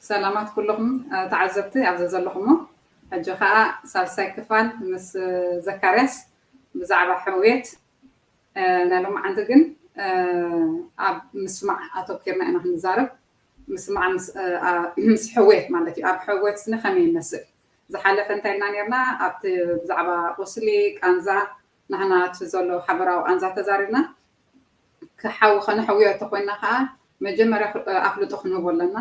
ሰላማት ኩልኹም፣ እ፣ ተዓዘብቲ ኣብዚ ዘለኹሞ። ሕጂ ኸኣ ሳልሳይ ክፋል ምስ፣ እ፣ ዘካርያስ ብዛዕባ ሕውየት፣ እ፣ ናይ ሎማዓንቲ ግን፣ እ፣ ኣብ ምስማዕ ኣተኪርና ኢና ክንዛረብ። ምስማዕ ምስ፣ እ፣ ኣ-፣ ምስ ሕውየት ማለት እዩ። ኣብ ሕውየት ስኒ ከመይ ይመስል? ዝሓለፈ እንታይ ኢልና ነርና? ኣብቲ ብዛዕባ ቁስሊ፣ ቃንዛ፣ ናህና እቲ ዘሎ ሓበራዊ ቃንዛ ተዛሪብና። ክሓዊ-፣ ከነሕውዮ እንተኾይንና ከዓ መጀመርያ ክ-፣ ኣፍልጦ ክንህቦ ኣለና።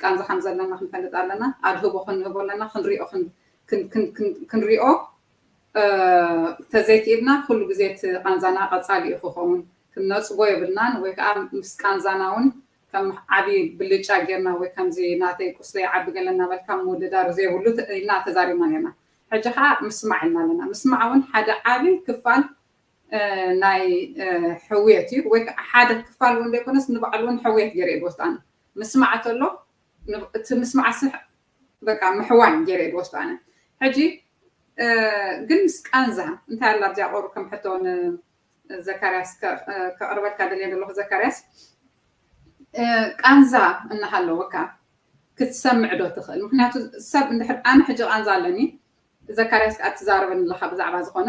ቃንዛ ከም ዘለና ክንፈልጥ ኣለና። ኣድህቦ ክንህቦ ኣለና። ክንሪኦ ክን-፣ ክን-፣ ክን-፣ ክን-፣ ክንሪኦ፣ እ፣ ተዘይክኢልና ኩሉ ግዜ እቲ ቃንዛና ቀጻሊ እዩ ክኸውን። ክንነጽጎ የብልናን ወይ ከዓ ምስ ቃንዛና እውን ከም ዓቢ ብልጫ ጌርና ወይ ከምዚ ናተይ ቁስለይ ዓቢ ገለ እናበልካ ምውድዳር ዘይብሉ ተ-፣ ኢልና ተዛሪብና ኔርና። ሕጂ ከዓ ምስማዕ ኢልና ኣለና። ምስማዕ እውን ሓደ ዓቢ ክፋል፣ እ፣ ናይ፣ እ፣ ሕውየት እዩ። ወይ ከዓ ሓደ ክፋል እውን ዘይኮነስ ንባዕሉ እውን ሕውየት ገይረ እየ ዝወስዶ ኣነ። ምስማዕ ተሎ ን-፣ እቲ ምስማዕ ስሕ በቃ ምሕዋይ ገይረ እየ ዝወስዶ ኣነ። ሕጂ፣ እ፣ ግን ምስ ቃንዛ እንታይ ኣላ ኣብዚኣ ቁሩብ ከም ሕቶ ንዘካርያስ ከ-፣ እ፣ ከቕርበልካ ደልየ ዘለኹ ዘካርያስ፣ እ፣ ቃንዛ እናሃለወካ ክትሰምዕ ዶ ትኽእል? ምኽንያቱ ሰብ እንድሕር ኣነ ሕጂ ቃንዛ ኣለኒ፣ ዘካርያስ ከኣ ትዛረበኒ ኣለኻ ብዛዕባ ዝኾነ፣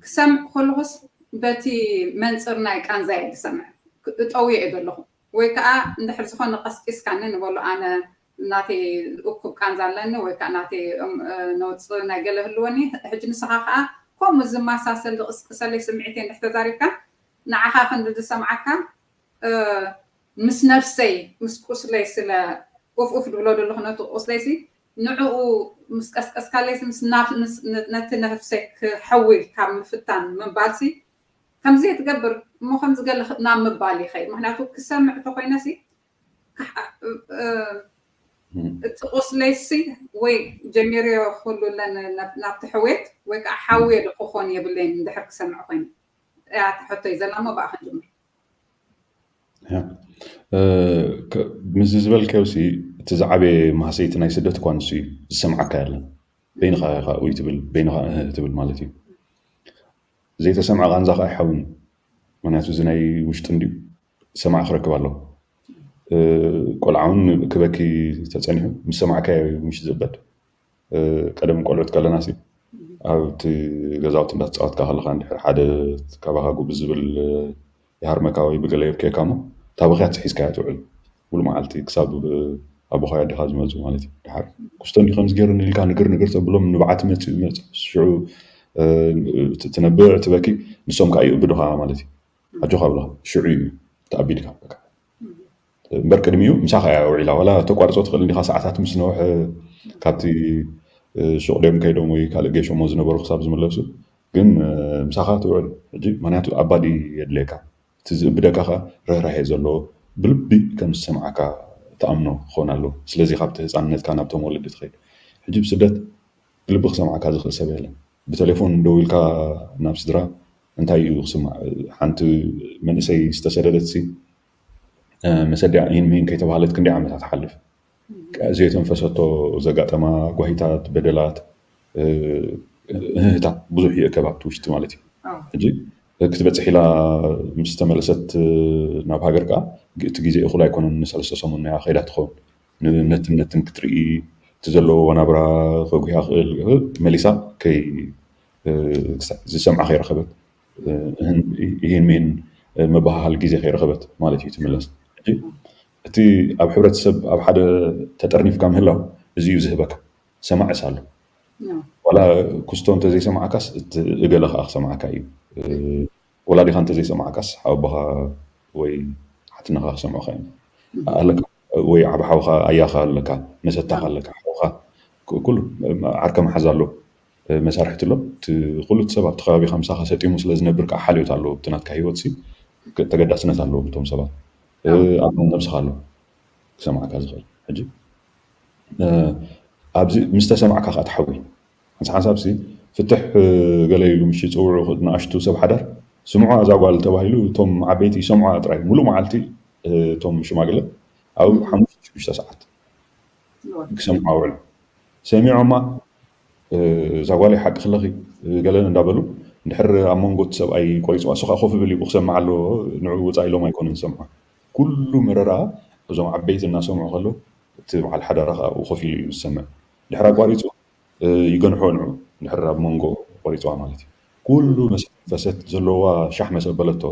ክሰምዕ ከለኹስ በቲ መንጽር ናይ ቃንዛ እየ ዝሰምዕ። ክ-፣ እጠውዮ እየ ዘለኹ። ወይ ከኣ እንድሕር ዝኾነ ቀስቂስካኒ ንበሎ ኣነ ናተይ እኩብ ቃንዛ ኣለኒ ወይ ከኣ ናተይ፣ እም፣ እ፣ ነውጽ ናይ ገለ ህልወኒ፣ ሕጂ ንስኻ ከኣ ከምኡ ዝመሳሰል ዝቕስቅሰለይ ስምዒተይ እንድሕር ተዛሪብካ ንዓኻ ክንዲ ዝሰምዓካ፣ እ፣ ምስ ነፍሰይ፣ ምስ ቁስለይ ስለ ኡፍ ኡፍ ድብሎ ዘለኹ ነቲ ቁስለይሲ፣ ንዕኡ ምስ ቀስቀስካለይሲ፣ ምስ ናፍ-፣ ምስ፣ ነ-፣ ነቲ ነፍሰይ ክሐዊ ካብ ምፍታን ምባልሲ፣ ከምዚ እየ ትገብር እሞ ከምዚ ገለ ኽ-፣ ናብ ምባል ይኸይድ። ምኽንያቱ ክሰምዕ ተኾይነሲ፣ ክሕ-፣ እ፣ እ፣ እም። እቲ ቁስለይሲ ወይ ጀሚረዮ ኩሉ ለ-፣ ነ-፣ ናብ-፣ ናብቲ ሕውየት ወይ ከዓ ሓውየ ዶ ክኾን የብለይን እንድሕር ክሰምዕ ኮይኑ? እያ እታ ሕቶይ ዘላ እሞ ብኣ ክንጅምር። ያ። እ፣ ከ-፣ ምስዚ ዝበልካዮሲ፣ እቲ ዝዓበየ ማህሰይቲ ናይ ስደት እኳ ንሱ እዩ፣ ዝሰምዓካ የለን። በይንኻ ኢኻ ኡይ ትብል፣ በይንኻ እህ ትብል ማለት እዩ። ዘይተሰምዐ ቃንዛ ኸዓ ኣይሓውን እዩ። ምኽንያቱ እዚ ናይ ውሽጢ እንድዩ፣ ሰማዒ ክረክብ ኣለዎ። እ፣ ቆልዓ እውን ክበኪ ተጸኒሑ፣ ምስ ሰማዕካዮ እዩ ምሽ ዝእበድ። እ፣ ቀደም ቆልዑት ከለናሲ፣ ኣብቲ ገዛውቲ እንዳተጻወትካ ከለኻ፣ እንድሕር ሓደ ካባኻ ጉብዝ ዝብል፣ እ፣ ይሃርመካ ወይ ብገለ የብክየካ እሞ፣ እታ ብኽያት ሒዝካያ ትውዕል። ሙሉ መዓልቲ ክሳብ፣ እ፣ ኣቦኻ ኣዴኻ ዝመጹ ማለት እዩ። ድሓር፣ "ክስቶ እንዲ ከምዚ ገይሩኒ" ኢልካ ንግር ንግር ተብሎም፣ ንብዓት መጽኡ ይመጽእ። ሽዑ፣ እ፣ ት-፣ ትነብዕ፣ ትበኪ፣ ንሶም ከኣ ይእብዱኻ ማለት እዩ። "ኣጆኻ" ብለኻ፣ ሽዑ እዩ ተኣቢድካ በቃ። እምበር ቅድሚኡ ምሳኻ እያ ውዒላ። ዋላ ተቋርጾ ትኽእል እንዲኻ፣ ሰዓታት ምስ ነውሐ፣ ካብቲ፣ እ፣ ሹቕ ድዮም ከይዶም ወይ ካልእ ጌሾሞ ዝነበሩ ክሳብ ዝምለሱ፣ ግን፣ እ፣ ምሳኻ ትውዕል። ሕጂ ምኽንያቱ ኣባዲ የድልየካ። እቲ ዝእብደካ ኸኣ ርህራሄ ዘለዎ፣ ብልቢ ከም ዝሰምዓካ ትኣምኖ ክኸውን ኣለዎ። ስለዚ ካብቲ ህጻንነትካ ናብቶም ወለዲ ትኸይድ። ሕጂ ብስደት ብልቢ ክሰምዓካ ዝኽእል ሰብ የለን። ብቴሌፎን ደዊልካ ናብ ስድራ እንታይ እዩ ክስማዕ? ሓንቲ መንእሰይ ዝተሰደደትሲ፣ እ፣ መሰዲያ ኢሂን ምሂን ከይተባህለት ክንደይ ዓመታት ትሓልፍ? ዘይተንፈሰቶ ዘጋጠማ ጓሂታት፣ በደላት፣ እ፣ እህህታ ብዙሕ ይእከብ ኣብቲ ውሽጢ ማለት እዩ። ኣዎ። ሕጂ ክትበጽሕ ኢላ ምስ ተመለሰት፣ እ፣ ናብ ሃገር ከኣ፣ ግ-፣ እቲ ግዜ እኹል ኣይኮነን፣ ንሰለስተ ሰሙን እያ ከይዳ ትኸውን። ን-፣ ነትን ነትን ክትርኢ፣ እቲ ዘለዎ ናብራ ከጉህያ ክእል፣ እ፣ መሊሳ ከይ-፣ እ፣ ክሳ-፣ ዝሰምዓ ከይረኸበት፣ እ፣ እህን፣ ኢሂን ሚሂን፣ እ፣ መበሃሃል ግዜ ከይረኸበት ማለት እዩ ትምለስ። ሕጂ እቲ ኣብ ሕብረተሰብ ኣብ ሓደ ተጠርኒፍካ ምህላው እዚ እዩ ዝህበካ። ሰማዕስ ኣሎ። ያ። ዋላ ክስቶ እንተዘይሰማዕካስ፣ እቲ እገለ ከኣ ክሰማዕካ እዩ። እ፣ ወላዲኻ እንተዘይሰማዕካስ፣ ሓወቦኻ ወይ ሓትነኻ ክሰምዑኻ እዮም። እም። ኣለካ፣ ወይ ዓቢ ሓውኻ ኣያኻ ኣለካ፣ መሰታኻ ኣለካ፣ ሓውኻ፣ ክ-፣ ኩሉ ዓርከ መሓዝ ኣሎ፣ መሳርሕቲ ኣሎ። እቲ ኩሉ እቲ ሰብ ኣብቲ ከባቢኻ ምሳኻ ሰጢሙ ስለ ዝነብር ከኣ ሓልዮት ኣለዎ። ኣብቲ ናትካ ህይወትሲ ተገዳስነት ኣለዎም እቶም ሰባት። እ፣ ኣዎ። ኣብ ነብስኻ ኣሎ ክሰምዓካ ዝኽእል። ሕጂ፣ እ፣ ኣብዚ ምስ ተሰማዕካ ከኣ ትሓዊ። ሓንሳ ሓንሳብሲ ፍትሕ፣ እ፣ ገለ ኢሉ ምሽ ይጽውዑ ንኣሽቱ ሰብ ሓዳር፣ "ስምዑ እዛ ጓል" ተባሂሉ እቶም ዓበይቲ ይሰምዑ ጥራይ። ሙሉእ መዓልቲ፣ እ፣ እቶም ሽማግለ ኣብ እም። ሓሙሽተ ሽዱሽተ ሰዓት እወ። ክሰምዑ ውዕሉ። ሰሚዖማ፣ እዛ ጓለይ ሓቂ ክለኺ ገለን እንዳበሉ፣ እንድሕር ኣብ መንጎ እቲ ሰብኣይ ቆሪፅዋ፣ እሱ ከዓ ኮፍ ብል እዩ ክሰምዓ ኣለዎ፣ ንዑ ውፃእ ኢሎም ኣይኮኑን ዝሰምዑ። ኩሉ መረራ እዞም ዓበይቲ እናሰምዑ ከለዉ፣ እቲ በዓል ሓዳራ ከዓ ኣብኡ ኮፍ ኢሉ እዩ ዝሰምዕ። ድሕር ኣቋሪፁ ይገንሖ ንዑ፣ ድሕር ኣብ መንጎ ቆሪፅዋ ማለት እዩ። ኩሉ መሰፈሰት ዘለዋ ሻሕ መሰበለቶ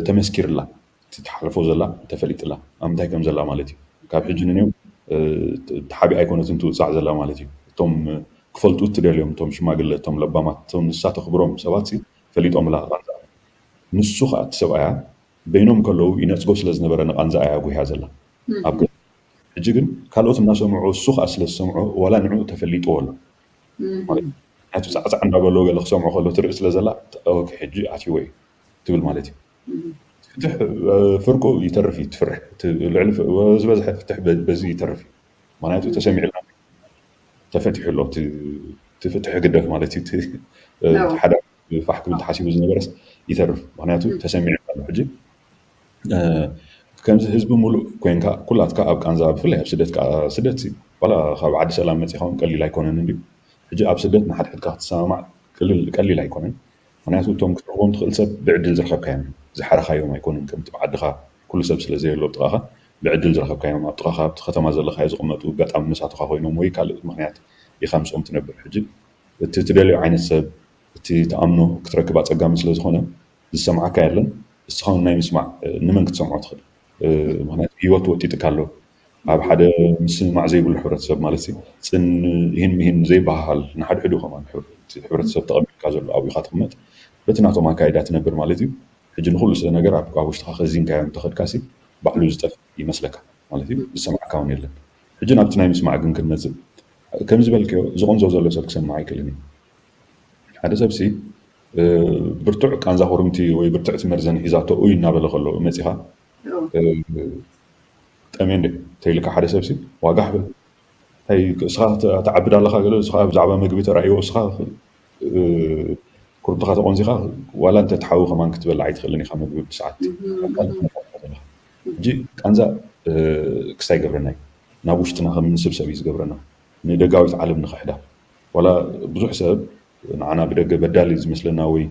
ተመስኪርላ፣ እቲ ትሓልፎ ዘላ ተፈሊጥላ ኣብ ምንታይ ከም ዘላ ማለት እዩ። ካብ ሕጂ ንኔው ተሓቢኣ ኣይኮነትን ትውፃዕ ዘላ ማለት እዩ። እቶም ክፈልጡ እትደልዮም፣ እቶም ሽማግለ፣ እቶም ለባማት፣ እቶም ንሳ ተኽብሮም ሰባት ፈሊጦምላ ቃንዛ። ንሱ ከዓ እቲ ሰብኣያ በይኖም ከለዉ ይነፅጎ ስለ ዝነበረ ንቃንዛ እያ ጉህያ ዘላ። ኣብ ገ- ሕጂ ግን ካልኦት እናሰምዑ እሱ ከዓ ስለ ዝሰምዖ ዋላ ንዑ ተፈሊጥዎ ኣሎ። ማለት ናቱ ፃዕፃዕ እንዳበሎ ገለ ክሰምዖ ከሎ ትርኢ ስለ ዘላ ኦኬ ሕጂ ኣትይዎ እዩ ትብል ማለት እዩ። ፍትሕ ፍርቁ ይተርፍ እዩ ትፍርሕ ልዕሊ ዝበዝሐ ፍትሕ በዚ ይተርፍ እዩ። ምክንያቱ ተሰሚዕላ ተፈቲሑ ኣሎ። እቲ ፍትሒ ግደፍ ማለት እዩ። ሓደ ፋሕ ክብል ተሓሲቡ ዝነበረስ ይተርፍ። ምክንያቱ ተሰሚዑ ኣሎ። ሕጂ ከምዚ ህዝቢ ሙሉእ ኮይንካ ኩላትካ ኣብ ቃንዛ ብፍላይ ኣብ ስደት ስደት ዋላ ካብ ዓዲ ሰላም መፂኻ እውን ቀሊል ኣይኮነን እንድዩ። ሕጂ ኣብ ስደት ንሓድሕድካ ክትሰማማዕ ቀሊል ኣይኮነን። ምክንያቱ እቶም ክትረኽቦም ትኽእል ሰብ ብዕድል ዝረኸብካዮም ዝሓረኻዮም ኣይኮኑን። ከምቲ ብዓድኻ ኩሉ ሰብ ስለ ዘየሎ ጥቓኻ ብዕድል ዝረኸብካዮም ኣብ ጥቓኻ ኣብቲ ከተማ ዘለኻዮ ዝቕመጡ ኣጋጣሚ መሳቱኻ ኮይኖም ወይ ካልእ ምክንያት ኢኻ ምስኦም ትነብር። ሕጂ እቲ ትደልዮ ዓይነት ሰብ እቲ ትኣምኖ ክትረክብ ኣፀጋሚ ስለ ዝኾነ ዝሰምዓካ የለን። እስኻ እውን ናይ ምስማዕ ንመን ክትሰምዖ ትኽእል? ምክንያቱ ህይወት ወጢጥካ ኣሎ ኣብ ሓደ ምስምማዕ ዘይብሉ ሕብረተሰብ ማለት እዩ። ፅን ይህን ምሂን ዘይበሃል ንሓድሕዱ ከማን ሕብረተሰብ ተቐቢልካ ዘሎ ኣብኡ ኢኻ ትቕመጥ በቲ ናቶም ኣካይዳ ትነብር ማለት እዩ። ሕጂ ንኩሉ ስለ ነገር ኣብ ውሽጥኻ ከዚንካዮ እንተኸድካሲ ባዕሉ ዝጠፍ ይመስለካ ማለት እዩ። ዝሰምዓካ እውን የለን። ሕጂ ናብቲ ናይ ምስማዕ ግን ክንመፅእ ከምዚ በልክዮ ዝቆንዞ ዘሎ ሰብ ክሰምዕ ኣይክእልን እዩ። ሓደ ሰብሲ ብርቱዕ ቃንዛ ኩርምቲ ወይ ብርትዕቲ መርዘን ሒዛቶ ኡይ እናበለ ከሎ መፂኻ ጠሜ እንደ ተይልካ ሓደ ሰብሲ ዋጋ ሕብል እንታይ እስኻ ትዓብድ ኣለኻ ገለ እስኻ ብዛዕባ ምግቢ ተራእይዎ እስኻ ኩርምትኻ ተቆንዚኻ ዋላ እንተ ትሓዊ ከማን ክትበልዕ ኣይትኽእልን ኢኻ ምግቢ ብሰዓት ሕጂ ቃንዛ ክስታይ ይገብረና እዩ ናብ ውሽጥና ከም ንስብሰብ እዩ ዝገብረና ንደጋዊት ዓለም ንኽሕዳ ዋላ ብዙሕ ሰብ ንዓና ብደገ በዳሊ ዝመስለና ወይ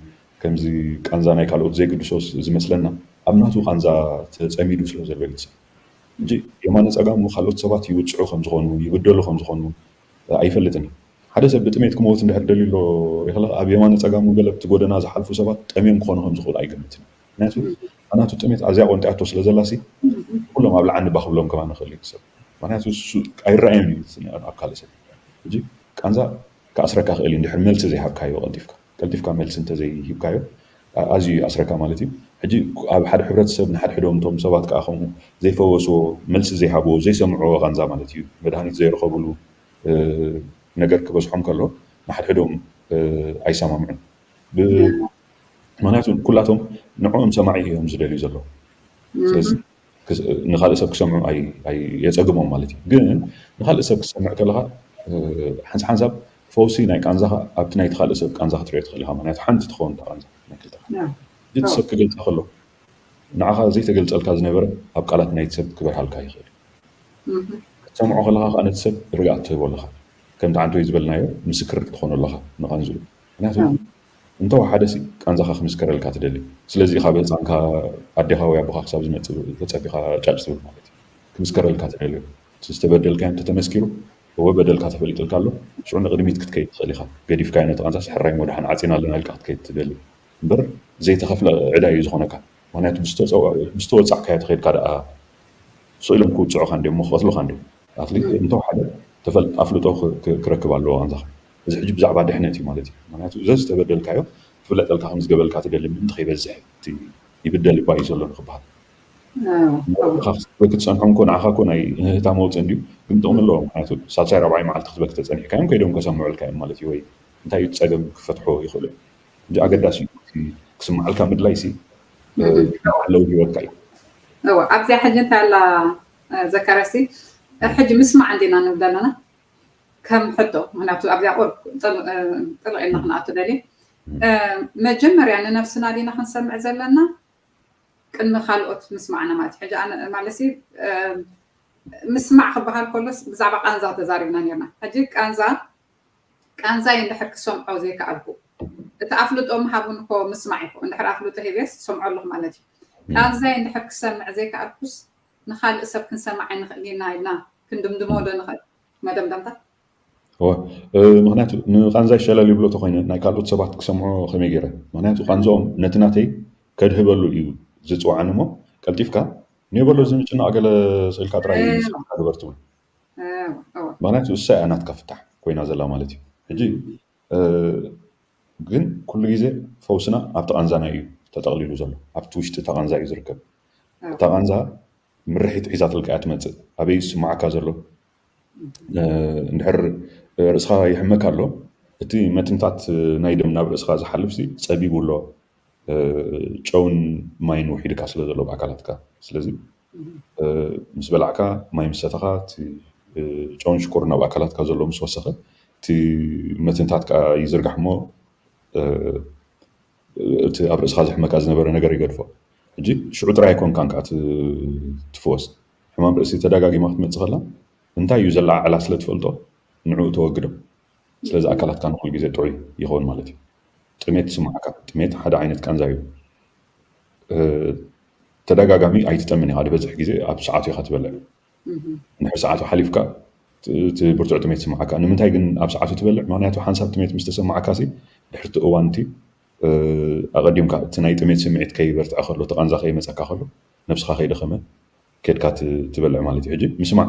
ከምዚ ቃንዛ ናይ ካልኦት ዘይግድሶ ዝመስለና ኣብ ናቱ ቃንዛ ተፀሚዱ ስለ ዘሎ እዩ ሰብ ሕጂ የማነ ፀጋሙ ካልኦት ሰባት ይውፅዑ ከምዝኾኑ ይብደሉ ከምዝኾኑ ኣይፈልጥን እዩ ሓደ ሰብ ብጥሜት ክመውት እንድሕር ደልዩ ኣሎ ሪክለ ኣብ የማነ ፀጋሙ ገለ ብቲ ጎደና ዝሓልፉ ሰባት ጠምዮም ክኾኑ ከምዝኽእሉ ኣይገምትን ምክንያቱ ናቱ ጥሜት ኣዝያ ቆንጢያቶ ስለ ዘላሲ ኩሎም ኣብ ልዓኒ ባክብሎም ከማ ንኽእል እዩ ሰብ ምክንያቱ ኣይረኣየን እዩ ኣብ ካልእ ሰብ ሕጂ ቃንዛ ክኣስረካ ክእል እዩ እንድሕር መልሲ ዘይሃብካዮ ቀልጢፍካ ቀልጢፍካ መልሲ እንተዘይሂብካዮ ኣዝዩ ይኣስረካ ማለት እዩ ሕጂ ኣብ ሓደ ሕብረተሰብ ንሓድሕዶም እቶም ሰባት ከዓ ከምኡ ዘይፈወስዎ መልሲ ዘይሃብዎ ዘይሰምዕዎ ቃንዛ ማለት እዩ መድሃኒት ዘይረኸብሉ ነገር ክበዝሖም ከሎ ንሓድሕዶም ኣይሰማምዑን ምክንያቱ ኩላቶም ንዕኦም ሰማዒ እዮም ዝደልዩ ዘለዉ ስለዚ ንካልእ ሰብ ክሰምዑ የፀግሞም ማለት እዩ ግን ንካልእ ሰብ ክሰምዕ ከለካ ሓንሳ ሓንሳብ ፈውሲ ናይ ቃንዛካ ኣብቲ ናይቲ ካልእ ሰብ ቃንዛ ክትሪኦ ትኽእል ኢካ ምክንያቱ ሓንቲ ትኸውን ቃንዛ ናይ ክልተ እቲ ሰብ ክገልፃ ከሎ ንዓኻ ዘይተገልፀልካ ዝነበረ ኣብ ቃላት ናይቲ ሰብ ክበርሃልካ ይኽእል ክትሰምዖ ከለካ ከዓ ነቲ ሰብ ርግኣት ትህቦ ኣለካ ከምቲ ዓንተወይ ዝበልናዮ ምስክር ትኾኖ ኣለካ ንቃንዝኡ ምክንያቱ እንተወሓደ ቃንዛኻ ክምስከረልካ ትደሊ ስለዚ ኢኻ ብህፃንካ ኣዴኻ ወይ ኣቦኻ ክሳብ ዝመፅእ ተፀቢኻ ጫጭ ትብል ማለት እዩ ክምስከረልካ ትደልዮ ዝተበደልካዮ እንተተመስኪሩ እወ በደልካ ተፈሊጥልካ ኣሎ ሽዑ ንቕድሚት ክትከይድ ትኽእል ኢኻ ገዲፍካዮ ነቲ ቃንዛስ ሕራይ ወድሓን ዓፂና ኣለና ኢልካ ክትከይድ ትደሊ እምበር ዘይተኸፍለ ዕዳ እዩ ዝኾነካ ምክንያቱ ብዝተወፃዕካዮ ተኸይድካ ደኣ ስቕ ኢሎም ክውፅዑኻ እንዲዮም ክቐትሉኻ እንዲዮም ኣትሊት እንተወሓደ ተፈልጥ ኣፍልጦ ክረክብ ኣለዎ ቃንዛኻ እዚ ሕጂ ብዛዕባ ድሕነት እዩ ማለት እዩ ምክንያቱ ዘ ዝተበደልካዮ ክፍለጠልካ ከም ዝገበልካ ትደሊ ምእንቲ ከይበዝሕ ይብደል እባ እዩ ዘሎ ንክበሃል ክትፀንሖም ኮ ንዓኻ ኮ ናይ እህህታ መውፅእ እንዲዩ ግን ጥቕሚ ኣለዎ ምክንያቱ ሳልሳይ ራብዓይ መዓልቲ ክትበክ ተፀኒሕካዮም ከይዶም ከሰምዑልካ እዮም ማለት እዩ ወይ እንታይ እዩ ፀገም ክፈትሖ ይኽእሉ እዮም እንጂ ኣገዳሲ እዩ ክስምዓልካ ምድላይ ሲ ኣለዉ ህይወትካ እዩ ኣብዚኣ ሕጂ እንታይ ኣላ ዘካርያሲ ሕጂ ምስማዕ እንዲና ንብል ዘለና ከም ሕቶ ምክንያቱ ኣብዚኣ ቁር ጥልቕ ኢልና ክንኣቱ ደልየ መጀመርያ ንነብስና ዲና ክንሰምዕ ዘለና ቅድሚ ካልኦት ምስማዕና ማለት ሕጂ ማለሲ ምስማዕ ክበሃል ከሎስ ብዛዕባ ቃንዛ ተዛሪብና ነርና ሕጂ ቃንዛ ቃንዛይ እንድሕር ክሰምዖ ዘይከኣልኩ፣ እቲ ኣፍልጦ ምሃቡን እኮ ምስማዕ ይኹ። እንድሕር ኣፍልጦ ሂቤስ ሰምዖ ኣለኹ ማለት እዩ። ቃንዛይ እንድሕር ክሰምዕ ዘይከኣልኩስ ንኻልእ ሰብ ክንሰማዕ ኣይንኽእል ኢና ኢልና ክንድምድሞ ዶ ንኽእል? መደምደምታ ምክንያቱ ንቃንዛይ ሸለል ይብሎ ተኮይነ ናይ ካልኦት ሰባት ክሰምዖ ከመይ ገይረ? ምክንያቱ ቃንዛኦም ነቲ ናተይ ከድህበሉ እዩ ዝፅዋዓኒ እሞ ቀልጢፍካ ኔበሎ እዚ ምጭናቕ ገለ ስኢልካ ጥራይ ስራሕካ ግበር ትብል። ምክንያቱ እሳ እያ ናትካ ፍታሕ ኮይና ዘላ ማለት እዩ። ሕጂ ግን ኩሉ ግዜ ፈውስና ኣብቲ ቃንዛና እዩ ተጠቕሊሉ ዘሎ። ኣብቲ ውሽጢ እታ ቃንዛ እዩ ዝርከብ። እታ ቃንዛ ምርሒት ሒዛትልካ እያ ትመፅእ። ኣበይ ዝስማዓካ ዘሎ? እንድሕር ርእስኻ ይሕመካ ኣሎ፣ እቲ መትንታት ናይ ደም ናብ ርእስኻ ዝሓልፍ ጸቢቡ ኣሎ። ጨውን ማይን ውሒድካ ስለ ዘሎ ብኣካላትካ። ስለዚ ምስ በላዕካ፣ ማይ ምስ ሰተኻ፣ እቲ ጨውን ሽኮርን ኣብ ኣካላትካ ዘሎ ምስ ወሰኸ፣ እቲ መትንታት ከዓ ይዝርጋሕ እሞ እቲ ኣብ ርእስኻ ዝሕመካ ዝነበረ ነገር ይገድፎ። ሕጂ ሽዑ ጥራይ ኣይኮንካን ከዓ ትፍወስ። ሕማም ርእሲ ተደጋጊማ ክትመፅእ ከላ እንታይ እዩ ዘለዓዕላ ስለ ትፈልጦ ንዕኡ ተወግዶ። ስለዚ ኣካላትካ ንኩሉ ግዜ ጥዑይ ይኸውን ማለት እዩ። ጥሜት ይስምዓካ። ጥሜት ሓደ ዓይነት ቃንዛ እዩ። ተደጋጋሚ ኣይትጠምን ኢኻ። ዝበዝሕ ግዜ ኣብ ሰዓቱ ኢኻ ትበልዕ። እንድሕር ሰዓቱ ሓሊፍካ እቲ ብርቱዕ ጥሜት ይስምዓካ። ንምንታይ ግን ኣብ ሰዓቱ ትበልዕ? ምክንያቱ ሓንሳብ ጥሜት ምስ ተሰማዓካ ሲ ድሕርቲ እዋን እቲ ኣቐዲምካ እቲ ናይ ጥሜት ስምዒት ከይበርትዐ ከሎ፣ እቲ ቃንዛ ከይመፀካ ከሎ ነብስኻ ከይደኸመ ኬድካ ትበልዕ ማለት እዩ። ሕጂ ምስማዕ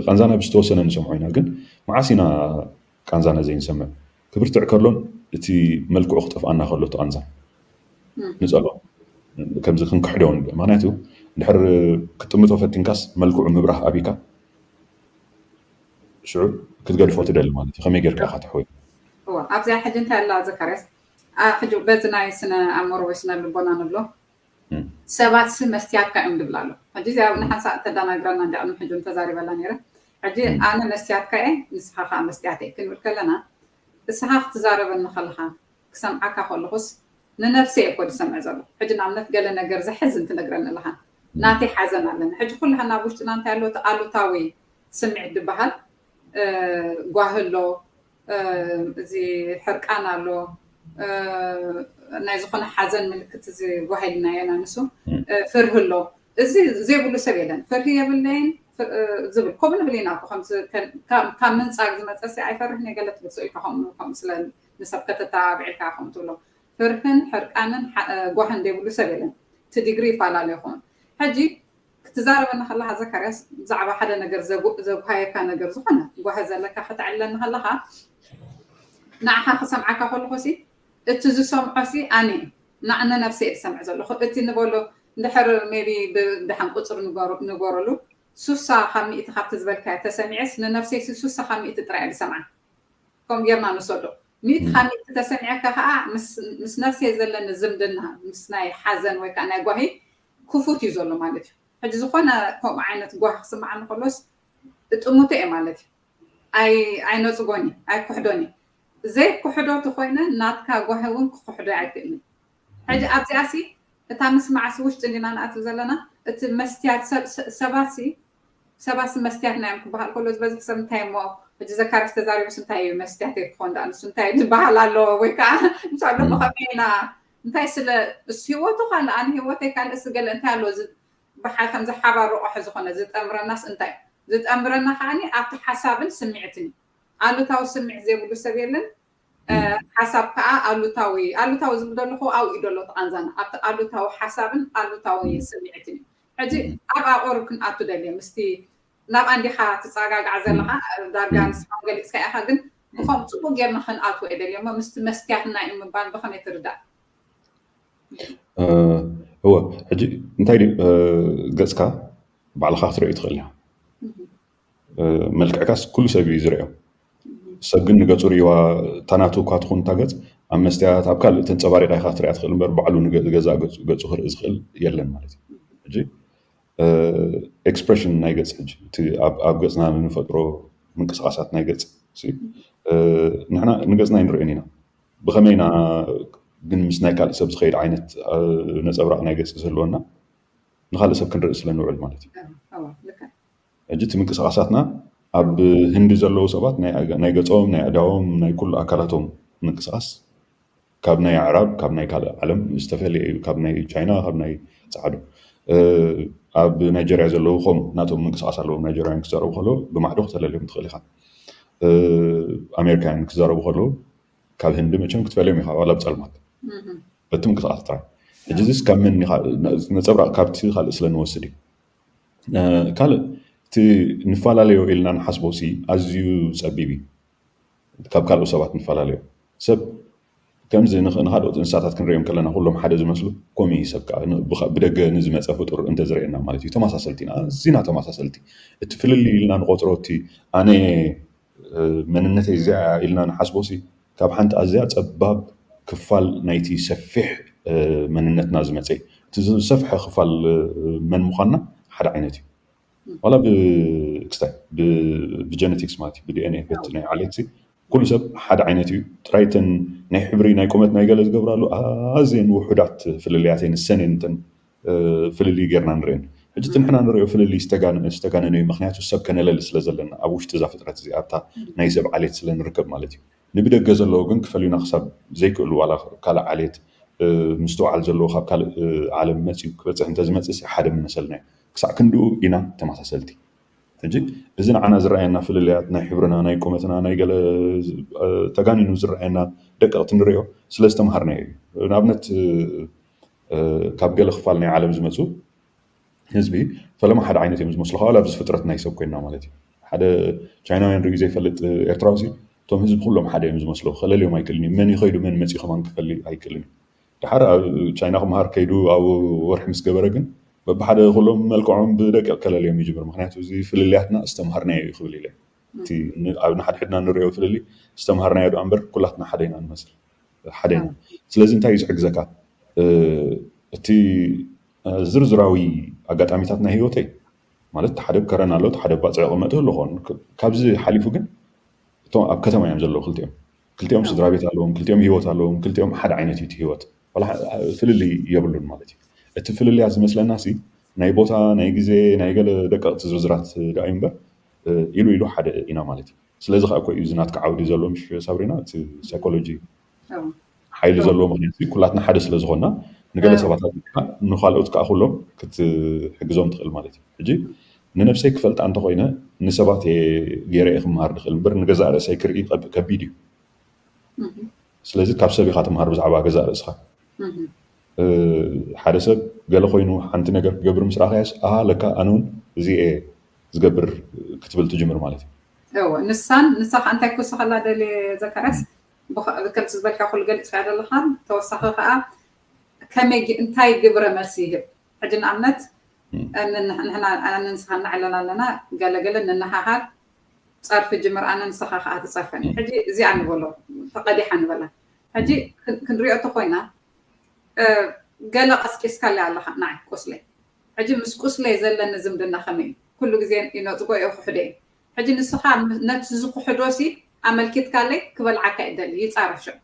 ቃንዛና ብዝተወሰነ ንሰምዖ ኢና፣ ግን መዓስ ኢና ቃንዛና ዘይንሰምዕ? ክብርትዕ ከሎን እቲ መልክዑ ክጠፍኣና ከሎ እቲ ቃንዛ ንፀሎ ከምዚ ክንክሕዶ። ምክንያቱ እንድሕር ክትጥምቶ ፈቲንካስ መልክዑ ምብራህ ኣቢካ ሽዑ ክትገድፎ ትደሊ ማለት እዩ። ከመይ ጌርካ ኢኻ ትሕወይ? ኣብዚኣ ሕጂ እንታይ ኣላ ዘካርያስ? ሕጂ በዚ ናይ ስነ ኣእምሮ ወይ ስነ ልቦና ንብሎ ሰባት ሲ መስትያትካ እዮም ድብል ኣሎ። ሕጂ እዚኣ ንሓንሳእ ተደናግረና እንዲ ቅድሚ ሕጂ ተዛሪበላ ነይረ። ሕጂ ኣነ መስትያትካ እየ፣ ንስኻ ከዓ መስትያት እየ ክንብል ከለና እስኻ ክትዛረበኒ ከለኻ ክሰምዓካ ከለኹስ ንነብሰይ እኮ ዝሰምዕ ዘሎ። ሕጂ ንኣብነት ገለ ነገር ዘሕዝን ትነግረኒ ኣለኻ፣ ናተይ ሓዘን ኣለኒ። ሕጂ ኩላህና ኣብ ውሽጥና እንታይ ኣሎ? እቲ ኣሉታዊ ስምዒት ዝበሃል ጓሂ ኣሎ፣ እዚ ሕርቃን ኣሎ፣ ናይ ዝኾነ ሓዘን ምልክት እዚ ጓሂ ኢልናዮ ኢና ንሱ፣ ፍርሂ ኣሎ። እዚ ዘይብሉ ሰብ የለን። ፍርሂ የብለይን ዝብል ከምኡ ንብል ኢና። ካብ ምንጻግ ዝመጸ ሲ ኣይፈርህን እየ ገለ ትብል ስኢልካ ከምኡ ስለ ንሰብ ከተተባብዕ ኢልካ ከምኡ ትብሎ። ፍርህን ሕርቃንን ጓህን ዘይብሉ ሰብ የለን። እቲ ዲግሪ ይፈላለ ይኸውን። ሕጂ ክትዛረበኒ ከለኻ ዘካርያስ ብዛዕባ ሓደ ነገር ዘጉሃየካ ነገር ዝኾነ ጓሂ ዘለካ ከተዕልለኒ ከለኻ ንዓኻ ክሰምዓካ ከለኹ ሲ እቲ ዝሰምዖ ሲ ኣነ ንነብሰ እየ ዝሰምዕ ዘለኹ። እቲ ንበሎ እንድሕር maybe ብደሓን ቁፅሪ ንገረሉ ሱሳ ካብ ሚእቲ ካብቲ ዝበልካዮ ተሰሚዐስ ንነብሰይ ሲ ሱሳ ካብ ሚእቲ ጥራይ እየ ዝሰምዓ። ከምኡ ጌርና ንሰዶ። ሚእቲ ካብ ሚእቲ ተሰሚዐካ ከዓ ምስ ነብሰይ ዘለኒ ዝምድና ምስ ናይ ሓዘን ወይ ከዓ ናይ ጓሂ ክፉት እዩ ዘሎ ማለት እዩ። ሕጂ ዝኾነ ከምኡ ዓይነት ጓሂ ክስምዓኒ ከሎስ እጥምቶ እየ ማለት እዩ። ኣይነፅጎን እዩ፣ ኣይኩሕዶን እዩ። ዘይኩሕዶ ተኮይነ ናትካ ጓሂ እውን ክኩሕዶ ኣይክእልን። ሕጂ ኣብዚኣ ሲ እታ ምስማዕ ሲ ውሽጢ እንዲና ንኣትው ዘለና። እቲ መስትያት ሰባት ሲ ሰባት ሲ መስትያትና እዮም ክበሃል ከሎ ዝበዝሕ ሰብ እንታይ እሞ ሕጂ ዘካርያስ ተዛሪቡስ እንታይ እዩ መስትያት ክኾን ዳ ንሱ እንታይ ዝበሃል ኣሎ ወይ ከዓ እንሻሎ ብኸመይ ኢና እንታይ ስለ እሱ ህይወቱ ካልእ ኣነ ህይወተይ ካልእ ሲ ገለ እንታይ ኣሎ ብሓ ከምዚ ሓባር ረቑሒ ዝኾነ ዝጠምረናስ እንታይ ዝጠምረና ከዓኒ ኣብቲ ሓሳብን ስምዒትን እዩ። ኣሉታዊ ስምዒት ዘይብሉ ሰብ የለን። ሓሳብ ከዓ ኣሉታዊ ኣሉታዊ ዝብል ዘለኹ ኣብኡ እዩ ዘሎ ተቃንዛና ኣብቲ ኣሉታዊ ሓሳብን ኣሉታዊ ስምዒትን እዩ። ሕጂ ኣብ ኣቆርብ ክንኣቱ ደልየ ምስቲ ናብ ኣንዲኻ ትፀጋጋዕ ዘለኻ ዳርጋ ንስኻ ገሊፅካ ኢኻ ግን ብከም ፅቡቅ ጌርና ክንኣትዎ እየ ደልየ እሞ ምስቲ መስትያትና እዩ ምባል ብከመይ ትርዳእ? እወ ሕጂ እንታይ ድዩ ገፅካ ባዕልኻ ክትርእዩ ትኽእል ኢኻ። መልክዕካስ ኩሉ ሰብ እዩ ዝርእዮ። ሰብ ግን ንገፁ ርእይዋ እታ ናቱ እኳ ትኹን እታ ገፅ ኣብ መስትያት ኣብ ካልእ ተንፀባሪቓ ኢኻ ክትርእያ ትኽእል እምበር ባዕሉ ንገዛእ ገፁ ክርኢ ዝኽእል የለን ማለት እዩ። ሕጂ ኤክስፕሬሽን ናይ ገፅ ሕጂ እቲ ኣብ ገፅና ንፈጥሮ ምንቅስቃሳት ናይ ገፅ ንሕና ንገፅና ኣይንርእዮን ኢና። ብኸመይ ኢና ግን ምስ ናይ ካልእ ሰብ ዝኸይድ ዓይነት ነፀብራቕ ናይ ገፅ ዝህልወና ንካልእ ሰብ ክንርኢ ስለ ንውዕል ማለት እዩ። ሕጂ እቲ ምንቅስቃሳትና ኣብ ህንዲ ዘለዉ ሰባት ናይ ኣጋ- ናይ ገጾም፣ ናይ ኣእዳዎም፣ ናይ ኩሉ ኣካላቶም ምንቅስቓስ ካብ ናይ ኣዕራብ፣ ካብ ናይ ካልእ ዓለም ዝተፈለየ እዩ። ካብ ናይ ቻይና፣ ካብ ናይ ጸዓዱ። እ፣ ኣብ ናይጀርያ ዘለዉ ከምኡ ናቶም ምንቅስቓስ ኣለዎም። ናይጀርያውያን ክዛረቡ ከለዉ ብማዕዶ ክተለልዮም ትኽእል ኢኻ። እ፣ ኣሜሪካውያን ክዛረቡ ከለዉ ካብ ህንዲ መቸም ክትፈልዮም ኢኻ ዋላ ብጸልማት። እቲ ምንቅስቓስ ጥራይ። ሕጂ እዚስ ካብ መን ኢኻ ነጸብራቕ ካብቲ ካልእ ስለ ንወስድ እዩ። ካልእ እቲ ንፈላለዮ ኢልና ንሓስቦ ሲ ኣዝዩ ጸቢብ እዩ። ካብ ካልኦት ሰባት ንፈላለዮ ሰብ ከምዚ ንኻልኦት እንስሳታት ክንሪኦም ከለና ኩሎም ሓደ ዝመስሉ ከምኡ እዩ ሰብ ከዓ ብደገ ንዝመፀ ፍጡር እንተዝርእየና ማለት እዩ። ተመሳሰልቲ ኢና፣ ኣዚና ተመሳሰልቲ። እቲ ፍልልይ ኢልና ንቆፅሮ እቲ ኣነ መንነተይ እዚኣ ኢልና ንሓስቦ ሲ ካብ ሓንቲ ኣዝያ ጸባብ ክፋል ናይቲ ሰፊሕ መንነትና ዝመጸ እዩ። እቲ ዝሰፍሐ ክፋል መን ምዃንና ሓደ ዓይነት እዩ። ዋላ ብክስታይ ብጀነቲክስ ማለት እዩ፣ ብዲኤንኤ በቲ ናይ ዓሌት ኩሉ ሰብ ሓደ ዓይነት እዩ። ጥራይተን ናይ ሕብሪ ናይ ቁመት ናይ ገለ ዝገብራሉ ኣዝየን ውሑዳት ፍልልያት እየን፣ ንሰን እየን እተን ፍልልይ ጌርና ንርእየን። ሕጂ እቲ ንሕና ንርእዮ ፍልልይ ዝተጋነነ እዩ፣ ምክንያቱ ሰብ ከነለሊ ስለ ዘለና ኣብ ውሽጢ እዛ ፍጥረት እዚኣ ኣብታ ናይ ሰብ ዓሌት ስለ ንርከብ ማለት እዩ። ንብደገ ዘለዉ ግን ክፈልዩና ክሳብ ዘይክእሉ ዋላ ካልእ ዓሌት ምስትውዓል ዘለዎ ካብ ካልእ ዓለም መፅዩ ክበፅሕ እንተዝመፅእ ሓደ ምመሰልና እዩ። ክሳዕ ክንድኡ ኢና ተመሳሰልቲ። ሕጂ እዚ ንዓና ዝረኣየና ፍልልያት ናይ ሕብርና ናይ ቁመትና ናይ ገለ ተጋኒኑ ዝረኣየና ደቀቕቲ ንሪኦ ስለ ዝተምሃርናዮ እዩ። ንኣብነት ካብ ገለ ክፋል ናይ ዓለም ዝመፁ ህዝቢ ፈለማ ሓደ ዓይነት እዮም ዝመስሉ፣ ካብ ኣብዚ ፍጥረት ናይ ሰብ ኮይና ማለት እዩ። ሓደ ቻይናውያን ሪኡ ዘይፈልጥ ኤርትራዊ ሲ እቶም ህዝቢ ኩሎም ሓደ እዮም ዝመስሉ፣ ከለልዮም ኣይክእልን እዩ። መን ይኸይዱ መን መፂኡ ከማን ክፈሊ ኣይክእልን እዩ። ድሓር ኣብ ቻይና ክምሃር ከይዱ ኣብ ወርሒ ምስ ገበረ ግን በብሓደ ኩሎም መልክዖም ብደቂቕ ከለልዮም ይጅምር። ምክንያቱ እዚ ፍልልያትና ዝተምሃርናዮ እዩ ክብል ኢለ እቲ ን- ኣብ ንሓድሕድና ንሪኦ ፍልልይ ዝተምሃርናዮ ዶ ኣንበር ኩላትና ሓደ ኢና ንመስል፣ ሓደ ኢና። ስለዚ እንታይ እዩ ዝሕግዘካ? እቲ ዝርዝራዊ ኣጋጣሚታት ናይ ህይወተይ ማለት ሓደ ከረን ኣሎ፣ ሓደ ባፅዕ ይቕመጥ ኣሎ ኾን ካብዚ ሓሊፉ ግን እቶም ኣብ ከተማ እዮም ዘለዉ ክልቲኦም ክልቲኦም ስድራ ቤት ኣለዎም፣ ክልቲኦም ህይወት ኣለዎም፣ ክልቲኦም ሓደ ዓይነት እዩ እቲ ህይወት፣ ዋላ ፍልልይ የብሉን ማለት እዩ። እቲ ፍልልያት ዝመስለና ሲ ናይ ቦታ ናይ ግዜ ናይ ገለ ደቀቕቲ ዝርዝራት ደኣ እዩ እምበር ኢሉ ኢሉ ሓደ ኢና ማለት እዩ። ስለዚ ከዓ እኮ እዩ እዚ ናትካ ዓውዲ ዘሎ ምሽ ሳብሪና እቲ ሳይኮሎጂ ሓይሊ ዘለዎ ምክንያት ኩላትና ሓደ ስለ ዝኾንና ንገለ ሰባት ኣጥቂዕካ ንካልኦት ከዓ ኩሎም ክትሕግዞም ትኽእል ማለት እዩ። ሕጂ ንነብሰይ ክፈልጣ እንተኮይነ ንሰባት እየ ገይረ እየ ክመሃር ድኽእል እምበር ንገዛእ ርእሰይ ክርኢ ከቢድ እዩ። ስለዚ ካብ ሰብ ኢኻ ትምሃር ብዛዕባ ገዛእ ርእስኻ። ሓደ ሰብ ገለ ኮይኑ ሓንቲ ነገር ክገብር ምስ ረኣኻያስ ኣሃ ለካ ኣነ እውን እዚ እየ ዝገብር ክትብል ትጅምር ማለት እዩ። እወ ንሳን ንሳ ከዓ እንታይ ክውስኸላ ደልየ ዘካርያስ ከምቲ ዝበልካ ኩሉ ገሊፅካዮ ዘለኻ ተወሳኺ ከዓ ከመይ እንታይ ግብረ መልሲ ይህብ ሕጂ ንኣብነት ንሕና ኣነ ንስኻ እናዕለል ኣለና ገለገለ ንነሃሃር ፀርፊ ጅምር ኣነ ንስኻ ከዓ ትፀርፈኒ ሕጂ እዚኣ ንበሎ ተቐዲሓ ንበላ ሕጂ ክንሪኦ ተኮይና ገለ ቀስቂስካለይ ኣለኻ ንዓይ ቁስለይ ሕጂ ምስ ቁስለይ ዘለኒ ዝምድና ከመይ እዩ ኩሉ ግዜ ይነፅጎ እዮ ክሕዶ እየ ሕጂ ንስኻ ነቲ ዝክሕዶ ሲ ኣመልኪትካለይ ክበልዓካ ይደሊ ይፃረፍ ሽዑ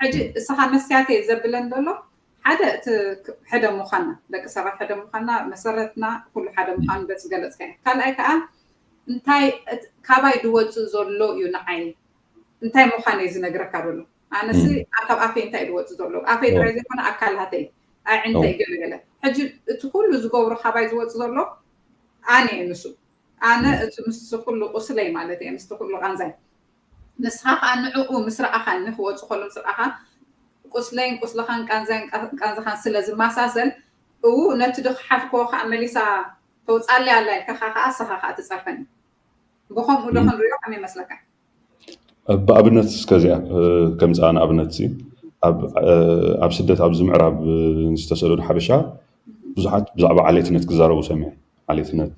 ሕጂ እስኻ መስያተይ ዘብለን ዘሎ ሓደ እቲ ሕደ ምዃና ደቂ ሰባት ሕደ ምዃና መሰረትና ኩሉ ሓደ ምዃኑ በዚ ገለፅካ ካልኣይ ከዓ እንታይ ካባይ ድወፅእ ዘሎ እዩ ንዓይ እንታይ ምዃነይ ዝነግረካ ዘሎ ኣነሲ ካብ ኣፈይ እንታይ ድወፅእ ዘሎ ኣፈይ ጥራይ ዘይኮነ ኣካላተይ ኣዒንተይ ገለገለ ሕጂ እቲ ኩሉ ዝገብሮ ካባይ ዝወፅእ ዘሎ ኣነ እየ ንሱ ኣነ እቲ ምስ ኩሉ ቁስለይ ማለት እየ ምስቲ ኩሉ ቃንዛይ ንስኻ ከዓ ንዕኡ ምስ ረኣኻኒ ክወፁ ከሎ ምስ ረኣኻ ቁስለይን ቁስልኻን ቃንዛይን ቃንዝኻን ስለ ዝመሳሰል እው ነቲ ድኽሓድክዎ ከዓ መሊሳ ተውፃለይ ኣላ ኢልካ ከዓ ስኻ ከዓ ትፀርፈኒ ብኸምኡ ዶ ክንሪኦ ከም ይመስለካ ብኣብነት እስከዚኣ ከምፅኣ ንኣብነት ኣብ ስደት ኣብዚ ምዕራብ ዝተሰደዱ ሓበሻ ብዙሓት ብዛዕባ ዓሌትነት ክዛረቡ ሰሚዐ ዓሌትነት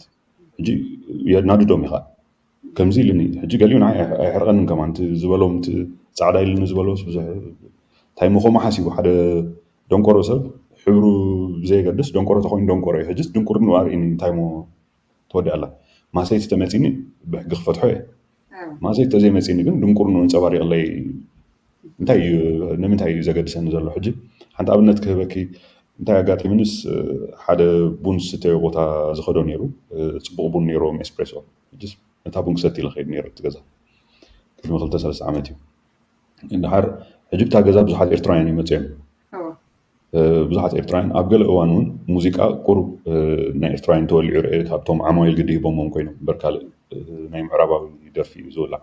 ሕጂ የናድዶም ኢኻ ከምዚ ኢሉኒ ሕጂ ገሊኡ ንዓይ ኣይሕርቀንን ከማን እቲ ዝበሎም እቲ ፃዕዳ ኢሉኒ ዝበሎስ ብዙሕ እንታይ ምኾሞ ሓሲቡ ሓደ ደንቆሮ ሰብ ሕብሩ ብዘየገድስ ደንቆሮ ተኮይኑ ደንቆሮ እዩ ሕጅስ ድንቁርንኡ ኣርእኒ እንታይ ሞ ተወዲኣ ኣላ ማሰይቲ ተመፂኒ ብሕጊ ክፈትሖ እየ ማሰይቲ ተዘይመፂኒ ግን ድንቁርንኡ እንፀባሪቅለይ እንታይ እዩ ንምንታይ እዩ ዘገድሰኒ ዘሎ ሕጂ ሓንቲ ኣብነት ክህበኪ እንታይ ኣጋጢምንስ ሓደ ቡን ዝስተዮ ቦታ ዝኸዶ ነይሩ ፅቡቅ ቡን ነይርዎም ኤስፕሬሶ ሕጅስ ነታ ቡን ክሰቲ ኢለ ከይድ ነይረ እቲ ገዛ። ቅድሚ ክልተ ሰለስተ ዓመት እዩ። እንድሓር ሕጂ ብታ ገዛ ብዙሓት ኤርትራውያን ይመፅኦም። ብዙሓት ኤርትራውያን ኣብ ገለ እዋን እውን ሙዚቃ ቁሩብ ናይ ኤርትራውያን ተወሊዑ ርአ። ካብቶም ዓማዊል ግዲ ሂቦሞም ኮይኖም እምበር ካልእ ናይ ምዕራባዊ ደርፊ እዩ ዝውላዕ።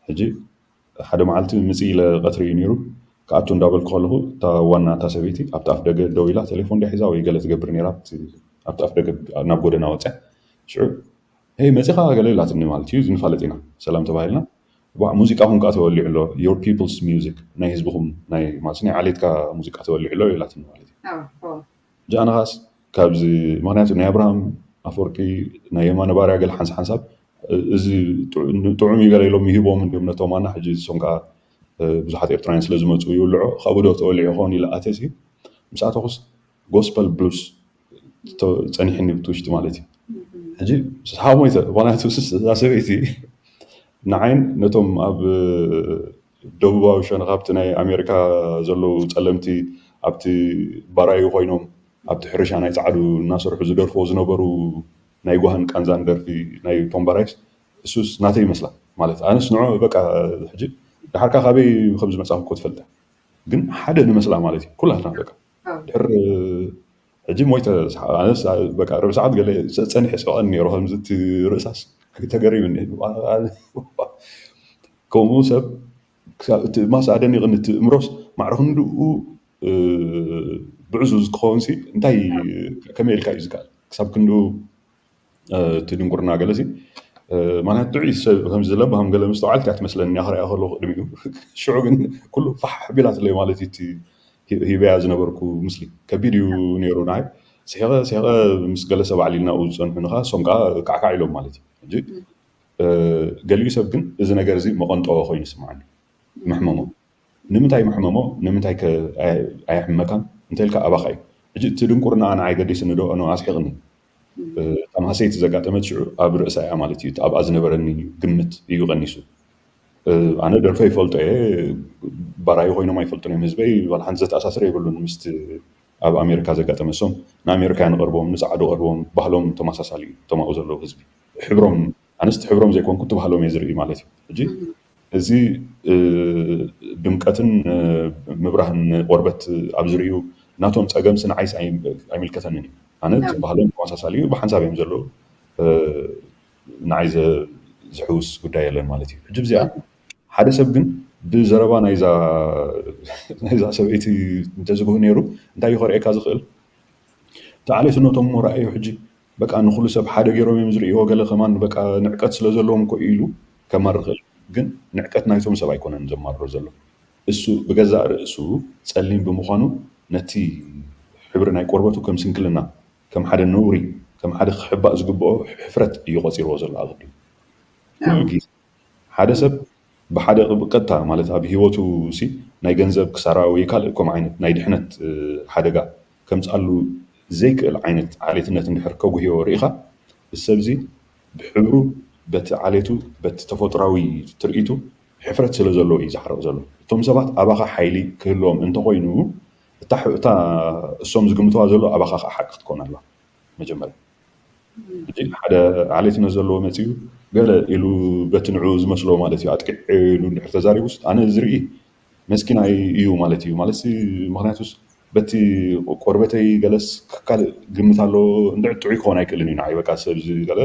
ሕጂ ሓደ መዓልቲ ምጽእ ኢለ ቀትሪ እዩ ነይሩ። ክኣቱ እንዳበልኩ ከለኹ እታ ዋና እታ ሰበይቲ ኣብቲ ኣፍ ደገ ደው ኢላ ቴሌፎን ድያ ሒዛ ወይ ገለ ትገብር ነይራ። ኣብቲ ኣፍ ደገ ናብ ጎደና ወጽያ። ሽዑ ሄይ መጺኻ ገለ ኢላትኒ ማለት እዩ። ንፋለጥ ኢና ሰላም ተባሂልና። ዋዕ ሙዚቃኹም ከኣ ተወሊዑ ኣሎ፣ your people's music፣ ናይ ህዝብኹም ናይ ማለት ናይ ዓሌትካ ሙዚቃ ተወሊዑ ኣሎ ኢላትኒ ማለት እዩ። ጃንኻስ ካብዚ ምክንያቱ ናይ ኣብርሃም ኣፈወርቂ ናይ የማነ ባርያ ገለ ሓንሳብ ሓንሳብ እዚ ጥዑም እዩ ገለ ኢሎም ይህብዎም እንዲዮም ነቶም ዋና። ሕጂ እሶም ከዓ ብዙሓት ኤርትራውያን ስለ ዝመፁ ይውልዖ ካብኡ ዶ ተወሊዑ ይኸውን ኢለ ኣተሲ ምስ ኣተኹስ ጎስፐል ብሉስ ጸኒሕኒ ብቲ ውሽጢ ማለት እዩ። ሕጂ ሓሞይተ ምክንያቱ እዛ ሰበይቲ ንዓይን ነቶም ኣብ ደቡባዊ ሸነኽ ኣብቲ ናይ ኣሜሪካ ዘለዉ ጸለምቲ ኣብቲ ባራዩ ኮይኖም ኣብቲ ሕርሻ ናይ ጻዕዱ እናሰርሑ ዝደርፍዎ ዝነበሩ ናይ ጓህን ቃንዛን ደርፊ ናይ ቶም ባራይስ እሱስ ናተይ ይመስላ ማለት ኣነስ ንዖ በቃ ሕጂ ድሓርካ ካበይ ከም ዝመጻኹ እኮ ትፈልጠ ግን ሓደ ንመስላ ማለት እዩ ኩላትና በቃ ድሕር ሕጂ ሞይተ ኣነስ በቃ ርብ ሰዓት ገለ ጸኒሐ ስዕቐኒ ነይሩ ከምዚ እቲ ርእሳስ ተገሪብኒ ከምኡ ሰብ እቲ ማስ ኣደኒቕኒ እቲ እምሮስ ማዕረ ክንድኡ ብዕዙዝ ክኸውን ሲ እንታይ ከመይ ኢልካ እዩ ዝከኣል ክሳብ ክንድኡ እቲ ድንቁርና ገለ ሲ ማለት ጥዑይ ሰብ ከምዚ ለባም ገለ ምስተውዓልካ ትመስለኒ ኣኽሪያ ከለኹ ቅድሚኡ ሽዑ ግን ኩሉ ፋሕ ቢላትለይ ማለት እዩ ሂበያ ዝነበርኩ ምስሊ ከቢድ እዩ ነይሩ ንዓይ ስሒቐ ስሒቐ ምስ ገለ ሰብ ኣዕሊልና ኣብኡ ዝፀንሑ ንኻ እሶም ከዓ ካዕካዕ ኢሎም ማለት እዩ ሕጂ ገሊኡ ሰብ ግን እዚ ነገር እዚ መቐንጠወ ኮይኑ ይስምዓኒ መሕመሞ ንምንታይ መሕመሞ ንምንታይ ኣየሕመካን እንተልካ ኣባኻ እዩ ሕጂ እቲ ድንቁርና ንዓይ ገዲስኒ ዶ ኣነ ኣስሒቕኒ እታ ማህሰይቲ ዘጋጠመት ሽዑ ኣብ ርእሳ እያ ማለት እዩ ኣብኣ ዝነበረኒ ግምት እዩ ቀኒሱ ኣነ ደርፈ ይፈልጦ እየ ባራዩ ኮይኖም ኣይፈልጡን እዮም ህዝበይ ዋላ ሓንቲ ዘተኣሳስረ የብሉን ምስቲ ኣብ ኣሜሪካ ዘጋጠመ እሶም ንኣሜሪካውያን ቀርቦም ንፃዕዱ ቀርቦም ባህሎም ተመሳሳሊ እዩ እቶም ኣብኡ ዘለዉ ህዝቢ ሕብሮም ኣነስ እቲ ሕብሮም ዘይኮንኩ እቲ ባህሎም እየ ዝርኢ ማለት እዩ ሕጂ እዚ ድምቀትን ምብራህን ቆርበት ኣብ ዝርእዩ ናቶም ፀገምሲ ንዓይስ ኣይምልከተንን እዩ ኣነ ባህሎም ተመሳሳሊ እዩ ብሓንሳብ እዮም ዘለዉ ንዓይ ዝሕውስ ጉዳይ የለን ማለት እዩ ሕጂ ብዚኣ ሓደ ሰብ ግን ብዘረባ ናይዛ ሰበይቲ እንተዝግሁ ነይሩ እንታይ እዩ ከርእየካ ዝኽእል ተዓሌትነቶም እሞ ረኣዩ ሕጂ በቃ ንኹሉ ሰብ ሓደ ገይሮም እዮም ዝርእይዎ ገለ ከማን በቃ ንዕቀት ስለ ዘለዎም እኮ ኢሉ ከማርር ይኽእል ግን ንዕቀት ናይቶም ሰብ ኣይኮነን ዘማርሮ ዘሎ እሱ ብገዛእ ርእሱ ጸሊም ብምዃኑ ነቲ ሕብሪ ናይ ቆርበቱ ከም ስንክልና ከም ሓደ ነውሪ ከም ሓደ ክሕባእ ዝግብኦ ሕፍረት እዩ ቆጺርዎ ዘሎ ኣቐዲሙ ኩሉ ግዜ ሓደ ሰብ ብሓደ ብቀጥታ ማለት ኣብ ህይወቱ ሲ ናይ ገንዘብ ክሳራ ወይ ካልእ ከም ዓይነት ናይ ድሕነት ሓደጋ ከምፅኣሉ ዘይክእል ዓይነት ዓሌትነት እንድሕር ከጉህዮ ርኢኻ እዚ ሰብ እዚ ብሕብሩ በቲ ዓሌቱ በቲ ተፈጥራዊ ትርኢቱ ሕፍረት ስለ ዘለዎ እዩ ዝሓርቕ ዘሎ እቶም ሰባት ኣባኻ ሓይሊ ክህልዎም እንተኮይኑ እታ እታ እሶም ዝግምተዋ ዘሎ ኣባኻ ከዓ ሓቂ ክትኮን ኣለዋ መጀመርያ ሓደ ዓሌትነት ዘለዎ መፅኡ ገለ ኢሉ በቲ ንዕኡ ዝመስሎ ማለት እዩ ኣጥቂዑ ኢሉ እንድሕር ተዛሪቡስ ኣነ ዝርኢ መስኪናይ እዩ ማለት እዩ ማለት ምክንያቱስ በቲ ቆርበተይ ገለስ ካልእ ግምት ኣሎ እንድዕ ጥዑይ ክኾን ኣይክእልን እዩ ንዓይ በቃ ሰብ ገለ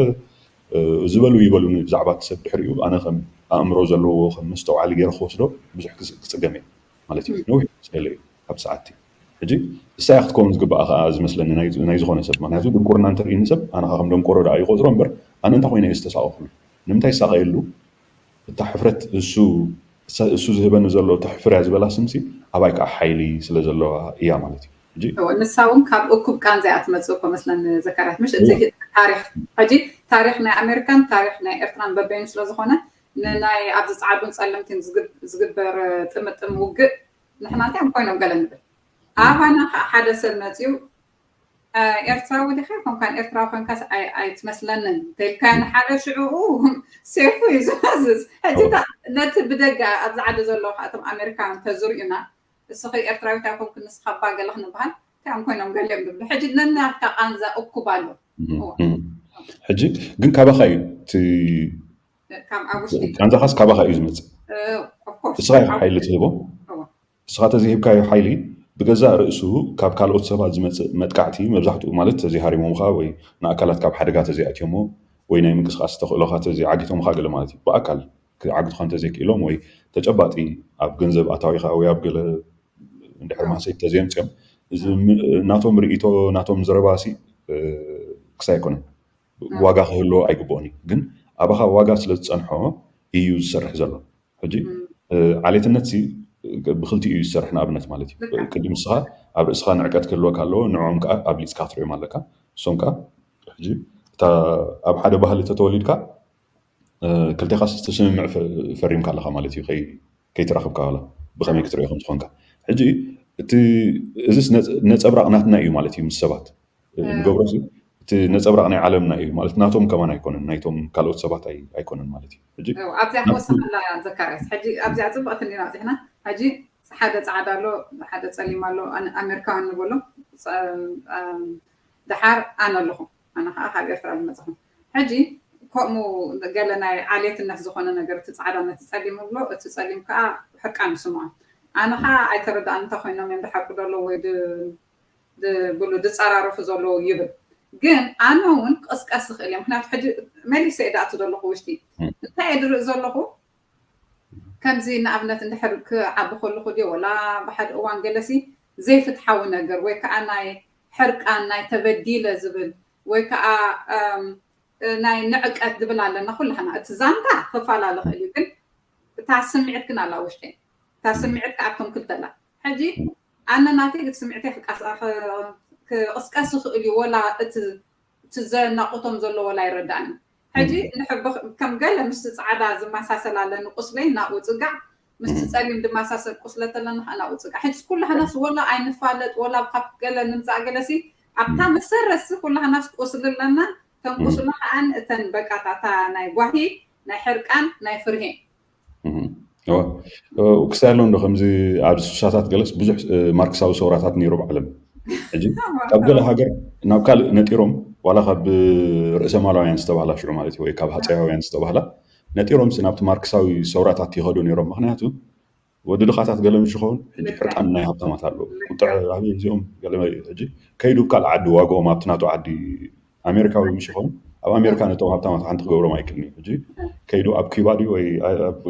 ዝበሉ ይበሉኒ ብዛዕባ እቲ ሰብ ድሕሪኡ ኣነ ከም ኣእምሮ ዘለዎ ከም መስተውዓሊ ገይረ ክወስዶ ብዙሕ ክፅገም እየ ማለት እዩ ነዊሕ ስለ ካብ ሰዓትቲ ሕጂ እሳያ ክትከውን ዝግባኣ ከዓ ዝመስለኒ ናይ ዝኾነ ሰብ ምክንያቱ ድንቁርና እንተርእኒ ሰብ ኣነ ከዓ ከም ደንቆሮ ደኣ ይቆፅሮ እምበር ኣነ እንታይ ኮይነ እየ ዝተሳቀኩሉ ንምንታይ ይሳቀየሉ እታ ሕፍረት እሱ እሱ ዝህበኒ ዘሎ እታ ሕፍርያ ዝበላ ስምሲ ኣባይ ከዓ ሓይሊ ስለ ዘለዋ እያ ማለት እዩ ሕጂ ንሳ እውን ካብ እኩብ ቃንዛ እያ ትመፅእ እኮ መስለኒ ዘካርያት ምሽ እቲ ታሪክ ሕጂ ታሪክ ናይ ኣሜሪካን ታሪክ ናይ ኤርትራን በበይኑ ስለዝኮነ ንናይ ኣብዚ ፃዕዱን ፀለምቲን ዝግበር ጥምጥም ውግእ ንሕና እንታይ ኮይኖም ገለ ንብል ኣባና ከዓ ሓደ ሰብ መፅዩ ኤርትራዊ ዲኻ ኮንካን ኤርትራዊ ኮንካስ ኣይትመስለንን እንተኢልካዮ ንሓደ ሽዕኡ ሴፉ እዩ ዝመዝዝ ሕጂ ነቲ ብደገ ኣብዚ ዓዲ ዘሎ ከኣቶም ኣሜሪካውያን ተዝርእዩና እስኺ ኤርትራዊት ኣይኮንኩ ንስኻ እባ ገለ ክንበሃል እንታይ እዮም ኮይኖም ገሊኦም ዝብሉ ሕጂ ነናትካ ቃንዛ እኩብ ኣሎ ሕጂ ግን ካባኻ እዩ እቲ ካብ ኣብ ውሽጢ ቃንዛኻስ ካባኻ እዩ ዝመፅእ። of course እስኻ ኢኻ ሓይሊ ትህቦ። እስኻ ተዘይሂብካዮ ሓይሊ ብገዛእ ርእሱ ካብ ካልኦት ሰባት ዝመፅእ መጥቃዕቲ መብዛሕትኡ ማለት ተዘይሃሪሞምኻ ወይ ንኣካላት ካብ ሓደጋ ተዘይኣትዮሞ ወይ ናይ ምንቅስቃስ ተኽእሎኻ ተዘይዓጊቶምኻ ገለ ማለት እዩ። ብኣካል ክዓግቱኻ እንተዘይክኢሎም ወይ ተጨባጢ ኣብ ገንዘብ ኣታዊኻ ወይ ኣብ ገለ እንድሕር ማሰይ ተዘየምፅኦም ናቶም ርእይቶ ናቶም ዘረባሲ ክሳ ኣይኮነን ዋጋ ክህልዎ ኣይግብኦን እዩ። ግን ኣባኻ ዋጋ ስለ ዝፀንሖ እዩ ዝሰርሕ ዘሎ። ሕጂ ዓሌትነት ሲ ብክልቲኡ እዩ ዝሰርሕ። ንኣብነት ማለት እዩ ቅድም ንስኻ ኣብ ርእስኻ ንዕቀት ክህልወካ ኣለዎ፣ ንዕኦም ከዓ ኣብሊፅካ ክትሪኦም ኣለካ። እሶም ከዓ ሕጂ እታ ኣብ ሓደ ባህሊ ተተወሊድካ ክልቴኻ ስምምዕ ፈሪምካ ኣለካ ማለት እዩ። ከይተራኽብካ ዋላ ብኸመይ ክትሪኦ ከም ዝኾንካ። ሕጂ እቲ እዚስ ነፀብራቕ ናትና እዩ ማለት እዩ ምስ ሰባት ንገብሮ እቲ ነፀብራቕ ናይ ዓለምና እዩ ማለት ናቶም ከማን ኣይኮነን ናይቶም ካልኦት ሰባት ኣይኮነን ማለት እዩ። ሕጂ ኣብዚኣ ክወስኸላ ዘካርያስ ሕጂ ኣብዚኣ ፅብቕቲ እንዲና ኣብዚሕና ሕጂ ሓደ ፃዕዳ ኣሎ ሓደ ፀሊም ኣሎ ኣሜሪካውያን ንበሎ ደሓር ኣነ ኣለኹ ኣነ ከዓ ካብ ኤርትራ ዝመፅኹ ሕጂ ከምኡ ገለ ናይ ዓሌትነት ዝኾነ ነገር እቲ ፃዕዳ ነቲ ፀሊም ብሎ እቲ ፀሊም ከዓ ሕርቃን ይስምዖ ኣነ ከዓ ኣይተረዳእን እንታይ ኮይኖም እዮም ዝሓቁ ዘሎ ወይ ብሉ ዝፀራረፉ ዘለዉ ይብል ግን ኣነ እውን ቅስቀስ ዝኽእል እየ ምክንያቱ ሕጂ መሊሰ እየ ዳኣቱ ዘለኹ ውሽጢ እንታይ እየ ዝርኢ ዘለኹ ከምዚ ንኣብነት እንድሕር ክዓቢ ከለኹ ድዮ ወላ ብሓደ እዋን ገለሲ ዘይፍትሓዊ ነገር ወይ ከዓ ናይ ሕርቃን ናይ ተበዲለ ዝብል ወይ ከዓ ናይ ንዕቀት ዝብል ኣለና ኩላህና እቲ ዛንታ ክፈላለ ክእል እዩ ግን እታ ስምዒት ግን ኣላ ውሽጢ እታ ስምዒት ከኣቶም ክልተ ኣላ ሕጂ ኣነ ናተይ እቲ ስምዒተይ ክቀስቀስ ይኽእል እዩ ወላ እቲ ዘናቁቶም ዘሎ ወላ ይረዳእኒ ሕጂ ከም ገለ ምስቲ ፃዕዳ ዝመሳሰል ኣለኒ ቁስለይ ናብኡ ፅጋዕ ምስቲ ፀሊም ዝመሳሰል ቁስለት ኣለና ከዓ ናብኡ ፅጋዕ ሕጂ ኩላህናስ ወላ ኣይንፋለጥ ወላ ካብ ገለ ንምፃእ ገለሲ ኣብታ መሰረትሲ ኩላህናስ ቁስሊ ኣለና እተን ቁስሊ ከዓ እተን በቃታታ ናይ ጓሂ ናይ ሕርቃን ናይ ፍርሄ ክሳይ ኣሎ እንዶ ከምዚ ኣብዚ ስሳታት ገለስ ብዙሕ ማርክሳዊ ሰውራታት ነይሮም ዓለም ሕጂ ካብ ገለ ሃገር ናብ ካልእ ነጢሮም ዋላ ካብ ርእሰ ማላውያን ዝተባህላ ሽዑ ማለት እዩ ወይ ካብ ሃፀያውያን ዝተባህላ ነጢሮም ሲ ናብቲ ማርክሳዊ ሰውራታት ይኸዱ ነይሮም ምክንያቱ ወዲ ድኻታት ገለ ምሽ ይኸውን ሕጂ ሕርቃን ናይ ሃብታማት ኣለዉ ቁጥዕ ኣበይ እዚኦም ገለ ሕጂ ከይዱ ካልእ ዓዲ ዋግኦም ኣብቲ ናቱ ዓዲ ኣሜሪካዊ ምሽ ይኸውን ኣብ ኣሜሪካ ነቶም ሃብታማት ሓንቲ ክገብሮም ኣይክእልን እዩ ሕጂ ከይዱ ኣብ ኪባ ድዩ ወይ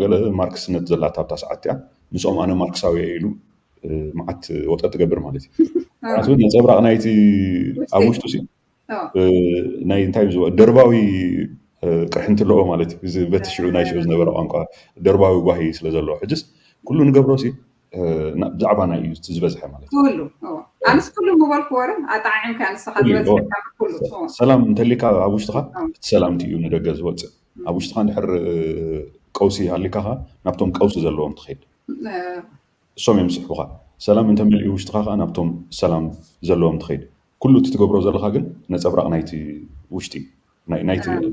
ገለ ማርክስነት ዘላታ ኣብታ ሰዓት እያ ምስኦም ኣነ ማርክሳዊ እየ ኢሉ መዓት ወጠጥ ትገብር ማለት እዩ። ምክንያቱ ነፀብራቕ ናይቲ ኣብ ውሽጡ ሲ ናይ እንታይ ዝብሎ ደርባዊ ቅርሒ እንትለዎ ማለት እዩ። እዚ በቲ ሽዑ ናይ ሽዑ ዝነበረ ቋንቋ ደርባዊ ጓሂ ስለ ዘለዎ ሕጅስ ኩሉ ንገብሮ ሲ ብዛዕባና እዩ እቲ ዝበዝሐ ማለት እዩ። ኩሉ ኣንስ ኩሉ ምበልኩ ወረ ኣጣዓዒምካ ንስኻ ዝበዝሐ ኩሉ ሰላም እንተሊካ ኣብ ውሽጥኻ እቲ ሰላምቲ እዩ ንደገ ዝወፅእ። ኣብ ውሽጥኻ እንድሕር ቀውሲ ሃሊካ ናብቶም ቀውሲ ዘለዎም ትኸይድ። እሶም እዮም ዝስሕቡኻ። ሰላም እንተመሊኡ ውሽጥኻ ከዓ ናብቶም ሰላም ዘለዎም ትኸይድ። ኩሉ እቲ ትገብሮ ዘለኻ ግን ነፀብራቕ ናይቲ ውሽጢ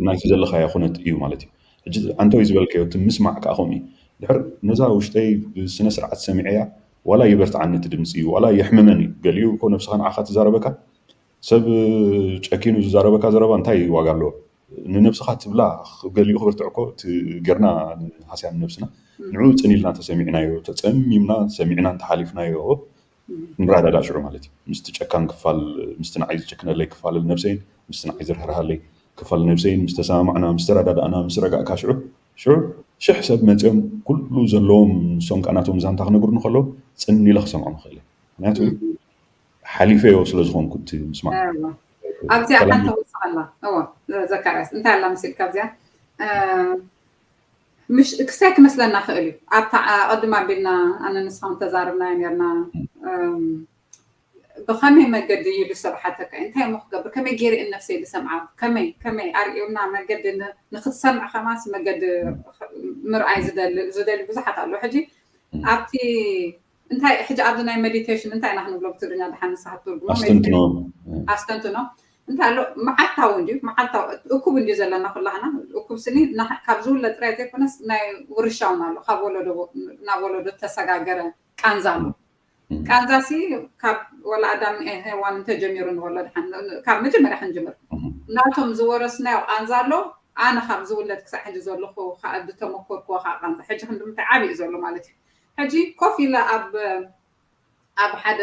ናይቲ ዘለኻዮ ኩነት እዩ ማለት እዩ። ሕጂ ኣንተወይ ዝበልካዮ እቲ ምስማዕ ከዓ ከምኡ እዩ። ድሕር ነዛ ውሽጠይ ብስነ ስርዓት ሰሚዐያ ዋላ ይበርትዓኒ እቲ ድምፂ ዋላ የሕምመኒ ገሊኡ እኮ ነብስኻ ንዓኻ ትዛረበካ ሰብ ጨኪኑ ዝዛረበካ ዘረባ እንታይ ዋጋ ኣለዎ? ንነብስኻ ትብላ ገሊኡ ክብርትዕ እኮ እቲ ጌርና ንሃስያ ንነብስና ንዑ ፅን ኢልና ተሰሚዕናዮ ተፀሚምና ሰሚዕና እንተሓሊፍናዮ ንረዳዳእ ሽዑ ማለት እዩ። ምስቲ ጨካን ክፋል ምስቲ ንዓይ ዝጭክነለይ ክፋል ነብሰይን ምስቲ ንዓይ ዝርህርሃለይ ክፋል ነብሰይን ምስ ተሰማማዕና ምስ ተረዳዳእና ምስ ረጋእካ ሽዑ ሽዑ ሽሕ ሰብ መፅኦም ኩሉ ዘለዎም ንሶም ከዓ ናቶም ዛንታ ክነግሩኒ ከለዉ ፅን ኢለ ክሰምዖም ይኽእል እየ። ምክንያቱ ሓሊፈዮ ስለ ዝኾንኩ እቲ ምስማዕ ኣብዚኣ ሓንቲ ክውስኸላ እዎ ዘካርያስ እንታይ ኣላ መሲልካ ኣብዚኣ ምሽ ክሳይ ክመስለና ክእል እዩ ኣብታ ኣቐድም ኣቢልና ኣነ ንስኻን ተዛርብናዮ ነርና ብኸመይ መገዲ እዩ ዝሰብሓተካ እንታይ እሞ ክገብር ከመይ ገይረ እየ ነፍሰይ ዝሰምዓ ከመይ ከመይ ኣርእዩና መገዲ ንክትሰምዕ ከማስ መገዲ ምርኣይ ዝደሊ ዝደሊ ብዙሓት ኣለዉ ሕጂ ኣብቲ እንታይ ሕጂ ኣብዚ ናይ ሜዲቴሽን እንታይ ኢና ክንብሎ ብትግርኛ ድሓን ንስኻ ትትርጉሞ ኣስተንትኖ ኣስተንትኖ እንታይ ኣሎ መዓልታዊ እንድዩ መዓልታዊ እኩብ እንድዩ ዘለና ኩላህና እኩብ ስኒ ካብ ዝውለ ጥራይ ዘይኮነስ ናይ ውርሻ እውን ኣሎ ካብ ወለዶ ናብ ወለዶ ተሰጋገረ ቃንዛ ኣሎ ቃንዛ ሲ ካብ ወላ ኣዳም ሄዋን እንተጀሚሩ ንወሎ ድሓን ካብ መጀመርያ ክንጅምር ናቶም ዝወረስናዮ ቃንዛ ኣሎ ኣነ ካብ ዝውለድ ክሳዕ ሕጂ ዘለኹ ብተመኮርክዎ ከዓ ቃንዛ ሕጂ ክንዲ ምንታይ ዓብዩ ዘሎ ማለት እዩ። ሕጂ ኮፍ ኢለ ኣብ ኣብ ሓደ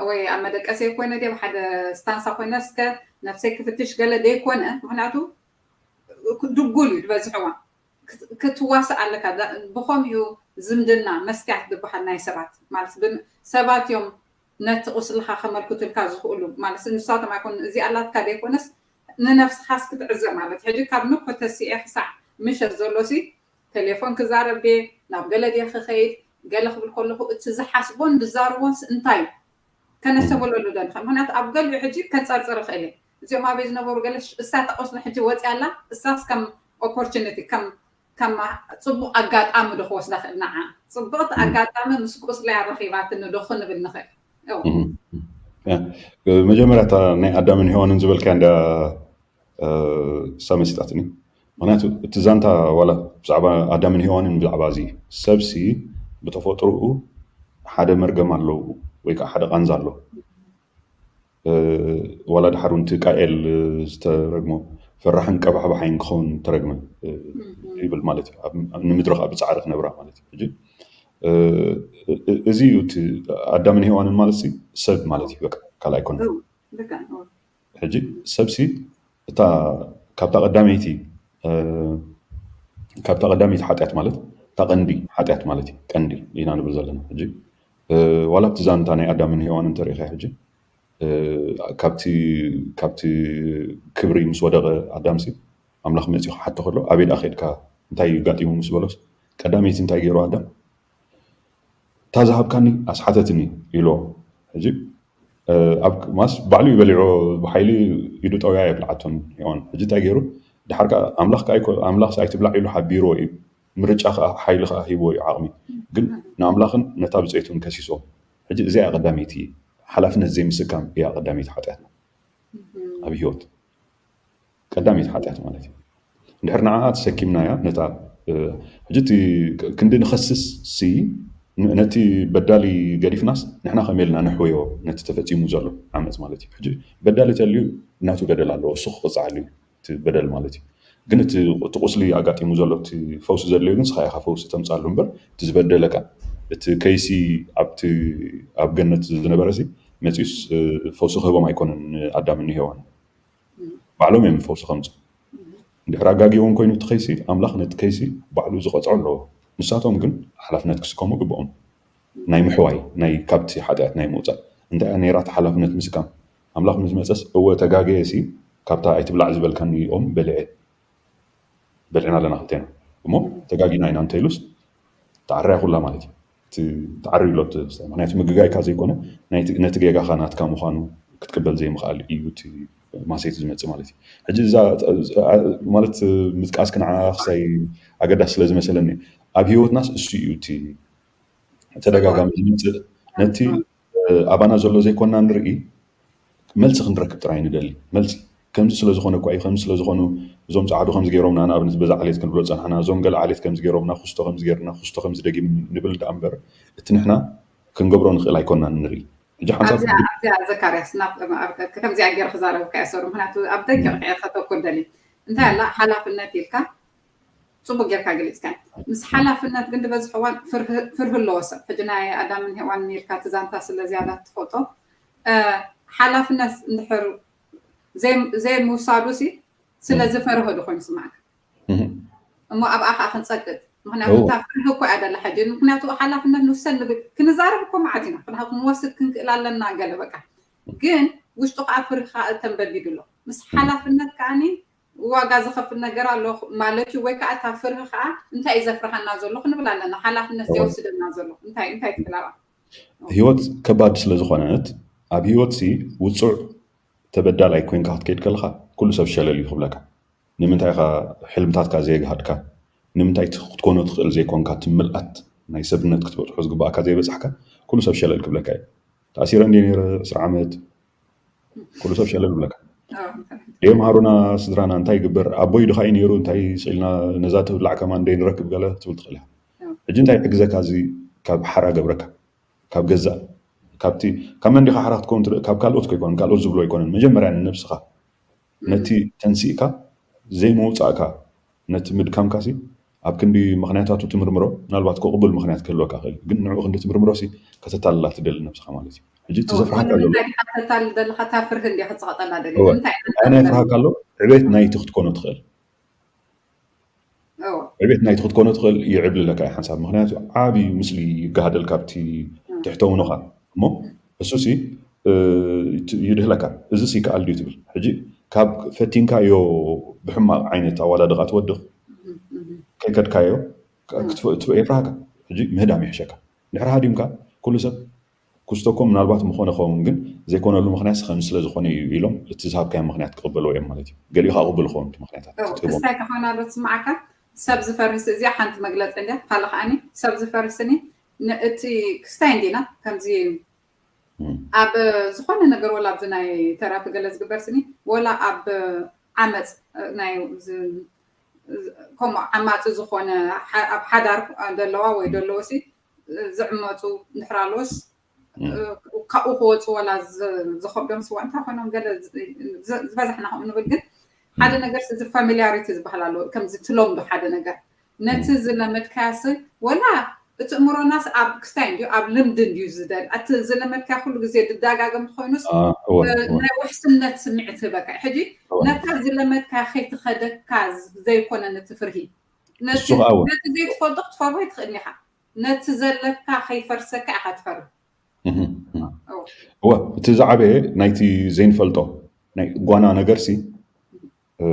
ወይ ኣብ መደቀሰይ ኮይነ ደ ሓደ ስታንሳ ኮይነ እስከ ነፍሰይ ክፍትሽ ገለ ደይኮነ፣ ምክንያቱ ድጉል እዩ ዝበዝሕዋ ክትዋስእ ኣለካ። ብከምኡ ዝምድና መስትያት ዝበሃል ናይ ሰባት ማለት ሰባት እዮም ነቲ ቁስልካ ከመልክቱልካ ዝኽእሉ ማለት ንሳቶም ኣይኮን እዚ ኣላትካ ደይኮነስ ንነፍስኻስ ክትዕዘብ ማለት ሕጂ ካብ ንኮ ተሲኤ ክሳዕ ምሸት ዘሎ ሲ ቴሌፎን ክዛረብ ድየ ናብ ገለ ድየ ክኸይድ ገለ ክብል ከለኹ እቲ ዝሓስቦን ዝዛርቦን እንታይ እዩ ከነስተብለሉ ዶ ንኽእል ምክንያቱ ኣብ ገሊኡ ሕጂ ከንፀርፅር ይኽእል እየ እዚኦም ኣበይ ዝነበሩ ገለ እሳ ተቆስሎ ሕጂ ወፅያ ኣላ እሳስ ከም ኦፖርቹኒቲ ከም ከም ፅቡቅ ኣጋጣሚ ዶ ክወስዳ ክእል ንዓ ፅብቅቲ ኣጋጣሚ ምስ ቁስለያ ረኺባትኒ ዶ ክንብል ንኽእል መጀመርያ ናይ ኣዳምን ሄዋንን ዝበልካ እንዳ እሳ መሲጣትኒ ምክንያቱ እቲ ዛንታ ዋላ ብዛዕባ ኣዳምን ሄዋንን ብዛዕባ እዚ ሰብሲ ብተፈጥሮኡ ሓደ መርገም ኣለዉ ወይ ከዓ ሓደ ቃንዛ ኣሎ ዋላ ድሓር እውን እቲ ቃኤል ዝተረግሞ ፈራሕን ቀባሕባሓይን ክኸውን ተረግመ ይብል ማለት እዩ ንምድሪ ከዓ ብፃዕሪ ክነብራ ማለት እዩ ሕጂ እዚ እዩ እቲ ኣዳምን ሄዋንን ማለት ሰብ ማለት እዩ በቃ ካልእ ኣይኮነ ሕጂ ሰብሲ እታ ካብታ ቀዳመይቲ ካብታ ቀዳመይቲ ሓጢኣት ማለት እታ ቀንዲ ሓጢኣት ማለት እዩ ቀንዲ ኢና ንብል ዘለና ሕጂ ዋላ ኣብቲ ዛንታ ናይ ኣዳምን ሄዋን እንተሪኢኻ ሕጂ ካብቲ ካብቲ ክብሪ ምስ ወደቐ ኣዳምሲ ኣምላኽ መፂኡ ክሓቶ ከሎ ኣበይ ደኣ ከድካ እንታይ እዩ ጋጢሙ ምስ በሎስ ቀዳመይቲ እንታይ ገይሩ ኣዳም እታ ዝሃብካኒ ኣስሓተትኒ ኢሎ ሕጂ ማስ ባዕሉ ይበሊዖ ብሓይሊ ኢዱ ጠውያ የብልዓቶን ሄዋን ሕጂ እንታይ ገይሩ ድሓር ኣምላኽ ኣይትብላዕ ኢሉ ሓቢርዎ እዩ ምርጫ ከዓ ሓይሊ ከዓ ሂብዎ እዩ ዓቕሚ ግን ንኣምላኽን ነታ ብፀይቱን ከሲሶ ሕጂ እዚኣ ቀዳመይቲ ሓላፍነት ዘይምስካም እያ ቀዳመይቲ ሓጢኣትና ኣብ ህይወት ቀዳመይቲ ሓጢኣት ማለት እዩ እንድሕር ንዓኣ ተሰኪምናያ ነታ ሕጂ ክንዲ ንኸስስ ሲ ነቲ በዳሊ ገዲፍናስ ንሕና ከመይ ኢልና ንሕወዮ ነቲ ተፈፂሙ ዘሎ ዓመፅ ማለት እዩ ሕጂ በዳሊ ተልዩ እናቱ በደል ኣለዎ እሱ ክቕፃዕ ኣለዩ እቲ በደል ማለት እዩ ግን እቲ ቁስሊ ኣጋጢሙ ዘሎ እቲ ፈውሲ ዘድለዩ ግን ስኻ ኢኻ ፈውሲ ተምፃሉ እምበር እቲ ዝበደለካ እቲ ከይሲ ኣብቲ ኣብ ገነት ዝነበረ ሲ መፂኡስ ፈውሲ ክህቦም ኣይኮነን ኣዳምን ሄዋን ባዕሎም እዮም ፈውሲ ከምፁ እንድሕር ኣጋጊዎም ኮይኑ እቲ ከይሲ ኣምላኽ ነቲ ከይሲ ባዕሉ ዝቐፅዖ ኣለዎ ንሳቶም ግን ሓላፍነት ክስከሙ ግብኦም ናይ ምሕዋይ ናይ ካብቲ ሓጢኣት ናይ ምውፃእ እንታይ ነይራ እቲ ሓላፍነት ምስካም ኣምላኽ ምስ መፀስ እወ ተጋገየ ሲ ካብታ ኣይትብላዕ ዝበልካኒ ኦም በልዐ በልዕና ኣለና ክልቴና እሞ ተጋጊና ኢና እንተኢሉስ ተዓርያ ኩላ ማለት እዩ ተዓርዩ ኣሎ ምክንያቱ ምግጋይካ ዘይኮነ ነቲ ጌጋኻ ናትካ ምዃኑ ክትቅበል ዘይምኽኣል እዩ ማሰይቲ ዝመፅእ ማለት እዩ ሕጂ እዛ ማለት ምጥቃስ ክንዓ ክሳይ ኣገዳሲ ስለ ዝመሰለኒ ኣብ ህይወትናስ እሱ እዩ እቲ ተደጋጋሚ ዝመፅእ ነቲ ኣባና ዘሎ ዘይኮና ንርኢ መልሲ ክንረክብ ጥራይ ንደሊ መልሲ ከምዚ ስለ ዝኾነ እኳ እዩ ከምዚ ስለ ዝኾኑ እዞም ፃዕዱ ከምዚ ገይሮምና ንኣብነት በዛ ዓሌት ክንብሎ ፀናሕና እዞም ገለ ዓሌት ከምዚ ገይሮምና ክስቶ ከምዚ ገይርና ክስቶ ከምዚ ደጊም ንብል ደኣ እምበር እቲ ንሕና ክንገብሮ ንኽእል ኣይኮናን ንርኢ ሕጂ ሓንሳብ ኣብዚኣ ዘካርያስ ከምዚኣ ገይረ ክዛረብካ እየ ሰሩ ምክንያቱ ኣብ ደቂቕ ከተኩር ደሊ እንታይ ኣላ ሓላፍነት ኢልካ ፅቡቅ ጌርካ ገሊፅካ ምስ ሓላፍነት ግን ዝበዝሕ እዋን ፍርህ ኣለዎ ሰብ ሕጂ ናይ ኣዳምን ሄዋን ኢልካ እቲ ዛንታ ስለ ዝያዳ ትፈልጦ ሓላፍነት እንድሕር ዘይምውሳዱ ሲ ስለ ዝፈርህ ዶ ኮይኑ ስማዕካ እሞ ኣብኣ ከዓ ክንፀቅጥ ምክንያቱ እታ ፍርህ እኮ እያ ደላ ሕጂ ምክንያቱ ሓላፍነት ንውሰድ ንብል ክንዛረብ እኮ መዓት ኢና ክንወስድ ክንክእል ኣለና ገለ በቃ ግን ውሽጡ ከዓ ፍርህ ከዓ ተንበዲዱ ኣሎ ምስ ሓላፍነት ከዓኒ ዋጋ ዘኸፍል ነገር ኣሎ ማለት እዩ ወይ ከዓ እታ ፍርህ ከዓ እንታይ እዩ ዘፍርሃና ዘሎ ክንብል ኣለና ሓላፍነት የወስደና ዘሎ እንታይ እንታይ ትብል ኣብኣ ህይወት ከባድ ስለ ዝኾነት ኣብ ህይወት ሲ ውፁዕ ተበዳላይ ኮይንካ ክትከይድ ከለካ ኩሉ ሰብ ሸለል እዩ ክብለካ ንምንታይ ኢኻ ሕልምታትካ ዘይግሃድካ ንምንታይ ክትኮኖ ትኽእል ዘይኮንካ ትምልኣት ናይ ሰብነት ክትበፅሖ ዝግባእካ ዘይበፃሕካ ኩሉ ሰብ ሸለል ክብለካ እዩ ተኣሲረ እንደ ነረ ዕስራ ዓመት ኩሉ ሰብ ሸለል ይብለካ ደዮም ሃሩና ስድራና እንታይ ይግበር ኣቦይ ድኻ እዩ ነይሩ እንታይ ስኢልና ነዛ ትብላዕ ከማን ደይ ንረክብ ገለ ክትብል ትኽእል ኢኻ ሕጂ እንታይ ሕግዘካ እዚ ካብ ሓራ ገብረካ ካብ ገዛእ ካብቲ ካብ መን ዲኻ ሓራ ክትከውን ትደእ ካብ ካልኦት ከይኮነን ካልኦት ዝብሎ ኣይኮነን መጀመርያ ንነብስኻ ነቲ ተንሲእካ ዘይምውፃእካ ነቲ ምድካምካ ሲ ኣብ ክንዲ ምኽንያታቱ ትምርምሮ፣ ምናልባት ከቕብል ምኽንያት ክህልወካ ይኽእል እዩ። ግን ንዕኡ ክንዲ ትምርምሮ ሲ ከተታልላ ትደሊ ነብስኻ ማለት እዩ። ሕጂ እቲ ዘፍርሃካ ዘሎ እንታይ ዲኻ ተታልል ዘለኻ? እታ ፍርሂ እንዲያ ክትፀቐጠላ ደልየ። እወ፣ እንታይ ኢኻ እንታይ ፍርሃካ ኣሎ? ዕቤት ናይቲ ክትኮኖ ትኽእል እወ። ዕቤት ናይቲ ክትኮኖ ትኽእል የዕብልለካ እዩ ሓንሳብ። ምኽንያቱ ዓቢ ምስሊ ይጋሃደል ካብቲ ትሕተ ውኖኻ እሞ እሱ ሲ እ፣ ይድህለካ። እዚ ሲ ይከኣል ድዩ ትብል። ሕጂ ካብ ፈቲንካዮ ብሕማቕ ዓይነት ኣዋዳድቓ ትወድቕ ከይከድካዮ የፍርሃካ። ሕጂ ምህዳም ይሕሸካ። ድሕሪ ሃዲምካ ኩሉ ሰብ ክስቶ እኮ ምናልባት ምኾነ ኸውን ግን ዘይኮነሉ ምኽንያት ከም ስለ ዝኾነ እዩ ኢሎም እቲ ዝሃብካዮ ምኽንያት ክቕበልዎ እዮም ማለት እዩ። ገሊኡ ከዓ ቅቡል ይኸውን እቲ ምኽንያታት ትህቦም። ክስታይ ተኾናዶ ትስምዓካ? ሰብ ዝፈርስ እዚኣ ሓንቲ መግለፂ እንድያ። ካልእ ከዓኒ ሰብ ዝፈርስኒ ን- እቲ ክስታይ እንዲና ከምዚ እም። ኣብ ዝኾነ ነገር ወላ ኣብዚ ናይ ተራፒ ገለ ዝግበር ስኒ ወላ ኣብ ዓመፅ ናይ ዝ- ዝ- ከምኡ ዓማፂ ዝኾነ ሓ- ኣብ ሓዳር ዘለዋ ወይ ዘለዎሲ ዝዕመፁ እንድሕር ኣለዎስ እም። ካብኡ ክወፁ ወላ ዝ- ዝኸብዶም ስዋ እንታይ ኮይኖም ገለ ዝ- ዝ- ዝበዛሕና ከምኡ ንብል ግን ሓደ ነገር እዚ ፋሚሊያሪቲ ዝበሃል ኣሎ ከምዚ ትለምዶ ሓደ ነገር ነቲ ዝለመድካያሲ ወላ እቲ እምሮናስ ኣብ ክስታይ እንድዩ ኣብ ልምዲ እንድዩ ዝደል እቲ ዝለመድካያ ኩሉ ግዜ ድዳጋገም ትኮይኑስ አ፣ እወ፣ እወ፣ ናይ ውሕስነት ስምዒት ህበካ ሕጂ እወ። ነታ ዝለመድካያ ከይትኸደካ ዘይኮነ ነቲ ፍርሂ ነቲ እሱ ከዓ እወ። ነቲ ዘይትፈልጦ ክትፈርሆ ይትኽእል ኢኻ ነቲ ዘለካ ከይፈርሰካ ኢኻ ትፈርህ እህ፣ እህ። እወ። እወ፣ እቲ ዝዓበየ ናይቲ ዘይንፈልጦ ናይ ጓና ነገርሲ እ፣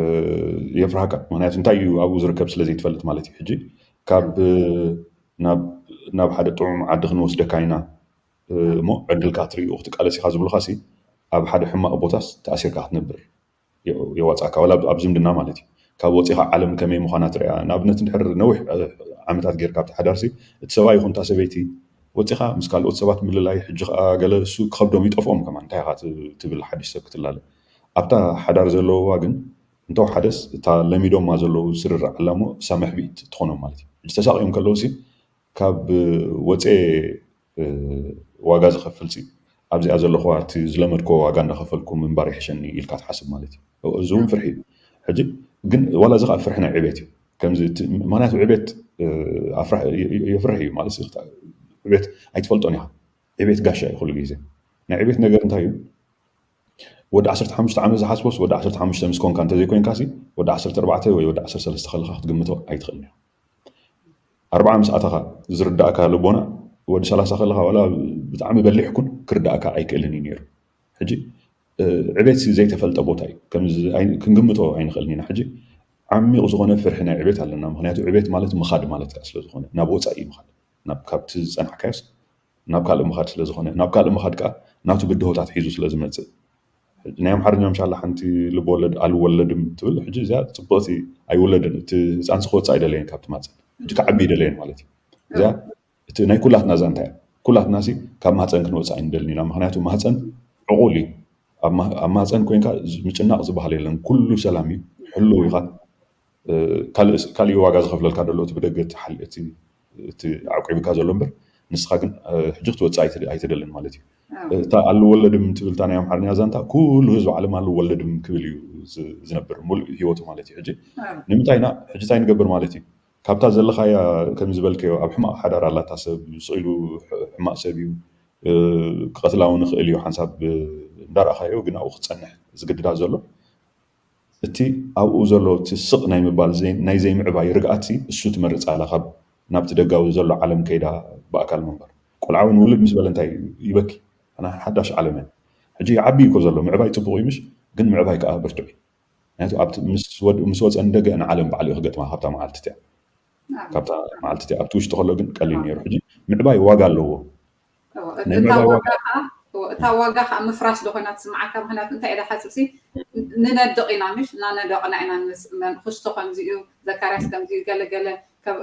የፍርሃካ። ምክንያቱ እንታይ እዩ ኣብኡ ዝርከብ ስለ ዘይትፈልጥ ማለት እዩ። ሕጂ ካብ ናብ ናብ ሓደ ጥዑም ዓዲ ክንወስደካ ኢና እ፣ እሞ ዕድልካ ትርእዩ ክትቃለስ ኢኻ ዝብሉኻ ሲ ኣብ ሓደ ሕማቕ ቦታስ ተኣሲርካ ክትነብር የ- የዋፅኣካ ዋላ ኣብ- ኣብ ዝምድና ማለት እዩ። ካብ ወፂኻ ዓለም ከመይ ምዃና ትሪኣ። ንኣብነት እንድሕር ነዊሕ እ፣ ዓመታት ጌርካ ኣብቲ ሓዳርሲ እቲ ሰብኣይ ይኹን እታ ሰበይቲ ወፂኻ ምስ ካልኦት ሰባት ምልላይ ሕጂ ከዓ ገለ እሱ ክኸብዶም ይጠፍኦም ከማን እንታይ ኢኻ ት- ትብል ሓድሽ ሰብ ክትላለ ኣብታ ሓዳር ዘለውዋ ግን እንተወሓደስ እታ ለሚዶማ ዘለዉ ስርር ዓላሞ እሳ መሕቢኢት ትኾኖም ማለት እዩ። ሕጂ ተሳቒዮም ከለዉ ሲ ካብ ወፀ እ፣ ዋጋ ዝኸፍል ሲ ኣብዚኣ ዘለኹዋ እቲ ዝለመድኮ ዋጋ እንዳኸፈልኩ ምንባር ይሕሸኒ ኢልካ ትሓስብ ማለት እዩ። እዚ እውን ፍርሒ እዩ። ሕጂ ግን ዋላ እዚ ከዓ ፍርሒ ናይ ዕቤት እዩ። ከምዚ እቲ- ምክንያቱ ዕቤት እ፣ ኣፍራሕ- የ- የ- የፍርሕ እዩ ማለት ሲ- ዕቤት ኣይትፈልጦን ኢኻ። ዕቤት ጋሻ እዩ ኩሉ ግዜ። ናይ ዕቤት ነገር እንታይ እዩ? ወዲ ዓሰርተ ሓሙሽተ ዓመት ዝሓስቦስ ወዲ ዓሰርተ ሓሙሽተ ምስ ኮንካ እንተዘይኮይንካ ሲ ወዲ ዓሰርተ ኣርባዕተ ወይ ወዲ ዓሰርተ ሰለስተ ከለካ ክትግምቶ ኣይትኽእልን ኢኻ። ኣርብዓ ምስ ኣተኻ ዝርዳእካ ልቦና ወዲ ሰላሳ ከለካ ዋላ ብጣዕሚ በሊሕ ኩን ክርዳእካ ኣይክእልን እዩ ነይሩ። ሕጂ እ፣ ዕቤት ሲ ዘይተፈልጠ ቦታ እዩ። ከምዚ ኣይ- ክንግምቶ ኣይንኽእልን ኢና። ሕጂ ዓሚቕ ዝኾነ ፍርሒ ናይ ዕቤት ኣለና። ምክንያቱ ዕቤት ማለት ምኻድ ማለት ከዓ ስለ ዝኾነ ናብ ወፃኢ እዩ ምኻድ። ናብ ካብቲ ዝፀናሕካዮስ ናብ ካልእ ምኻድ ስለ ዝኾነ ናብ ካልእ ምኻድ ከዓ ናቱ ብድሆታት ሒዙ ስለ ዝመፅእ ናይ ኣምሓርኛ ምሻላ ሓንቲ ልብወለድ ኣልወለድም ትብል ሕጂ እዚኣ ፅብቕቲ ኣይውለድን እቲ ህፃንሲ ክወፅእ ኣይደለየን ካብቲ ማፀን ሕጂ ክዓቢ ይደለየን ማለት እዩ እዚኣ እቲ ናይ ኩላትና ዛንታ እያ ኩላትና ሲ ካብ ማፀን ክንወፅእ ኣይንደልን ኢና ምክንያቱ ማፀን ዕቑል እዩ ኣብ ማ- ኣብ ማፀን ኮይንካ ዝ- ምጭናቕ ዝበሃል የለን ኩሉ ሰላም እዩ ሕልው ኢኻ እ፣ ካልእ ካልእ ዋጋ ዝኸፍለልካ ደሎ እቲ ብደገ እቲ ሓል- እቲ እቲ ኣዕቂብካ ዘሎ እምበር ንስኻ ግን እ፣ ሕጂ ክትወፅእ ኣይትደ- ኣይትደልን ማለት እዩ እታ ኣልወለድም ትብልታ ናይ ኣምሓርኛ ዛንታ ኩሉ ህዝቢ ዓለም ኣልወለድም ክብል እዩ ዝ- ዝነብር ሙሉእ ህይወቱ ማለት እዩ ሕጂ ንምንታይ ኢና ሕጂ እንታይ ንገብር ማለት እዩ ካብታ ዘለኻያ ከም ዝበልከዮ ኣብ ሕማቕ ሓዳር ኣላታ ሰብ ስኢሉ ሕ- ሕማቕ ሰብ እዩ እ፣ ክቐትላ እውን ይኽእል እዩ ሓንሳብ እ፣ እንዳረኣኻዮ ግን ኣብኡ ክፀንሕ ዝግድዳ ዘሎ እቲ ኣብኡ ዘሎ እቲ ስቕ ናይ ምባል ዘይ- ናይ ዘይምዕባይ ርግኣት እሱ ትመርፅ ኣላ ካብ ናብቲ ደጋዊ ዘሎ ዓለም ከይዳ ብኣካል ምንባር ቆልዓ እውን ውልድ ምስ በለ እንታይ ይበኪ ሓዳሽ ዓለም እያ ሕጂ ይዓቢ እኮ ዘሎ ምዕባይ ፅቡቕ እዩ ምሽ ግን ምዕባይ ከዓ ብርቱዕ እዩ ምክንያቱ ኣብቲ ምስ ወድ- ምስ ወፀ ንደገ ንዓለም ባዕሉ እዩ ክገጥማ ካብታ መዓልቲ እቲኣ ካብታ መዓልቲ እቲኣ ኣብቲ ውሽጢ ከሎ ግን ቀሊል ነይሩ ሕጂ ምዕባይ ዋጋ ኣለዎ ናይ እታ ምዕባይ ዋጋ ዋጋ ከዓ እታ ዋጋ ከዓ ምፍራስ ዶ ኮይና ትስምዓካ ምክንያቱ እንታይ ኢለ ሓስብሲ ንነድቕ ኢና ምሽ እናነደቕና ኢና ንስ- መን- ክስቶ ከምዚ እዩ ዘካርያስ ከምዚ እዩ ገለገለ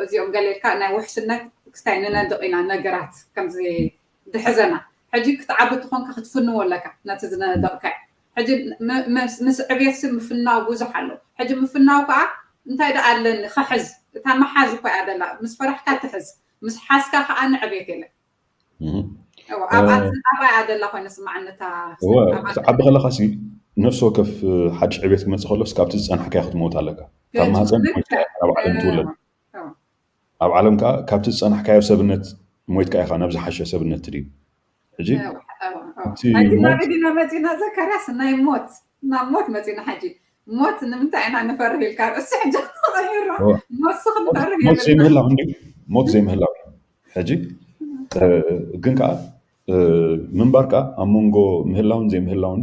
እዚኦም ገለ ኢልካ ናይ ውሕስነት ክስታይ ንነድቕ ኢና ነገራት ከምዚ ድሕዘና ሕጂ ክትዓቢ ትኾንካ ክትፍንዎ ኣለካ ነቲ ዝነደቕካ ሕጂ ም- ምስ- ምስ ዕብየትሲ ምፍናው ብዙሕ ኣሎ ሕጂ ምፍናው ከዓ እንታይ ደኣ ኣለኒ ክሕዝ እታ መሓዝ እኮ እያ ደላ ምስ ፈራሕካ ትሕዝ ምስ ሓዝካ ከዓ ንዕብየት የለን እህ። እወ፣ ኣብኣ ኣባይ ኣደላ ኮይነ ስማዓኒ እታ እወ ክትዓቢ ከለካ ሲ ነፍሲ ወከፍ ሓድሽ ዕቤት ክመፅእ ከሎስ ካብቲ ዝፀናሕካዮ ክትመውት ኣለካ። ካብ ማህፀን ሞይትካ ኢኻ ናብ ዓለም ትውለድ። ኣብ ዓለም ከዓ ካብቲ ዝፀናሕካዮ ሰብነት ሞይትካ ኢኻ ናብ ዝሓሸ ሰብነት ትድይብ። ሕጂ ሕጂ ናበይ ዲና መፂና? ዘካርያስ፣ ናይ ሞት ናብ ሞት መፂና። ሕጂ ሞት ንምንታይ ኢና ንፈርህ ኢልካ ርእሲ ሕጂ ተቐይሮ። ሞት ስኽ ንፈርህ ሞት የብልና። ዘይምህላው እንዲ ሞት ዘይምህላው እዩ። ሕጂ ግን ከዓ ምንባር ከዓ ኣብ መንጎ ምህላውን ዘይምህላውን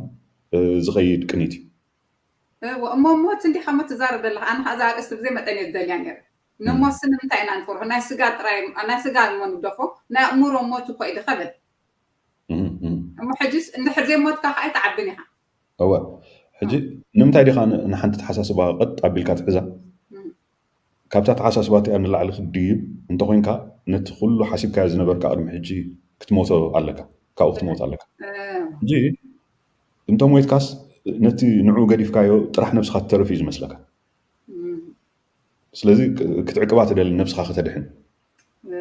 ዝኸይድ ቅኒት እዩ። እሞ ሞት እንዲኻ ሞ ትዛረብ ዘለኻ? ኣነ ከዓ እዛ ኣርእስቲ ብዘይ መጠን እየ ዝደልያ ነይረ። ንሞት ስ ንምንታይ ኢና ንፈርሆ? ናይ ስጋ ጥራይ፣ ናይ ስጋ እሞ ንግደፎ፣ ናይ ኣእምሮ ሞት እኮ እዩ ድኸበድ። እሞ ሕጂስ እንድሕር ዘይሞትካ ከዓ ኣይትዓብን ኢኻ። እወ፣ ሕጂ ንምንታይ ዲኻ ንሓንቲ ተሓሳስባ ቀጥ ኣቢልካ ትሕዛ? ካብታ ተሓሳስባ እቲኣ ንላዕሊ ክትድይብ እንተኾይንካ፣ ነቲ ኩሉ ሓሲብካዮ ዝነበርካ ቅድሚ ሕጂ ክትሞቶ ኣለካ፣ ካብኡ ክትሞት ኣለካ። ሕጂ እንተሞይትካስ ነቲ ንዑ ገዲፍካዮ ጥራሕ ነብስኻ ትተርፍ እዩ ዝመስለካ። ስለዚ ክትዕቅባ ትደሊ ነብስኻ ከተድሕን።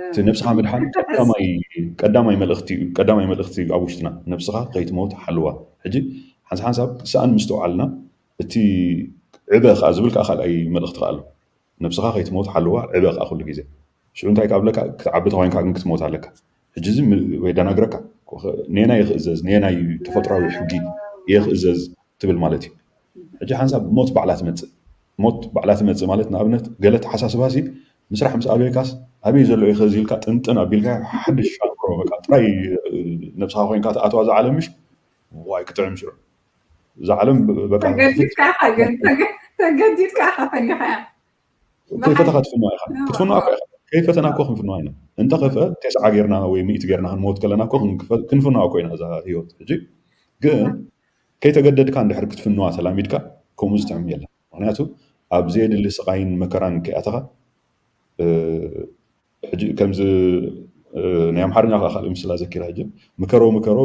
እቲ ነብስኻ ምድሓን ቀዳማይ መልእኽቲ እዩ፣ ቀዳማይ መልእኽቲ እዩ ኣብ ውሽጥና። ነብስኻ ከይትሞት ሓልዋ። ሕጂ ሓንሳብ ሓንሳብ ሰኣን ምስትውዓልና እቲ ዕበ ከዓ ዝብል ከዓ ካልኣይ መልእኽቲ ከዓ ኣሎ። ነብስኻ ከይትሞት ሓልዋ፣ ዕበ ከዓ ኩሉ ግዜ። ሽዑ እንታይ ከዓ ብለካ፣ ክትዓቢ ተኮይንካ ግን ክትሞት ኣለካ። ሕጂ እዚ ወይ ደናግረካ፣ ኔና ይኽእዘዝ፣ ኔና እዩ ተፈጥሯዊ ሕጊ፣ ይኽእዘዝ ትብል ማለት እዩ። ሕጂ ሓንሳብ ሞት ባዕላ ትመፅእ። ሞት ባዕላ ትመፅእ ማለት ንኣብነት ገለ ተሓሳስባ ሲ ምስራሕ ምስ ኣበይካስ ኣበይ ዘሎ እዩ ከዚ ኢልካ ጥንጥን ኣቢልካ ሓድሽ ኣእምሮ በቃ ጥራይ ነብስኻ ኮይንካ ትኣትዋ እዛ ዓለም ምሽ ዋይ ክጥዕም ሽዑ እዛ ዓለም በቃ ተገዲድካ ኢኻ ግን ተገ- ተገዲድካ ኢኻ ፈኒኻ እያ። ከይፈተኻ ትፍንዋ ኢኻ ክትፍንዋ እኮ ኢኻ ከይፈተና እኮ ክንፍንዋ ኢና እንተኸፈ ተስዓ ጌርና ወይ ሚእቲ ጌርና ክንመውት ከለና እኮ ክንክፈ- ክንፍንዋ እኮ ኢና እዛ ህይወት ሕጂ ግን ከይተገደድካ እንድሕር ክትፍንዋ ተላሚድካ ከምኡ ዝጥዕም የለን ምክንያቱ ኣብ ዘየድሊ ስቓይን መከራን ከይኣተኻ ሕጂ ከምዚ ናይ ኣምሓርኛ ከዓ ካልእ ምስላ ዘኪራ ሕጂ ምከሮ ምከሮ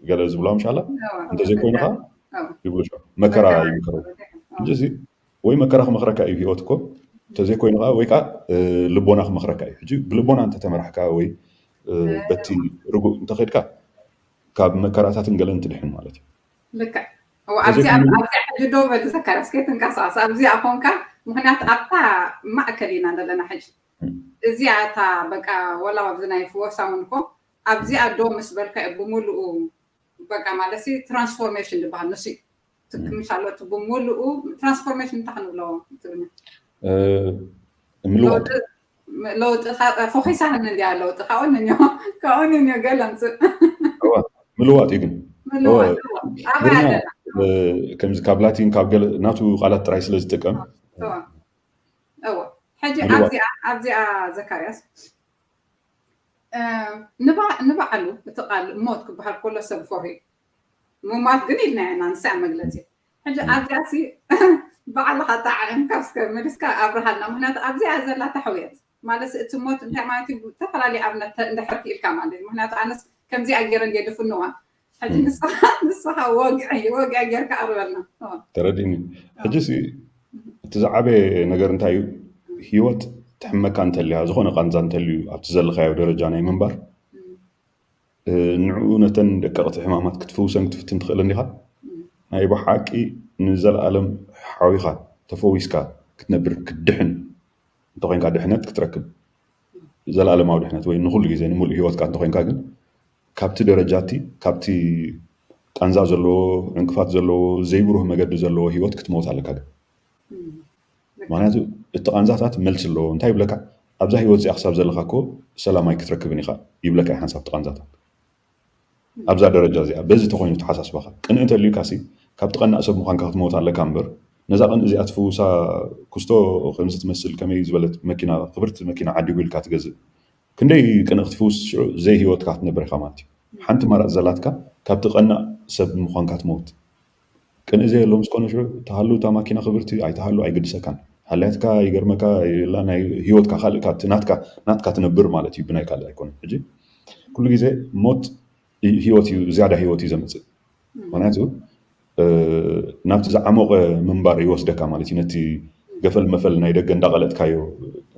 ገለ ዝብላ ምሻላ እንተዘይኮይኑ ከዓ ይብሉ መከራ ይምከሮ ሕጂ ወይ መከራ ክመክረካ እዩ ህይወት እኮ እንተዘይኮይኑ ከዓ ወይ ከዓ ልቦና ክመክረካ እዩ ሕጂ ብልቦና እንተተመራሕካ ወይ በቲ ርጉእ እንተኸድካ ካብ መከራታትን ገለን ትድሕን ማለት እዩ ልክዕ ኣብዚኣ ኣብዚኣ ሕጂ ደው በል ዘካርያስ ከይትንቀሳቀስ ኣብዚኣ ኮንካ ምክንያቱ ኣብታ ማእከል ኢና ዘለና ሕጂ እዚኣ እታ በቃ ወላ ኣብዚ ናይ ፍወሳ እውን እኮ ኣብዚኣ ዶ ምስ በልካ እዩ ብምሉኡ በቃ ማለት ሲ ትራንስፎርሜሽን ዝበሃል ንሱ ትክምሻሎ እቲ ብምሉኡ ትራንስፎርሜሽን እንታይ ክንብሎ ትግርኛ ምልዋጥ ለውጢ ፎኺሳ ህን እንዲያ ለውጢ ካብኡ ንዮ ካብኡ ንዮ ገለምፅእ ምልዋጥ እዩ ግን ከምዚ ካብ ላቲን ካብ ገለ ናቱ ቃላት ጥራይ ስለ ዝጥቀም ሕጂ ኣብዚኣ ኣብዚኣ ዘካርያስ ንባዕሉ እቲ ቃል ሞት ክበሃል ከሎ ሰብ ፈርሁ ምማት ግን ኢልና ኢና ንሳ መግለፂ ሕጂ ኣብዚኣ ሲ ባዕልኻ ጣዕዕምካ እስከ መሊስካ ኣብርሃልና ምክንያቱ ኣብዚኣ ዘላ ታሕውየት ማለት እቲ ሞት እንታይ ማለት እዩ ዝተፈላለዩ ኣብነት እንድሕር ክኢልካ ማለት እዩ ምክንያቱ ኣነስ ከምዚኣ ገይረ እንደ ድፍንዋ ሕጂ ንስኻ ንስኻ ወግዒ ወግዒ ጌርካ ኣቕርበልና ተረዲኒ ሕጂ እቲ ዝዓበየ ነገር እንታይ እዩ ህይወት ትሕመካ እንተልያ ዝኾነ ቃንዛ እንተልዩ ኣብቲ ዘለካዮ ደረጃ ናይ ምንባር ንዕኡ ነተን ደቀቕቲ ሕማማት ክትፍውሰን ክትፍትን ትኽእል እንዲኻ ናይ ብሓቂ ንዘለኣለም ሓዊኻ ተፈዊስካ ክትነብር ክትድሕን እንተኮይንካ ድሕነት ክትረክብ ዘለኣለማዊ ድሕነት ወይ ንኩሉ ግዜ ንምሉእ ህይወትካ እንተኮይንካ ግን ካብቲ ደረጃ እቲ ካብቲ ቃንዛ ዘለዎ ዕንቅፋት ዘለዎ ዘይብሩህ መገዲ ዘለዎ ህይወት ክትመውት ኣለካ ግን ምክንያቱ እቲ ቃንዛታት መልሲ ኣለዎ እንታይ ይብለካ ኣብዛ ህይወት እዚኣ ክሳብ ዘለካ እኮ ሰላም ኣይክትረክብን ኢካ ይብለካ እዩ ሓንሳብ እቲ ቃንዛታት ኣብዛ ደረጃ እዚኣ በዚ ተኮይኑ ተሓሳስባካ ቅንኢ እንተልዩካ ሲ ካብ ትቀናእ ሰብ ምኳንካ ክትመውት ኣለካ እምበር ነዛ ቅንኢ እዚኣ ትፍውሳ ኩስቶ ከምዚ ትመስል ከመይ ዝበለት መኪና ክብርቲ መኪና ዓዲጉ ኢልካ ትገዝእ ክንደይ ቅንኢ ክትፍውስ ሽዑ ዘይ ህይወትካ ክትነብር ኢካ ማለት እዩ ሓንቲ ማራፅ ዘላትካ ካብ ትቀናእ ሰብ ምኳንካ ትመውት ቅንኢ ዘየሎ ምስ ኮነ ሽዑ ትሃሉ እታ ማኪና ክብርቲ ኣይትሃሉ ኣይግድሰካን። ሃልያትካ ይገርመካ የላ ናይ ህይወትካ ካልእ ካብቲ ናትካ ናትካ ትነብር ማለት እዩ ብናይ ካልእ ኣይኮነን። ሕጂ ኩሉ ግዜ ሞት ህይወት እዩ ዝያዳ ህይወት እዩ ዘምፅእ። ምክንያቱ ናብቲ ዝዓሞቐ ምንባር ይወስደካ ማለት እዩ። ነቲ ገፈል መፈል ናይ ደገ እንዳቐለጥካዮ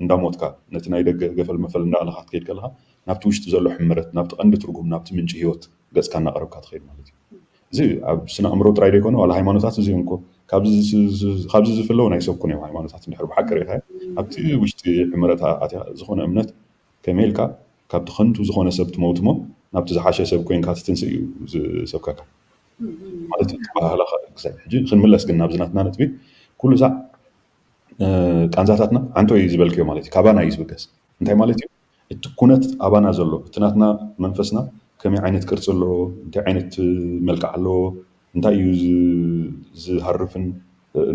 እንዳሞትካ ነቲ ናይ ደገ ገፈል መፈል እንዳቐለካ ክትከይድ ከለካ ናብቲ ውሽጢ ዘሎ ሕመረት ናብቲ ቀንዲ ትርጉም ናብቲ ምንጪ ህይወት ገፅካ እናቐረብካ ትኸይድ ማለት እዩ። እዚ ኣብ ስነ ኣእምሮ ጥራይ ዘይኮነ ዋላ ሃይማኖታት እዚኦም እኮ ካብዚ ዝ- ዝ- ካብዚ ዝፍለው ናይ ሰብ ኩን እዮም። ሃይማኖታት እንድሕር ብሓቂ ርኢኻ ኣብቲ ውሽጢ ዕምረታ ኣትያ ዝኾነ እምነት ከመይ ኢልካ ካብቲ ከንቱ ዝኾነ ሰብ ትመውትሞ ናብቲ ዝሓሸ ሰብ ኮይንካ ትትንስእ እዩ ዝሰብከካ። ማለት እዩ። ባህላ ክሳብ ሕጂ ክንምለስ ግን ናብዚ ናትና ነጥቢ ኩሉ ሳዕ ቃንዛታትና ዓንቶ እዩ ዝበልክዮ ማለት እዩ። ካባና እዩ ዝብገስ። እንታይ ማለት እዩ? እቲ ኩነት ኣባና ዘሎ እቲ ናትና መንፈስና ከመይ ዓይነት ቅርፂ ኣለዎ፣ እንታይ ዓይነት መልክዕ ኣለዎ፣ እንታይ እዩ ዝሃርፍን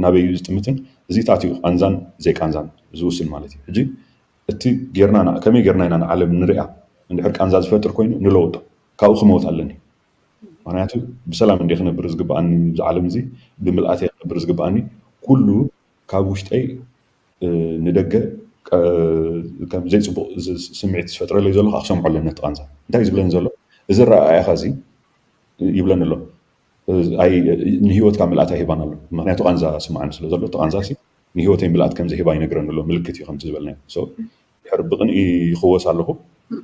ናበይ እዩ ዝጥምትን፣ እዚታት እዩ ቃንዛን ዘይቃንዛን ዝውስን ማለት እዩ። ሕጂ እቲ ጌርና ከመይ ጌርና ኢና ንዓለም ንሪኣ? እንድሕር ቃንዛ ዝፈጥር ኮይኑ ንለውጦ፣ ካብኡ ክመውት ኣለኒ። ምክንያቱ ብሰላም እንደ ክነብር ዝግብኣኒ፣ እዚ ዓለም እዚ ብምልኣት ክነብር ዝግብኣኒ፣ ኩሉ ካብ ውሽጠይ ንደገ ዘይፅቡቅ ስምዒት ዝፈጥረለይ ዘሎ ከዓ ክሰምዖ ኣለኒ። ነቲ ቃንዛ እንታይ እዩ ዝብለኒ ዘሎ? እዚ ረኣያኻ እዚ ይብለኒ ኣሎ። ንሂወትካ ምልኣት ኣይህባን ኣሎ። ምክንያቱ ቃንዛ ስምዓኒ ስለ ዘሎ እቲ ቃንዛ ንሂወተይ ምልኣት ከምዘይህባ ይነግረኒ ኣሎ። ምልክት እዩ ከምቲ ዝበልናዮ። ድሕር ብቅንኢ ይኽወስ ኣለኹ።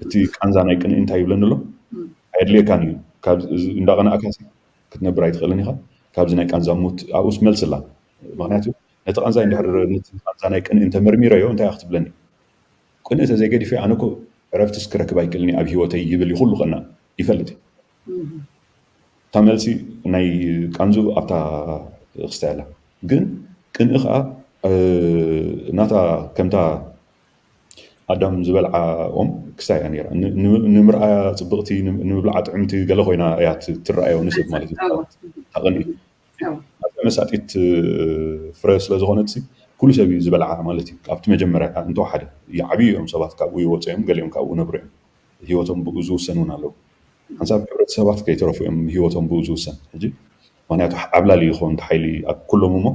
እቲ ቃንዛ ናይ ቅንኢ እንታይ ይብለኒ ኣሎ? ኣየድልየካን እዩ። እንዳቀናእካ ክትነብር ኣይትኽእልን ኢኻ። ካብዚ ናይ ቃንዛ ሙት ኣብኡስ መልስላ። ምክንያቱ ነቲ ቃንዛ እንድሕር ነቲ ቃንዛ ናይ ቅንኢ እንተመርሚረዮ እንታይ ክትብለኒ? ቅንኢ ተዘይገዲፈ ኣነ እኮ ዕረፍትስ ክረክብ ኣይክእልን ኣብ ሂወተይ ይብል ይኩሉ ቀና ይፈልጥ። እታ መልሲ ናይ ቃንዙ ኣብታ ክስታይ ኣላ። ግን ቅንኢ ከዓ ናታ ከምታ ኣዳም ዝበልዓ ኦም ክስታይ እያ ነይራ። ንምርኣያ ፅብቅቲ፣ ንምብላዓ ጥዕምቲ ገለ ኮይና እያ ትረኣዮ ንሰብ ማለት እዩ። ታቅኒ መሳጢት ፍረ ስለዝኮነት ኩሉ ሰብ እዩ ዝበልዓ ማለት እዩ። ካብቲ መጀመርያ እንተወሓደ ይዓብዩ እዮም ሰባት፣ ካብኡ ይወፁ እዮም፣ ገሊኦም ካብኡ ነብሩ እዮም። ህይወቶም ብኡ ዝውሰን እውን ኣለዉ። ሓንሳብ ሕብረተሰባት ከይተረፉ እዮም ህይወቶም ብኡ ዝውሰን። ሕጂ ምክንያቱ ዓብላሊ ይኸውን ሓይሊ ኣብ ኩሎም እሞ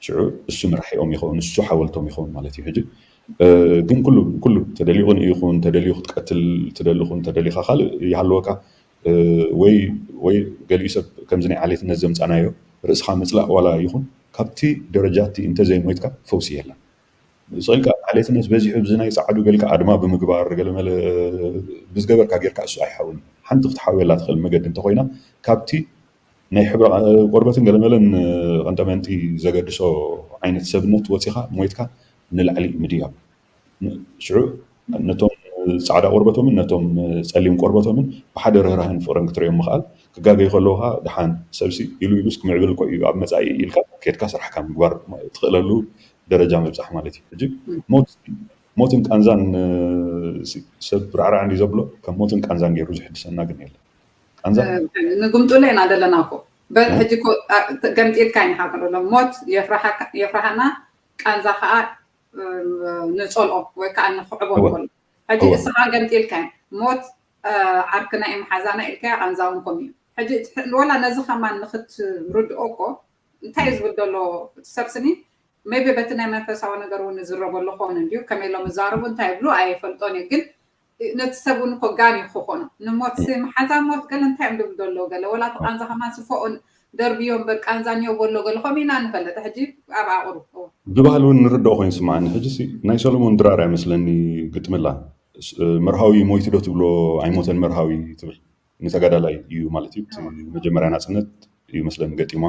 ሽዑ እሱ መራሒኦም ይኸውን፣ እሱ ሓወልቶም ይኸውን ማለት እዩ። ሕጂ ግን ኩሉ ኩሉ ተደልዩ ቅንኢ ይኹን ተደልዩ ክትቀትል ትደሊ ኹን ተደሊኻ ካልእ ይሃለወካ ወይ ወይ ገሊኡ ሰብ ከምዚ ናይ ዓሌትነት ዘምፃናዮ ርእስኻ ምፅላእ ዋላ ይኹን ካብቲ ደረጃ እቲ እንተዘይሞይትካ ፈውሲ የለን። ስቕ ኢልካ ዓሌትነት በዚሑ ብዚ ናይ ፃዕዱ ገሊካ ኣድማ ብምግባር ገለመለ ብዝገበርካ ጌርካ እሱ ኣይሓውን። ሓንቲ ክትሓውየላ ትኽእል መገዲ እንተኮይና ካብቲ ናይ ሕብረ ቆርበትን ገለመለን ቀንጠመንጢ ዘገድሶ ዓይነት ሰብነት ወፂኻ ሞይትካ ንላዕሊ ምድያብ። ሽዑ ነቶም ፃዕዳ ቆርበቶምን ነቶም ፀሊም ቆርበቶምን ብሓደ ርህራህን ፍቅርን ክትሪኦም ምኽኣል። ክጋገዩ ከለዉ ከዓ ደሓን ሰብሲ ኢሉ ኢሉስ ክምዕብል እኮ እዩ ኣብ መፃኢ ኢልካ ኬድካ ስራሕካ ምግባር ትኽእለሉ ደረጃ ምብፃሕ ማለት እዩ። ሕጂ ሞት ሞትን ቃንዛን ሰብ ራዕራዕ እንዲ ዘብሎ ከም ሞትን ቃንዛን ገይሩ ዝሕድሰና ግን የለን። ቃንዛ ንግምጡለ ኢና ዘለና እኮ በል ሕጂ እኮ ገምጢልካ ኢና ሓቅሎ ሞት የፍራሃና ቃንዛ ከዓ ንፀልኦ ወይ ከዓ ንክዕቦ ንበሎ። ሕጂ እስኻ ገምጢልካ ሞት ዓርክና እዩ መሓዛና ኢልካ ቃንዛ እውን ከምኡ እዩ። ሕጂ ወላ ነዚ ከማን ንክትርድኦ እኮ እንታይ እዩ ዝብል ዘሎ እቲ ሰብ ስኒ maybe በቲ ናይ መንፈሳዊ ነገር እውን ዝረበሉ ክኾኑ እንድዩ። ከመይ ኢሎም ዝዛረቡ እንታይ ይብሉ ኣይፈልጦን እዩ፣ ግን ነቲ ሰብ እውን እኮ ጋን እዩ ክኾኖ። ንሞት ሲ መሓዛ ሞት ገለ እንታይ እዮም ዝብሉ ዘለዉ ገለ ወላ እቲ ቃንዛ ከማን ስፎኦን ደርብዮ እምበር ቃንዛ እኒኦ በሎ ገለ ከምኡ ኢና ንፈልጥ። ሕጂ ኣብ ኣቑሩ ብባህሊ እውን ንርድኦ ኮይኑ ስምዓኒ። ሕጂ ሲ ናይ ሰሎሞን ድራር እያ መስለኒ ግጥምላ። መርሃዊ ሞይቱ ዶ ትብሎ ኣይሞተን መርሃዊ ትብል። ንተጋዳላይ እዩ ማለት እዩ። እቲ መጀመርያ ናፅነት እዩ መስለኒ ገጢማ።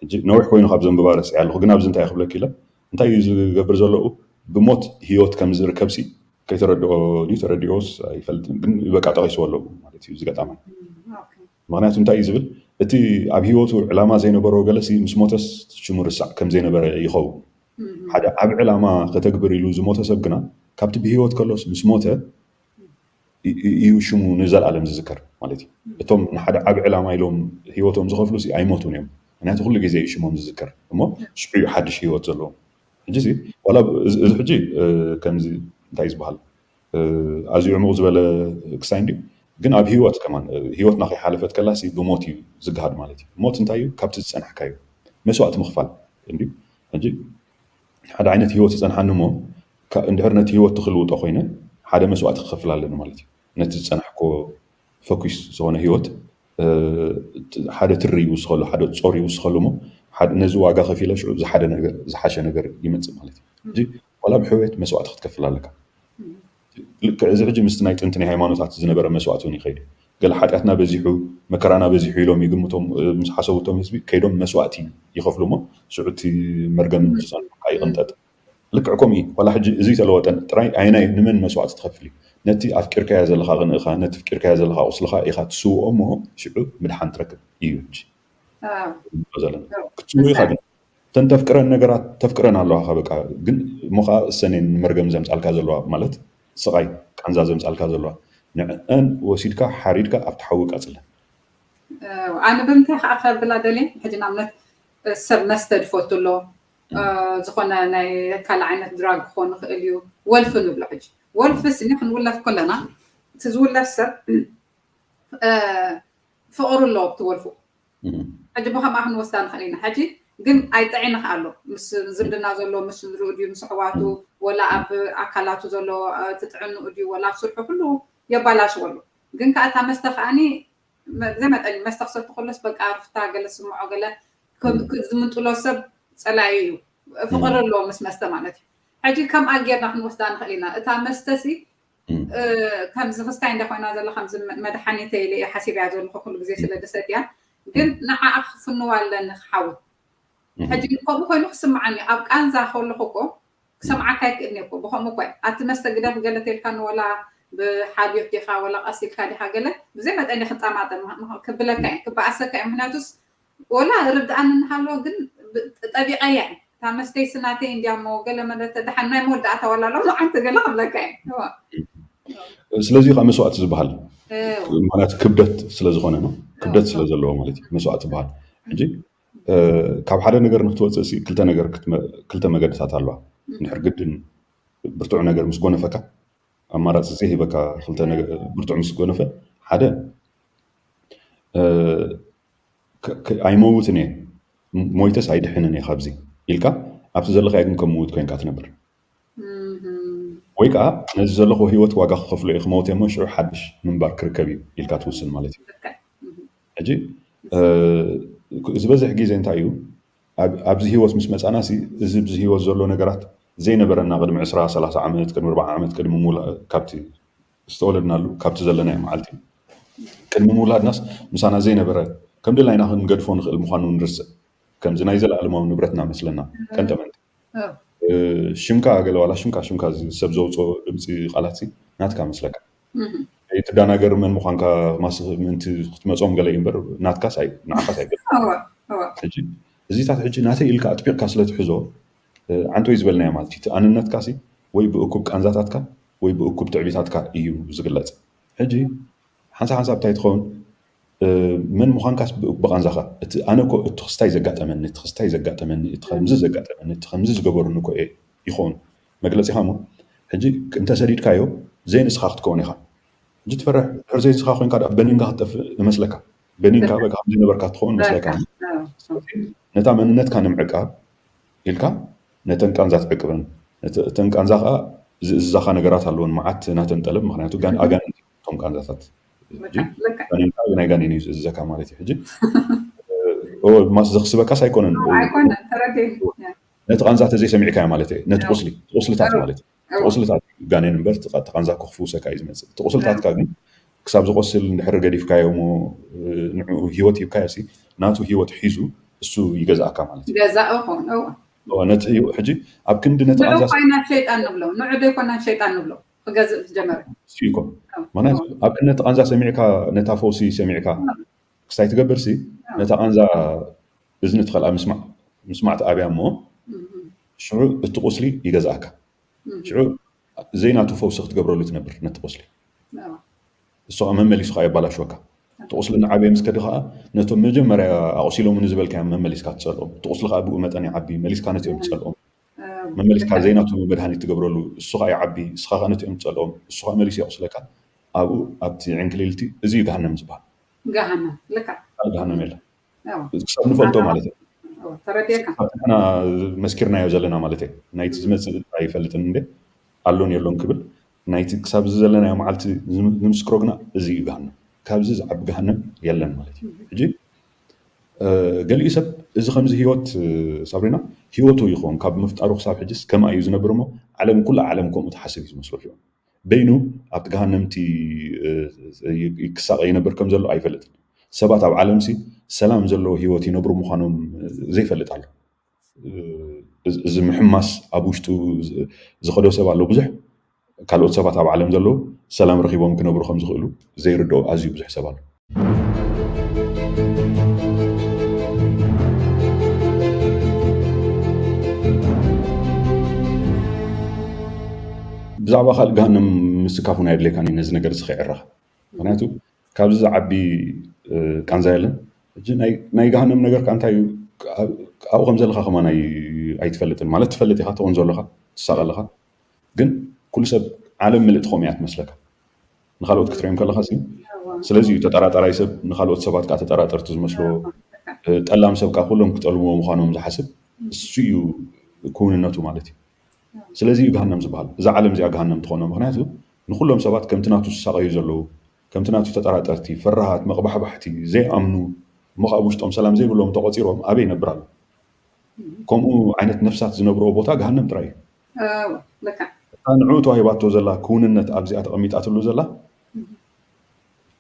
ሕጂ ነዊሕ ኮይኑ ካብ ዘንብባ ረሲዐ ኣለኹ፣ ግን ኣብዚ እንታይ ክብለክ ኢለ እንታይ እዩ ዝገብር ዘለኡ ብሞት ህይወት ከም ዝርከብ ሲ ከይተረድኦ ድዩ ተረዲኦስ ኣይፈልጥን፣ ግን በቃ ጠቂስዎ ኣለኹ ማለት እዩ እዚ ገጣማይ። ምክንያቱ እንታይ እዩ ዝብል እቲ ኣብ ህይወቱ ዕላማ ዘይነበሮ ገለሲ ምስ ሞተስ ሽሙ ርሳዕ ከም ዘይነበረ ይኸውን። ሓደ ዓብ ዕላማ ከተግብር ኢሉ ዝሞተ ሰብ ግና ካብቲ ብህይወት ከሎስ ምስ ሞተ እዩ ሽሙ ንዘለኣለም ዝዝከር ማለት እዩ። እቶም ንሓደ ዓብ ዕላማ ኢሎም ህይወቶም ዝኸፍሉ ሲ ኣይሞቱን እዮም። ምክንያቱ ኩሉ ግዜ እዩ ሽሞም ዝዝከር እሞ ሽዑ እዩ ሓድሽ ህይወት ዘለዎም። ሕጂ ሲ ዋላ እዚ ሕጂ ከምዚ እንታይ እዩ ዝበሃል ኣዝዩ ዕሙቕ ዝበለ ክሳይ እንድዩ፣ ግን ኣብ ህይወት ከማን ህይወትና ከይሓለፈት ከላ ሲ ብሞት እዩ ዝገሃድ ማለት እዩ። ሞት እንታይ እዩ? ካብቲ ዝፀናሕካ እዩ መስዋእቲ ምኽፋል እንድዩ። ሕጂ ሓደ ዓይነት ህይወት ዝፀንሓኒ እሞ እንድሕር ነቲ ህይወት ትክልውጦ ኮይነ ሓደ መስዋእቲ ክኸፍል ኣለኒ ማለት እዩ። ነቲ ዝፀናሕኮ ፈኩስ ዝኾነ ህይወት ሓደ ትሪ ይውስኸሉ ሓደ ፆር ይውስኸሉ እሞ ነዚ ዋጋ ከፊለ ሽዑ ዝሓደ ነገር ዝሓሸ ነገር ይመፅእ ማለት እዩ። ሕጂ ዋላ ብሕውየት መስዋእቲ ክትከፍል ኣለካ። ልክዕ እዚ ሕጂ ምስቲ ናይ ጥንቲ ናይ ሃይማኖታት ዝነበረ መስዋእቲ እውን ይኸይድ እዩ። ገለ ሓጢኣትና በዚሑ፣ መከራና በዚሑ ኢሎም ይግምቶም። እ፣ ምስ ሓሰቡ እቶም ህዝቢ ከይዶም መስዋእቲ ይኸፍሉ እሞ ሽዑ እቲ መርገም ዝጸንሑካ ይቕንጠጥ። ልክዕ ከምኡ እዩ። ዋላ ሕጂ እዚ ተለወጠን ጥራይ ኣይናይ ንመን መስዋእቲ ትኸፍል እዩ? ነቲ ኣፍቂርካዮ ዘለኻ ቅንእኻ፣ ነቲ ኣፍቂርካዮ ዘለኻ ቁስልኻ ኢኻ ትስውኦ እሞ ሽዑ ምድሓን ትረክብ እዩ። ሕጂ ኣዎ። ንሪኦ ዘለና ክትስውኡ ኢኻ። ግን እተን ተፍቅረን ነገራት ተፍቅረን ኣለዋኻ በቃ። ግን እሞ ኸዓ እሰኔን ንመርገም ዘምጻልካ ዘለዋ ማለት ስቓይ ቃንዛ ዘምጻልካ ዘለዋ ንዕአን ወሲድካ ሓሪድካ ኣብቲ ሓዊ ቀጽለን። ኣነ ብምንታይ ከዓ ከብላ ደልየ ሕጂ ንኣብነት ሰብ መስተ ዝፈቱ ኣሎ፣ ዝኾነ ናይ ካልእ ዓይነት ድራግ ክኾን ይኽእል እዩ። ወልፊ ንብሎ ሕጂ ወልፊ ስኒ ክንውለፍ ከለና እቲ ዝውለፍ ሰብ ፍቕሪ ኣለዎ ኣብቲ ወልፉ። ሕጂ ብከምኣ ክንወስዳ ንኽእል ኢና። ሕጂ ግን ኣይጥዒንኻ ኣሎ ምስ ዝምድና ዘሎ ምስ ስድርኡ ድዩ ምስ ኣሕዋቱ ወላ ኣብ ኣካላቱ ዘሎ እቲ ጥዕንኡ ድዩ ወላ ኣብ ስርሑ ኩሉ የባላሽዎ ኣሎ። ግን ከዓ እታ መስተ ከዓኒ ብዘይ መጠን መስተ ክሰቲ ከሎስ በቃ ርፍታ ገለ ዝስምዖ ገለ ዝምንጥሎ ሰብ ፀላኢ እዩ። ፍቕሪ ኣለዎ ምስ መስተ ማለት እዩ። ሕጂ ከምኣ ጌርና ክንወስዳ ንኽእል ኢና። እታ መስተ ሲ ከምዚ ክስታይ እንዳ ኮይና ዘላ ከምዚ መድሓኒተይ ኢለ እየ ሓሲበያ ዘለኹ ኩሉ ግዜ ስለ ድሰትያ። ግን ንዓኣ ክፍንዋ ኣለኒ ክሓዊ። ሕጂ ከምኡ ኮይኑ ክስምዓኒ ኣብ ቃንዛ ከለኹ እኮ ክሰምዓካ ኣይክእልን እኮ። ብኸምኡ እኮ ኣቲ መስተ ግደፍ ገለ ተልካ ንወላ ብሓልዮት ዲኻ ወላ ቀስ ኢልካ ዲኻ ገለ ብዘይ መጠን ክጣማጠም ክብለካ እየ ክበኣሰካ እየ። ምክንያቱስ ወላ ርድኣኒ እናሃለወ ግን ጠቢቐያ እየ። እታ መስተይ ስናተይ እንዲያ እሞ ገለ መለ ተደሓን ናይ መወዳእታ ዋላ ሎም ዓንቲ ገለ ክብለካ እየ። ስለዚ ከዓ መስዋእቲ ዝበሃል ማለት ክብደት ስለዝኾነ ነው። ክብደት ስለዘለዎ ማለት እዩ መስዋእቲ ዝበሃል። ሕጂ ካብ ሓደ ነገር ንክትወፅእ ሲ ክልተ ነገር ክልተ መገድታት ኣለዋ። እንድሕር ግድን ብርቱዕ ነገር ምስ ጎነፈካ ኣማራፂ ዘይሂበካ ክልተ ነገር ብርቱዕ ምስ ጎነፈ ሓደ ኣይመውትን እየ ሞይተስ ኣይድሕንን እየ ካብዚ ኢልካ ኣብቲ ዘለካዮ ግን ከም ምውት ኮይንካ ትነብር። ወይ ከዓ ነዚ ዘለኹ ህይወት ዋጋ ክኸፍሎ እየ ክመውት እሞ ሽዑ ሓድሽ ምንባር ክርከብ እዩ ኢልካ ትውስን ማለት እዩ። ሕጂ ዝበዝሕ ግዜ እንታይ እዩ ኣብዚ ህይወት ምስ መፃና እዚ ኣብዚ ህይወት ዘሎ ነገራት ዘይነበረና ቅድሚ ዕስራ ሰላሳ ዓመት ቅድሚ ኣርባዓ ዓመት ቅድሚ ሙላ ካብቲ ዝተወለድናሉ ካብቲ ዘለናዮ መዓልቲ ቅድሚ ምውላድናስ ምሳና ዘይነበረ ከም ድላይና ክንገድፎ ንኽእል ምዃኑ ንርስዕ። ከምዚ ናይ ዘለኣለማዊ ንብረትና መስለና ቀንጠመንጢ ሽምካ ገለ ዋላ ሽምካ ሽምካ ሰብ ዘውፅኦ ድምፂ ቃላት ናትካ መስለካ። ትዳናገር መን ምዃንካ ማስ ምእንቲ ክትመፆም ገለ እዩ እምበር ናትካስ ኣይ ንዓኻስ ኣይገ ሕጂ እዚታት ሕጂ ናተይ ኢልካ ኣጥቢቕካ ስለ ትሕዞ ዓንቶይ ዝበልናዮ ማለት እዩ። ኣንነትካ ሲ ወይ ብእኩብ ቃንዛታትካ ወይ ብእኩብ ትዕቢታትካ እዩ ዝግለፅ። ሕጂ ሓንሳብ ሓንሳብ እንታይ ትኸውን መን ምዃንካስ ብቃንዛኻ እቲ ኣነ እኮ እቲ ክስታይ ዘጋጠመኒ እቲ ክስታይ ዘጋጠመኒ እቲ ከምዚ ዘጋጠመኒ እቲ ከምዚ ዝገበሩኒ እኮ እየ ይኸውን መግለፂኻ እሞ ሕጂ እንተሰዲድካዮ ዘይንስኻ ክትከውን ኢኻ። ሕጂ ትፈርሕ ድሕር ዘይንስኻ ኮይንካ በኒንካ ክትጠፍእ ይመስለካ። በኒንካ በቃ ከምዘይነበርካ ትኸውን መስለካ። ነታ መንነትካ ንምዕቃብ ኢልካ ነተን ቃንዛ ትዕቅበን። እተን ቃንዛ ከዓ ዝእዝዛኻ ነገራት ኣለውን መዓት ናተን ጠለብ ምክንያቱ ኣጋንንቲ እቶም ቃንዛታት ናይ ጋኔን እዩ ዝእዝዘካ ማለት እዩ። ሕጂ ማስ ዘኽስበካስ ኣይኮነን። ነቲ ቃንዛ ተዘይሰሚዕካዮ ማለት እዩ። ነቲ ቁስሊ ቁስልታት ማለት እዩ። ቁስልታት ጋኔን እምበር ቃንዛ ክፍውሰካ እዩ ዝመፅእ። እቲ ቁስልታትካ ግን ክሳብ ዝቆስል እንድሕር ገዲፍካዮ እሞ ንዕኡ ህይወት ሂብካዮ ሲ ናቱ ህይወት ሒዙ እሱ ይገዝኣካ ማለት እዩ። ገዛእ ኾን ነቲ ህይወት ሕጂ ኣብ ክንዲ ነቲ ቃንዛ ኮይና ሸይጣን ንብሎ ንዑ ዘይኮና ሸይጣን ንብሎ ክገዝእ ምስ ጀመረ እኮ ምክንያቱ ኣብ ክንዲ ነቲ ቃንዛ ሰሚዕካ ነታ ፈውሲ ሰሚዕካ ክሳይ ትገብር ሲ ነታ ቃንዛ እዝኒ ትኸልኣ ምስማዕ ምስማዕ ትኣብያ እሞ ሽዑ እቲ ቁስሊ ይገዝኣካ። ሽዑ ዘይናቱ ፈውሲ ክትገብረሉ ትነብር ነቲ ቁስሊ። እሱ ከዓ መመሊሱ ከዓ የባላሽወካ። እቲ ቁስሊ እናዓበየ ምስ ከደ ከዓ ነቶም መጀመርያ ኣቑሲሎምኒ ዝበልካዮም መመሊስካ ትፀልኦም። እቲ ቁስሊ ከዓ ብኡ መጠን ይዓቢ። መሊስካ ነቲኦም ትፀልኦም። መመሊስካ ዘይናቱ መድሃኒት ትገብረሉ። እሱ ከዓ ይዓቢ። እስኻ ከዓ ነቲኦም ትፀልኦም። እሱ ከዓ መሊሱ የቑስለካ። ኣብኡ ኣብቲ ዕንክሊልቲ እዚ እዩ ገሃነም ዝበሃል። ገሃነም ልካ ገሃነም የለን። ክሳብ ንፈልጦ ማለት እዩ። ንሕና መስኪርናዮ ዘለና ማለት እዩ። ናይቲ ዝመፅእ ኣይፈልጥን እንደ ኣሎን የሎን ክብል ናይቲ ክሳብ እዚ ዘለናዮ መዓልቲ ንምስክሮ ግና እዚ እዩ ገሃነም። ካብዚ ዝዓቢ ገሃነም የለን ማለት እዩ። ሕጂ ገሊኡ ሰብ እዚ ከምዚ ህይወት ሳብሪና ህይወቱ ይኸውን ካብ ምፍጣሩ ክሳብ ሕጅስ ከማ እዩ ዝነብር እሞ ዓለም ኩላ ዓለም ከምኡ ትሓስብ እዩ ዝመስሎ ህይወት በይኑ ኣብቲ ገሃነምቲ ክሳቐ ይነብር ከም ዘሎ ኣይፈልጥን። ሰባት ኣብ ዓለምሲ ሰላም ዘለዎ ህይወት ይነብሩ ምዃኖም ዘይፈልጥ ኣሎ። እዚ ምሕማስ ኣብ ውሽጡ ዝኸዶ ሰብ ኣሎ ብዙሕ። ካልኦት ሰባት ኣብ ዓለም ዘለዉ ሰላም ረኺቦም ክነብሩ ከም ዝኽእሉ ዘይርድኦ ኣዝዩ ብዙሕ ሰብ ኣሎ። ብዛዕባ ካልእ ገሃነም ምስካፍ እውን ኣየድልየካን እዩ ነዚ ነገር እዚ ከይዕረኻ። ምክንያቱ ካብዚ ዝዓቢ ቃንዛ የለን። ሕጂ ናይ ገሃነም ነገር ከ እንታይ እዩ? ኣብኡ ከም ዘለኻ ከማን ኣይትፈልጥን ማለት ትፈልጥ ኢኻ፣ ትቕንዞ ኣለኻ፣ ትሳቐ ኣለኻ። ግን ኩሉ ሰብ ዓለም ምልእቲ ከምኡ እያ ትመስለካ። ንኻልኦት ክትሪኦም ከለኻ ሲ ስለዚ እዩ ተጠራጣራይ ሰብ ንኻልኦት ሰባት ከዓ ተጠራጠርቲ ዝመስሎ፣ ጠላም ሰብ ከዓ ኩሎም ክጠልምዎ ምዃኖም ዝሓስብ እሱ እዩ ክውንነቱ ማለት እዩ። ስለዚ እዩ ገሃነም ዝበሃል። እዛ ዓለም እዚኣ ገሃነም ትኾኖ ምክንያቱ ንኩሎም ሰባት ከምቲ ናቱ ዝሳቐዩ ዘለዉ፣ ከምቲ ናቱ ተጠራጠርቲ፣ ፈራሃት፣ መቕባሕባሕቲ፣ ዘይኣምኑ፣ እሞ ከዓ ውሽጦም ሰላም ዘይብሎም ተቆፂሮም ኣበይ ይነብር ኣሎ? ከምኡ ዓይነት ነፍሳት ዝነብርኦ ቦታ ገሃነም ጥራይ እዩ። እታ ንዕኡ ተዋሂባቶ ዘላ ክውንነት ኣብዚኣ ተቐሚጣትሉ ዘላ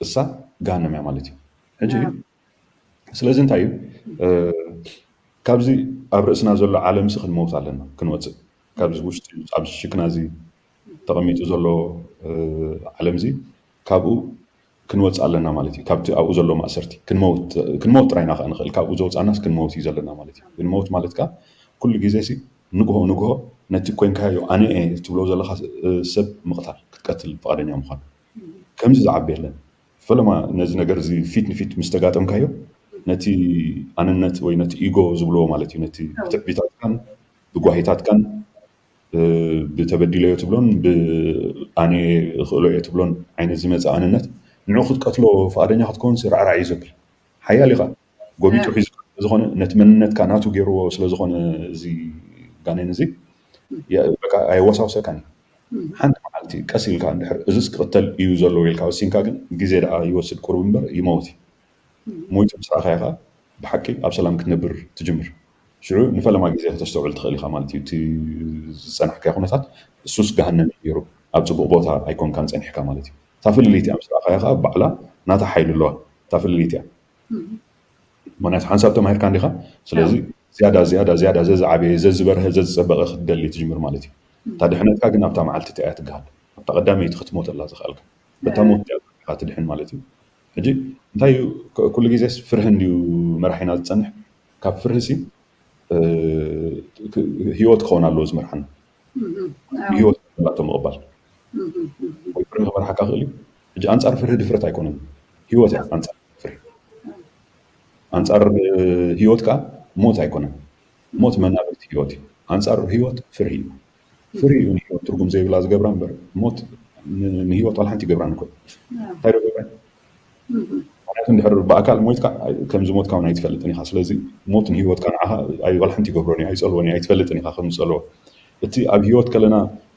እሳ ገሃነም እያ ማለት እዩ። ሕጂ ስለዚ እንታይ እዩ ካብዚ ኣብ ርእስና ዘሎ ዓለምሲ ክንመውት ኣለና፣ ክንወፅእ ካብዚ ውሽጢ ኣብዚ ሽክና እዚ ተቐሚጡ ዘሎ ዓለም እዚ ካብኡ ክንወፅእ ኣለና ማለት እዩ። ካብቲ ኣብኡ ዘሎ ማእሰርቲ ክንመውት ጥራይ ኢና ንኽእል። ካብኡ ዘውፃናስ ክንመውት እዩ ዘለና ማለት እዩ። ክንመውት ማለት ከዓ ኩሉ ግዜ ሲ ንግሆ ንግሆ ነቲ ኮንካዮ ኣነ እየ ትብሎ ዘለካ ሰብ ምቕታል፣ ክትቀትል ፍቓደኛ ምዃን። ከምዚ ዝዓቢ የለን። ፈለማ ነዚ ነገር እዚ ፊት ንፊት ምስ ተጋጠምካዮ ነቲ ኣነነት ወይ ነቲ ኢጎ ዝብልዎ ማለት እዩ ነቲ ብትዕቢታትካን ብጓሂታትካን ብተበዲለዮ ትብሎን ብኣነ እኽእሎ እየ ትብሎን ዓይነት ዝመፀ ኣነነት ንዑ ክትቀትሎ ፍቓደኛ ክትከውን ራዕራዕ እዩ ዘብል። ሓያል ኢኻ ጎቢጡ ሒዙ ስለዝኾነ ነቲ መንነትካ ናቱ ገይርዎ ስለዝኾነ እዚ ጋኔን እዚ ኣየወሳውሰካን እዩ። ሓንቲ መዓልቲ ቀስ ኢልካ እንድሕር እዚስ ክቕተል እዩ ዘለዎ ኢልካ ወሲንካ ግን ግዜ ደኣ ይወስድ ቁሩብ እምበር ይመውት እዩ። ሞይቱ ምስ ረኣኻዮ ከዓ ብሓቂ ኣብ ሰላም ክትነብር ትጅምር። ሽዑ ንፈለማ ግዜ ከተስተውዕል ትኽእል ኢኻ ማለት እዩ። እቲ ዝፀናሕካዮ ኩነታት እሱስ ገሃነም እዩ ነይሩ፣ ኣብ ፅቡቕ ቦታ ኣይኮንካን ፀኒሕካ ማለት እዩ። እታ ፍልልይቲ እያ ምስ ረኣኻዮ ከዓ ባዕላ ናታ ሓይሊ ኣለዋ። እታ ፍልልይቲ እያ። ምክንያቱ ሓንሳብ ተማሂርካ እንዲኻ። ስለዚ ዝያዳ ዝያዳ ዝያዳ ዘዝዓበየ ዘዝበርሀ ዘዝፀበቐ ክትደሊ ትጅምር ማለት እዩ። እታ ድሕነትካ ግን ኣብታ መዓልቲ እቲኣ እያ ትገሃል። ኣብታ ቀዳመይቲ ክትሞተላ ዝኽኣልካ በታ ሞት እያ ትድሕን ማለት እዩ። ሕጂ እንታይ እዩ ኩሉ ግዜስ ፍርሂ እንድዩ መራሒና ዝፀንሕ። ካብ ፍርሂ ሲ ህይወት ክኸውን ኣለዎ ዝመርሓና። ብህይወት ላቶ ምቕባል ወይ ፍርሂ ክመርሓካ ክእል እዩ። ሕጂ ኣንፃር ፍርሂ ድፍረት ኣይኮነን። ህይወት እያ ኣንፃር ፍርሂ። ኣንፃር ህይወት ከዓ ሞት ኣይኮነን። ሞት መናበርቲ ህይወት እዩ። ኣንፃር ህይወት ፍርሂ እዩ። ፍርሂ እዩ ንህይወት ትርጉም ዘይብላ ዝገብራ እምበር ሞት ንህይወት ዋላ ሓንቲ ይገብራ ንኮ እንታይ ዶ ገብራ ምክንያቱ እንድሕር ብኣካል ሞይትካ ከምዚ ሞትካ እውን ኣይትፈልጥን ኢኻ። ስለዚ ሞት ንህይወትካ ንዓኻ ዋላ ሓንቲ ይገብሮን እዩ ኣይፀልዎን እዩ ኣይትፈልጥን ኢኻ ከምዝፀልዎ። እቲ ኣብ ህይወት ከለና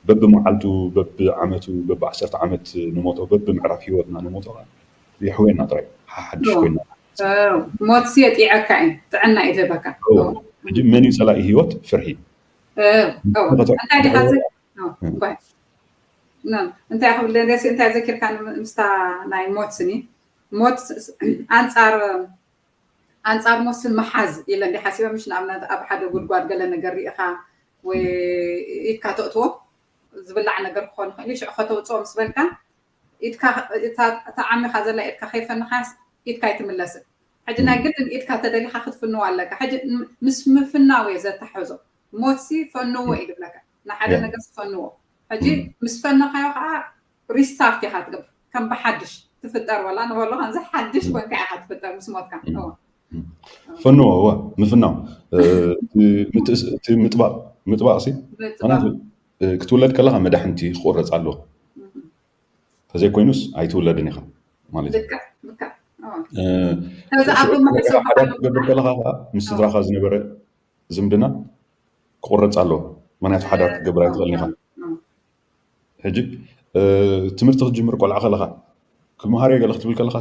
በብመዓልቱ በብዓመቱ በብዓሰርተ ዓመት ንሞቶ በብምዕራፍ ህይወትና ንሞቶ የሕወየና ጥራይ ሓሓድሽ ኮይና ሞት ሲ የጥዕካ እዩ ጥዕና እዩ ዝህበካ። ሕጂ መን እዩ ፀላኢ ህይወት ፍርሂ እንታይ ዲኻ እንታይ ክብል ደስ እንታይ ዘኪርካ ምስታ ናይ ሞት ስኒ ሞት ኣንፃር ኣንፃር ሞት ስን መሓዝ ኢለ እንዲ ሓሲበ ምሽ ንኣብነት ኣብ ሓደ ጉድጓድ ገለ ነገር ርኢኻ ወይ ኢድካ ተእትዎ ዝብላዕ ነገር ክኾን ይኽእል እዩ ሽዑ ከተውፅኦ ምስ በልካ ኢድካ እታ ዓሚኻ ዘላ ኢድካ ከይፈንኻስ ኢድካ ኣይትምለስን ሕጂ ናይ ግድን ኢድካ ተደሊኻ ክትፍንዋ ኣለካ ሕጂ ምስ ምፍናው እየ ዘተሓሕዞ ሞትሲ ፈንዎ እዩ ዝብለካ ንሓደ ነገር ፈንዎ ሕጂ ምስ ፈነኻዮ ከዓ ሪስታርት ኢኻ ትገብር ከም ብሓድሽ ትፍጠር ወላ ንበሎ ከምዚ ሓድሽ ኮንካ ኢኻ ትፍጠር ምስ ሞትካ ፈንዎ እዋ ምፍናው እቲ ምጥባቕ ምጥባቕ ሲ ምክንያቱ ክትውለድ ከለኻ መዳሕንቲ ክቆረፅ ኣለዎ ተዘይኮይኑስ ኣይትውለድን ኢኻ ማለት እዩ ሓዳር ክትገብር ከለኻ ከዓ ምስ ስድራኻ ዝነበረ ዝምድና ክቁረፅ ኣለዎ ምክንያቱ ሓዳር ክትገብር ኣይትኽእልን ኢኻ ሕጂ ትምህርቲ ክትጅምር ቆልዓ ከለኻ ክመሃር ገለ ክትብል ከለኻ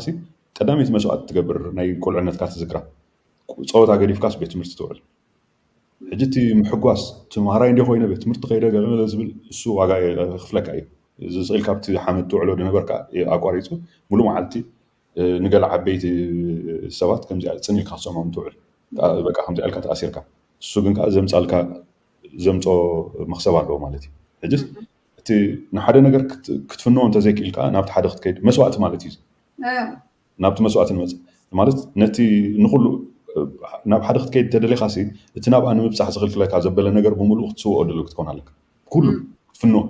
ቀዳመይቲ መስዋእቲ ትገብር ናይ ቆልዕነትካ ትዝክራ ፀወታ ገዲፍካስ ቤት ትምህርቲ ትውዕል ሕጂ እቲ ምሕጓስ ተምሃራይ እንዲ ኮይነ ቤት ትምህርቲ ከይደ ገለ ዝብል እሱ ዋጋ ክፍለካ እዩ እዚ ስቕ ኢልካ ኣብቲ ሓመድ ትውዕሎ ዝነበርካ ኣቋሪፁ ሙሉእ መዓልቲ ንገለ ዓበይቲ ሰባት ከምዚኣ ፅን ኢልካ ክትሰምዖም ትውዕል። በቃ ከምዚኣ ኢልካ ተኣሲርካ። እሱ ግን ከዓ ዘምፃልካ ዘምፆ መክሰብ ኣለዎ ማለት እዩ። ሕጅስ እቲ ንሓደ ነገር ክትፍንዎ እንተዘይክኢልካ ናብቲ ሓደ ክትከይድ መስዋእቲ ማለት እዩ። ናብቲ መስዋእቲ ንመፅእ ማለት ነቲ ንኩሉ ናብ ሓደ ክትከይድ ተደሊካ ሲ እቲ ናብኣ ንምብፃሕ ዝክልክለካ ዘበለ ነገር ብምሉእ ክትስውኦ ድልው ክትከውን ኣለካ። ኩሉ ክትፍንዎ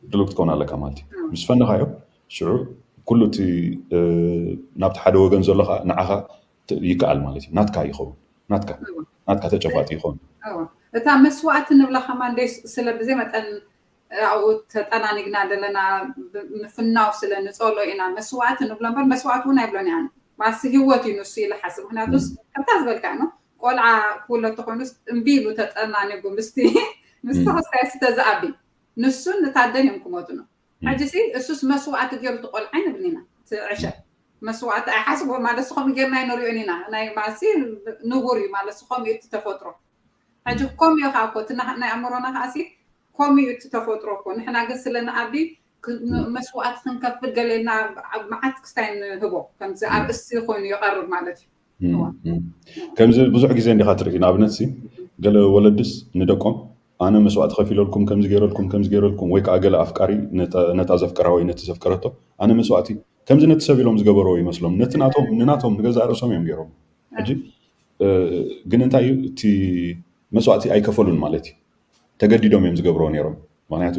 ድልው ክትከውን ኣለካ ማለት እዩ። ምስ ፈነካዮ ሽዑ ኩሉ እቲ ናብቲ ሓደ ወገን ዘሎ ከዓ ንዓኻ ይከኣል ማለት እዩ። ናትካ ይኸውን። ናትካ ናትካ ተጨባጢ ይኸውን። እታ መስዋእቲ ንብላ ከማን ደይ ስለ ብዘይ መጠን ኣብኡ ተጠናኒግና ዘለና ምፍናው ስለ ንፀሎ ኢና መስዋእቲ ንብሎ እምበር መስዋእቲ እውን ኣይብሎን ኢና። ማሲ ህይወት እዩ ንሱ ኢለ ሓስብ። ምክንያቱስ ከምታ ዝበልካ ነው ቆልዓ ክውለድ ተኮይኑስ እምቢ ኢሉ ተጠናኒጉ ምስቲ ምስቲ ክስታይ ዝተዝኣቢ ንሱን ንታደን እዮም ክሞቱ ነው። ሕጂ ሲ እሱስ መስዋእቲ ገይሩ ትቆልዓ ይንብል ኢና ትዕሸ መስዋእቲ ኣይሓስቦ ማለት ስኸም ጌርና ኣይንሪኦን ኢና ናይ ማሲ ንቡር እዩ ማለት ስኸም እዩ ተፈጥሮ። ሕጂ ከም እዩ ከዓ እኮ ናይ ኣእምሮና ከዓ ሲ ከም እዩ እቲ ተፈጥሮ እኮ ንሕና ግን ስለ ንኣቢ መስዋእቲ ክንከፍል ገሌና መዓት ክስታይ ንህቦ ከምዚ ኣርእስቲ ኮይኑ ይቐርብ ማለት እዩ። ከምዚ ብዙሕ ግዜ እንዲካ ትርኢ ንኣብነት ሲ ገለ ወለድስ ንደቆም ኣነ መስዋእቲ ከፊለልኩም ከምዚ ገይረልኩም ከምዚ ገይረልኩም ወይ ከዓ ገለ ኣፍቃሪ ነታ ዘፍቀራ ወይ ነቲ ዘፍቀረቶ ኣነ መስዋእቲ ከምዚ ነቲ ሰብ ኢሎም ዝገበርዎ ይመስሎም ነቲ ናቶም ንናቶም ንገዛእ ርእሶም እዮም ገይሮም። ሕጂ ግን እንታይ እዩ እቲ መስዋእቲ ኣይከፈሉን ማለት እዩ። ተገዲዶም እዮም ዝገብርዎ ነይሮም። ምክንያቱ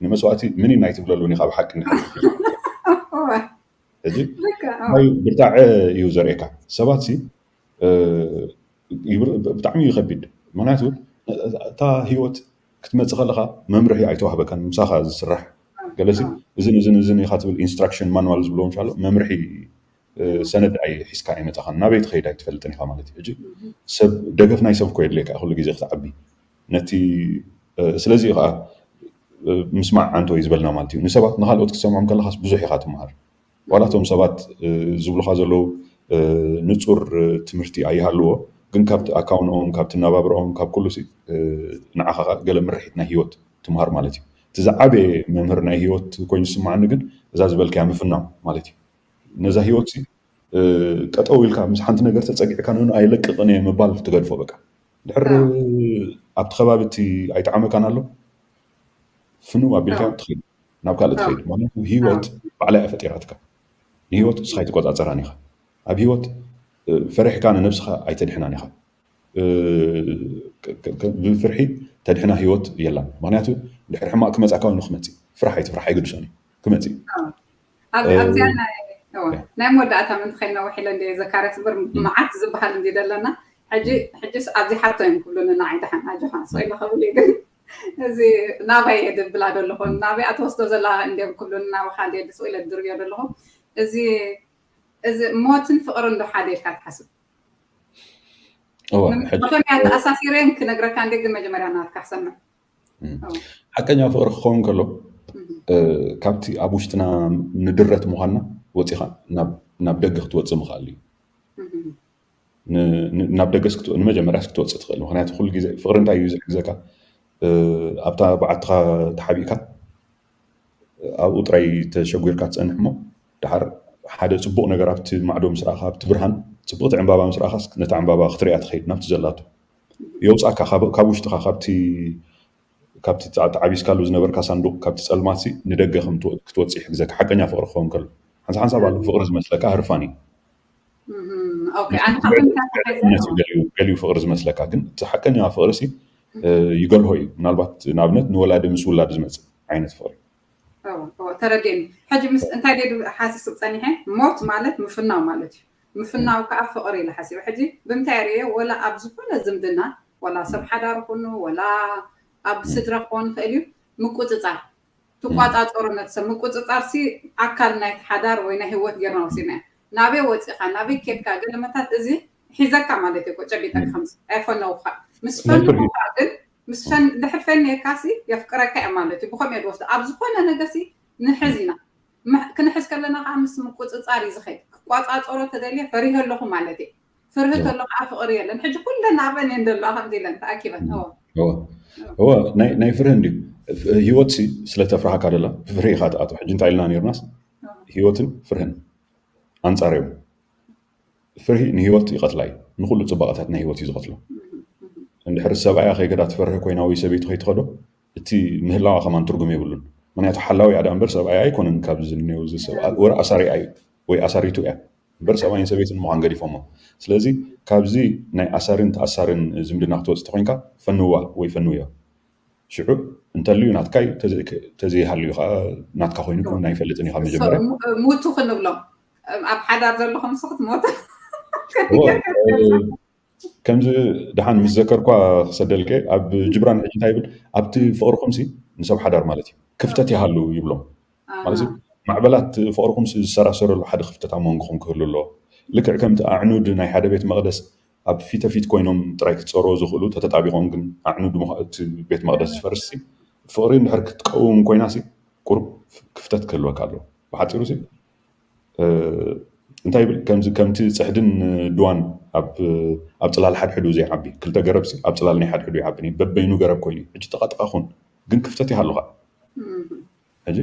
ንመስዋእቲ ምን ናይ ትብለሉ ኒ ካብ ሓቂ ሕጂ ብርታዐ እዩ ዘርእካ። ሰባት ሲ ብጣዕሚ እዩ ከቢድ። ምክንያቱ እታ ህይወት ክትመፅእ ከለካ መምርሒ ኣይተዋህበካን ምሳካ ዝስራሕ ገለሲ እዝን እዝን እዝን ኢካ ትብል ኢንስትራክሽን ማንዋል ዝብልዎም ሻሎ መምርሒ ሰነድ ኣይ ሒዝካ ኣይመፃኻን ናበይ ትኸይድ ኣይትፈልጥን ኢኻ ማለት እዩ። ሕጂ ሰብ ደገፍ ናይ ሰብ እኮ የድልየካ ኩሉ ግዜ ክትዓቢ ነቲ ስለዚ ከዓ ምስማዕ ዓንቶ እዩ ዝበልና ማለት እዩ። ንሰባት ንካልኦት ክትሰምዖም ከለካስ ብዙሕ ኢኻ ትመሃር። ዋላ እቶም ሰባት ዝብሉካ ዘለዉ ንፁር ትምህርቲ ኣይሃልዎ ግን ካብቲ ኣካውንኦም ካብቲ ናባብርኦም ካብ ኩሉ ንዓኻ ገለ ምርሒት ናይ ህይወት ትምሃር ማለት እዩ። እቲ ዝዓበየ መምህር ናይ ህይወት ኮይኑ ዝስምዓኒ ግን እዛ ዝበልካያ ምፍናው ማለት እዩ። ነዛ ህይወት ጠጠው ኢልካ ምስ ሓንቲ ነገር ተፀጊዕካ ንኑ ኣይለቅቅን እየ ምባል ትገድፎ በቃ ድሕር ኣብቲ ከባቢ እቲ ኣይጠዓመካን ኣሎ ፍንው ኣቢልካ ትኸይድ ናብ ካልእ ትኸይድ ማለት ህይወት ባዕላ እያ ፈጢራትካ። ንህይወት እስኻ ኣይትቆፃፀራን ኢኻ። ኣብ ህይወት ፈሪሕካ ንነብስኻ ኣይተድሕናን ኢኻ። ብፍርሒ ተድሕና ህይወት የላን። ምክንያቱ ድሕሪ ሕማቅ ክመፃካ ኮይኑ ክመፅእ ፍራሕ ኣይትፍራሕ ኣይግድሶን እዩ ክመፅእ። ኣብዚኣ ናይ መወዳእታ ምንቲ ከይነውሕ ኢለ እንደ ዘካርያስ እምበር መዓት ዝበሃል እንዲ ዘለና ሕጂ ሕጂስ ኣብዚ ሓቶ እዮም ክብሉኒ ንዓይ ደሓን ኣጆኻ ስቕ ኢለ ከብል እዩ ግን እዚ ናባይ እየ ድብላ ዘለኹ ናበይ ኣትወስዶ ዘላ እንዲዮም ክብሉኒ ናባኻ እንደ ስቕ ኢለ ድርዮ ዘለኹ እዚ እዚ ሞትን ፍቕርን ዶ ሓደ ኢልካ ትሓስብ? መጀመርያ ተኣሳሲረን ክነግረካ እንደ ግን መጀመርያ ናትካ ክሰምዕ። ሓቀኛ ፍቕሪ ክኸውን ከሎ ካብቲ ኣብ ውሽጥና ንድረት ምዃንና ወፂኻ ናብ ደገ ክትወፅእ ምኽኣል እዩ። ናብ ደገስ ንመጀመርያስ ክትወፅእ ትኽእል። ምክንያቱ ኩሉ ግዜ ፍቕሪ እንታይ እዩ ዝሕግዘካ ኣብታ በዓትኻ ተሓቢእካ ኣብኡ ጥራይ ተሸጒርካ ትፀንሕ እሞ ደሓር ሓደ ፅቡቕ ነገር ኣብቲ ማዕዶ ምስ ረኣኻ ኣብቲ ብርሃን ፅብቕቲ ዕምባባ ምስ ረኣኻስ ነታ ዕምባባ ክትሪኣ ትኸይድ ናብቲ ዘላቶ የውፃእካ ካብ ውሽጥኻ ካብቲ ተዓቢስካሉ ዝነበርካ ሳንዱቕ ካብቲ ፀልማትሲ ንደገ ክትወፅእ ይሕግዘካ ሓቀኛ ፍቕሪ ክኸውን ከሎ ሓንሳ ሓንሳብ ኣሎ ፍቕሪ ዝመስለካ ህርፋን እዩ። ገሊኡ ፍቕሪ ዝመስለካ ግን እቲ ሓቀኛ ፍቕሪ ሲ ይገልሆ እዩ። ምናልባት ንኣብነት ንወላዲ ምስ ውላዲ ዝመፅእ ዓይነት ፍቕሪ ተረዲእኒ። ሕጂ ምስ እንታይ ደ ሓሲስብ ፀኒሐ ሞት ማለት ምፍናው ማለት እዩ። ምፍናው ከዓ ፍቕሪ ኢለ ሓሲበ። ሕጂ ብምንታይ ርእየ ወላ ኣብ ዝኾነ ዝምድና ወላ ሰብ ሓዳር ኩኑ ወላ ኣብ ስድራ ክኾን ይኽእል እዩ ምቁፅፃር ትቋፃፀሮ ነቲ ሰብ ምቁፅፃር ሲ ኣካል ናይቲ ሓዳር ወይ ናይ ህይወት ጌርና ወሲድና ኢና። ናበይ ወፂኻ ናበይ ኬድካ ገለመታት እዚ ሒዘካ ማለት እዩ ጨቢጠካ ከምዚ ኣይፈነውካ ምስ ፈንካ ግን ምስ ፈን ድሕር ፈንየካ ሲ የፍቅረካ እየ ማለት እዩ። ብኸምኡ እየ ዝወስዶ ኣብ ዝኾነ ነገር ሲ ንሕዝ ኢና ክንሕዝ ከለና ከዓ ምስ ምቁፅፃር እዩ ዝኸይድ። ክቋፃፀሮ ተደልየ ፈሪሀ ኣለኹ ማለት እየ። ፍርሂ ተሎ ከዓ ፍቕሪ የለን። ሕጂ ኩለን ኣብአን እየን ዘለዋ ከምዚ ኢለን ተኣኪበን። እወ ናይ ፍርሂ እንድዩ ህይወት ሲ ስለተፍርሃካ ደላ ብፍርሂ ኢኻ ትኣትዎ። ሕጂ እንታይ ኢልና ነርናስ፣ ህይወትን ፍርህን ኣንጻር እዮም። ፍርሂ ንህይወት ይቐትላ እዩ፣ ንኹሉ ጽባቐታት ናይ ህይወት እዩ ዝቐትሎ። እንድሕር ሰብኣያ ከይከዳ ትፈርህ ኮይና ወይ ሰበይቱ ከይትኸዶ፣ እቲ ምህላዋ ከማን ትርጉም የብሉን። ምክንያቱ ሓላዊ እያ ደኣ እምበር ሰብኣያ ኣይኮነን። ካብዚ ዝንሄው እዚ ሰብ ወረ ኣሳሪኣ እዩ ወይ ኣሳሪቱ እያ እምበር ሰብኣይን ሰበይትን ምዃን ገዲፎሞ። ስለዚ ካብዚ ናይ ኣሳሪን ተኣሳሪን ዝምድና ክትወጽእ ተኮይንካ ፈንዋ ወይ ፈንውዮ። ሽዑ እንተልዩ ናትካይ ተዘይሃልዩ ከዓ ናትካ ኮይኑ ክውን ኣይፈልጥን ኢኻ መጀመርያ። ሙቱ ክንብሎም ኣብ ሓዳር ዘለኹም ስ ክትሞቱ ከምዚ ደሓን ምስ ዘከርኳ ክሰደልከ ኣብ ጅብራን ሕጂ እንታይ ይብል ኣብቲ ፍቕርኹም ሲ ንሰብ ሓዳር ማለት እዩ ክፍተት ይሃሉ ይብሎም ማለት እዩ። ማዕበላት ፍቕርኹም ዝሰራሰረሉ ሓደ ክፍተት ኣብ መንጎኹም ክህሉ ኣለዎ። ልክዕ ከምቲ ኣዕኑድ ናይ ሓደ ቤት መቕደስ ኣብ ፊተ ፊት ኮይኖም ጥራይ ክጸርዎ ዝኽእሉ ተተጣቢቖም ግን ኣዕኑድ እቲ ቤት መቕደስ ዝፈርስ ፍቕሪ እንድሕር ክትቀውም ኮይና ቁሩብ ክፍተት ክህልወካ ኣለዎ። ብሓፂሩ እንታይ ይብል ከምዚ ከምቲ ፅሕድን ድዋን ኣብ ፅላል ሓድሕዱ ዘይዓቢ ክልተ ገረብ ኣብ ፅላል ናይ ሓድሕዱ ይዓቢ በበይኑ ገረብ ኮይኑ ሕጂ ተቃጥቃ ኩን ግን ክፍተት ይሃሉካ ሕጂ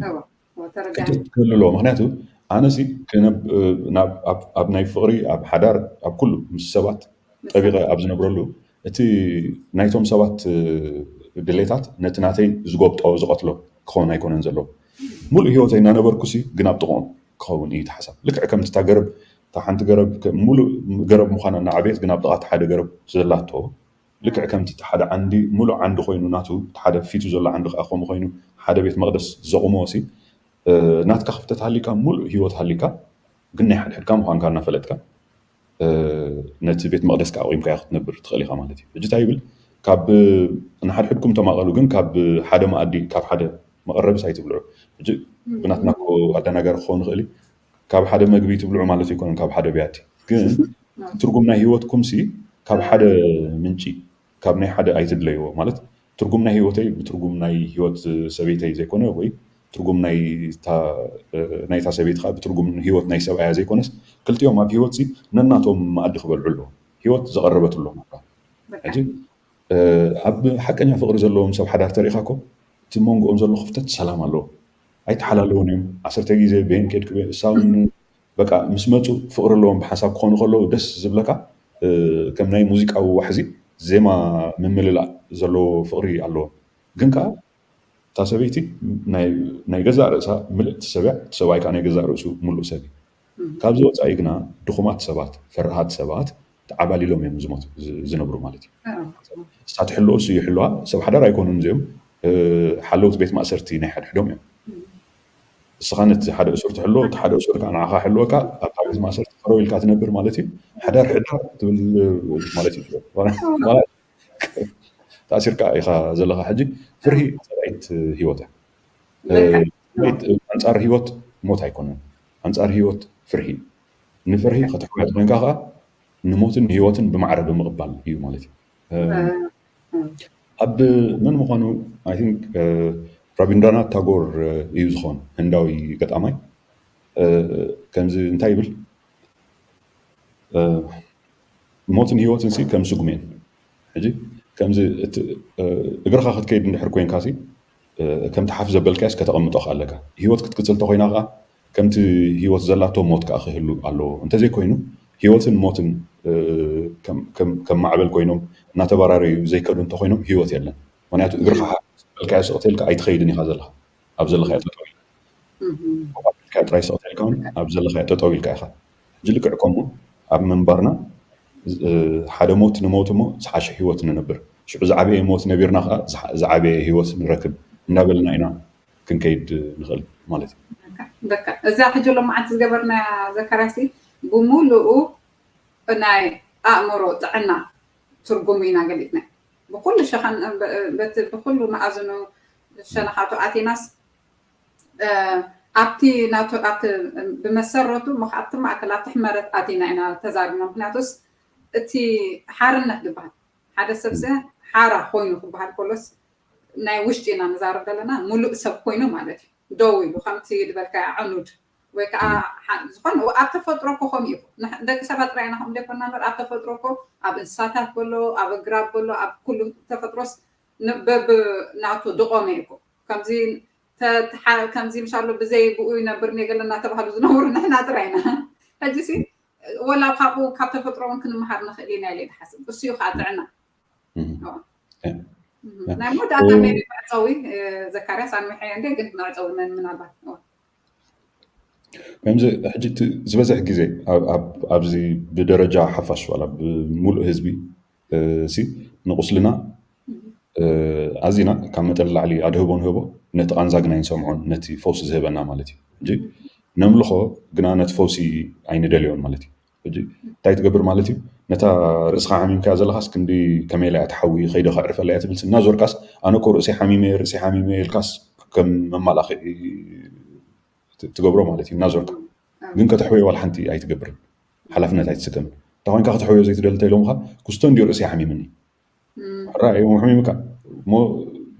ክፍተት ክህሉ ኣለዎ። ምክንያቱ ኣነሲ ኣብ ናይ ፍቅሪ ኣብ ሓዳር ኣብ ኩሉ ምስ ሰባት ጠቢቐ ኣብ ዝነብረሉ እቲ ናይቶም ሰባት ድሌታት ነቲ ናተይ ዝጎብጦ ዝቐትሎ ክኸውን ኣይኮነን ዘለዎ። ሙሉእ ህይወተይ እናነበርኩሲ ግን ኣብ ጥቕኦም ክኸውን እዩ እቲ ሓሳብ። ልክዕ ከምቲ እታ ገረብ እታ ሓንቲ ገረብ ሙሉእ ገረብ ምዃና እናዓበየት ግን ኣብ ጥቓ እቲ ሓደ ገረብ ዘላቶ ልክዕ ከምቲ እቲ ሓደ ዓንዲ ሙሉእ ዓንዲ ኮይኑ ናቱ እቲ ሓደ ፊቱ ዘሎ ዓንዲ ከዓ ከምኡ ኮይኑ ሓደ ቤት መቕደስ ዘቑሞ ሲ ናትካ ክፍተት ሃሊካ ሙሉእ ህይወት ሃሊካ ግን ናይ ሓድሕድካ ምዃንካ እናፈለጥካ ነቲ ቤት መቕደስካ ኣቑምካዮ ክትነብር ትኽእል ኢኻ ማለት እዩ። ሕጂ እንታይ ይብል ካብ ንሓድሕድኩም ተማቐሉ ግን ካብ ሓደ መኣዲ ካብ ሓደ መቐረብስ ኣይትብልዑ። ሕጂ ብናትና እኮ ኣደናጋሪ ክኸውን ይኽእል እዩ። ካብ ሓደ መግቢ ትብልዑ ማለት ኣይኮነን ካብ ሓደ ብያቲ ግን ትርጉም ናይ ህይወትኩም ሲ ካብ ሓደ ምንጪ ካብ ናይ ሓደ ኣይትድለይዎ ማለት ትርጉም ናይ ህይወተይ ብትርጉም ናይ ህይወት ሰበይተይ ዘይኮነ ወይ ትርጉም ናይታ ሰበይቲ ከዓ ብትርጉም ህይወት ናይ ሰብኣያ ዘይኮነስ ክልቲኦም ኣብ ህይወት ሲ ነናቶም መኣዲ ክበልዑ ኣለዎም። ህይወት ዘቐረበትሎም ናብራ ሕጂ ኣብ ሓቀኛ ፍቕሪ ዘለዎም ሰብ ሓዳር ተሪእኻ እኮ እቲ መንጎኦም ዘሎ ክፍተት ሰላም ኣለዎ። ኣይተሓላለውን እዮም። ዓሰርተ ግዜ በይን ኬድክ እሳውን በቃ ምስ መፁ ፍቕሪ ኣለዎም ብሓንሳብ ክኾኑ ከለዉ ደስ ዝብለካ ከም ናይ ሙዚቃዊ ዋሕዚ ዜማ ምምልላእ ዘለዎ ፍቕሪ ኣለዎም። ግን ከዓ እታ ሰበይቲ ናይ ገዛእ ርእሳ ምልእቲ ሰብ እያ፣ እቲ ሰብኣይ ከዓ ናይ ገዛእ ርእሱ ምሉእ ሰብ እዩ። ካብዚ ወፃኢ ግና ድኹማት ሰባት፣ ፈራሃት ሰባት ተዓባሊሎም እዮም ዝሞት ዝነብሩ ማለት እዩ። እሳ ትሕልዎ እሱ ይሕልዋ፣ ሰብ ሓዳር ኣይኮኑን እዚኦም፣ ሓለውቲ ቤት ማእሰርቲ ናይ ሓድሕዶም እዮም። እስኻ ነቲ ሓደ እሱር ትሕልዎ፣ እቲ ሓደ እሱር ከዓ ንዓኻ ሕልወካ ኣብታ ቤት ማእሰርቲ ፈረው ኢልካ ትነብር ማለት እዩ። ሓዳር ሕዳር ትብል ማለት እዩ። ተኣሲርካ ኢኻ ዘለኻ ሕጂ ፍርሂ ፀላኢት ህይወት እያ። ኣንፃር ህይወት ሞት ኣይኮነን። ኣንፃር ህይወት ፍርሂ ንፍርሂ ከተሕውያ ኮይንካ ከዓ ንሞትን ንህይወትን ብማዕረ ብምቕባል እዩ ማለት እዩ። ኣብ መን ምዃኑ I think ራቢንድራናት ታጎር እዩ ዝኾን ህንዳዊ ገጣማይ ከምዚ እንታይ ይብል ሞትን ህይወትን ሲ ከም ስጉም እየን። ሕጂ ከምዚ እግርኻ ክትከይድ እንድሕር ኮይንካ ሲ ከምቲ ሓፍ ዘበልካዮስ ከተቐምጦ ኣለካ። ህይወት ክትቅፅል ተኮይና ከዓ ከምቲ ህይወት ዘላቶ ሞት ከዓ ክህሉ ኣለዎ። እንተዘይኮይኑ ህይወትን ሞትን ከም ማዕበል ኮይኖም እናተበራረዩ ዘይከዱ እንተኮይኖም ህይወት የለን። ምክንያቱ እግርኻ ሓፍ ዘበልካዮ ስቕተልካ ኣይትኸይድን ኢኻ ዘለኻ ኣብ ዘለኻዮ ጠጠው ኢልካ ጥራይ ስቕ ተልካ እውን ኣብ ዘለኻዮ ጠጠው ኢልካ ኢኻ። ሕጂ ልክዕ ከምኡ ኣብ ምንባርና ሓደ ሞት ንሞት እሞ ዝሓሸ ህይወት ንነብር፣ ሽዑ ዝዓበየ ሞት ነቢርና ከዓ ዝዓበየ ህይወት ንረክብ እንዳበልና ኢና ክንከይድ ንኽእል ማለት እዩ። በቃ እዛ ሕጂ ሎማዓንቲ ዝገበርናያ ዘካርያሲ ብሙሉኡ ናይ ኣእምሮ ጥዕና ትርጉሙ ኢና ገሊፅና ብኩሉ ሸኸን በቲ ብኩሉ መኣዝኑ ሸነኻቱ ኣቲናስ ኣብቲ ናቱ ኣብቲ ብመሰረቱ እሞ ኣብቲ ማእከል ኣብቲ ሕመረት ኣቲና ኢና ተዛሪብና። ምክንያቱስ እቲ ሓርነት ዝበሃል ሓደ ሰብሰ ሓራ ኮይኑ ክበሃል ከሎስ ናይ ውሽጢ ኢና ንዛረብ ዘለና። ሙሉእ ሰብ ኮይኑ ማለት እዩ። ደው ኢሉ ከምቲ ዝበልካ ኣዕኑድ ወይ ከዓ ዝኾነ ኣብ ተፈጥሮ እኮ ከምኡ እዩ። ደቂ ሰባት ጥራይ ኢና ከምኡ ዘይኮና እምበር ኣብ ተፈጥሮ እኮ ኣብ እንስሳታት በሎ ኣብ ኣግራብ በሎ ኣብ ኩሉ ተፈጥሮስ በብናቱ ድቖመ እዩ እኮ። ከምዚ ምሻሎ ብዘይ ብኡ ይነብር ኔገለ እናተባህሉ ዝነበሩ ንሕና ጥራይ ኢና። ሕጂ ሲ ወላ ካብኡ ካብ ተፈጥሮ እውን ክንመሃር ንኽእል ኢና ኢለ ዝሓስብ። እሱ እዩ ከዓ ጥዕና። ናይ መወዳእታ መዕፀዊ ዘካርያስ ኣንውሐ እንደ ግን መዕፀዊ መን ምናልባት ከምዚ ሕጂ ዝበዝሕ ግዜ ኣብዚ ብደረጃ ሓፋሽ ዋላ ብምሉእ ህዝቢ ሲ ንቁስልና ኣዚና ካብ መጠን ላዕሊ ኣድህቦ ንህቦ ነቲ ቃንዛ ግና ኣይንሰምዖን፣ ነቲ ፈውሲ ዝህበና ማለት እዩ። ሕጂ ነምልኾ ግና ነቲ ፈውሲ ኣይንደልዮን ማለት እዩ። ሕጂ እንታይ ትገብር ማለት እዩ? ነታ ርእስኻ ሓሚምካያ ዘለኻስ ክንዲ ከመይ ኢላ እያ ትሓዊ፣ ከይደ ከዕርፈላ እያ ትብልሲ እናዞርካስ ኣነ እኮ ርእሰይ ሓሚመ ርእሰይ ሓሚመ ኢልካስ ከም መማላኽዒ ትገብሮ ማለት እዩ እናዞርካ። ግን ከተሕወዮ ዋላ ሓንቲ ኣይትገብርን፣ ሓላፍነት ኣይትስከምን። እንታ ኮይንካ ከተሕወዮ ዘይትደሊ እንተ ኢሎምኻ ክስቶ እንድዩ ርእሰይ ሓሚምኒ። ሕራይ እሞ ሓሚምካ እሞ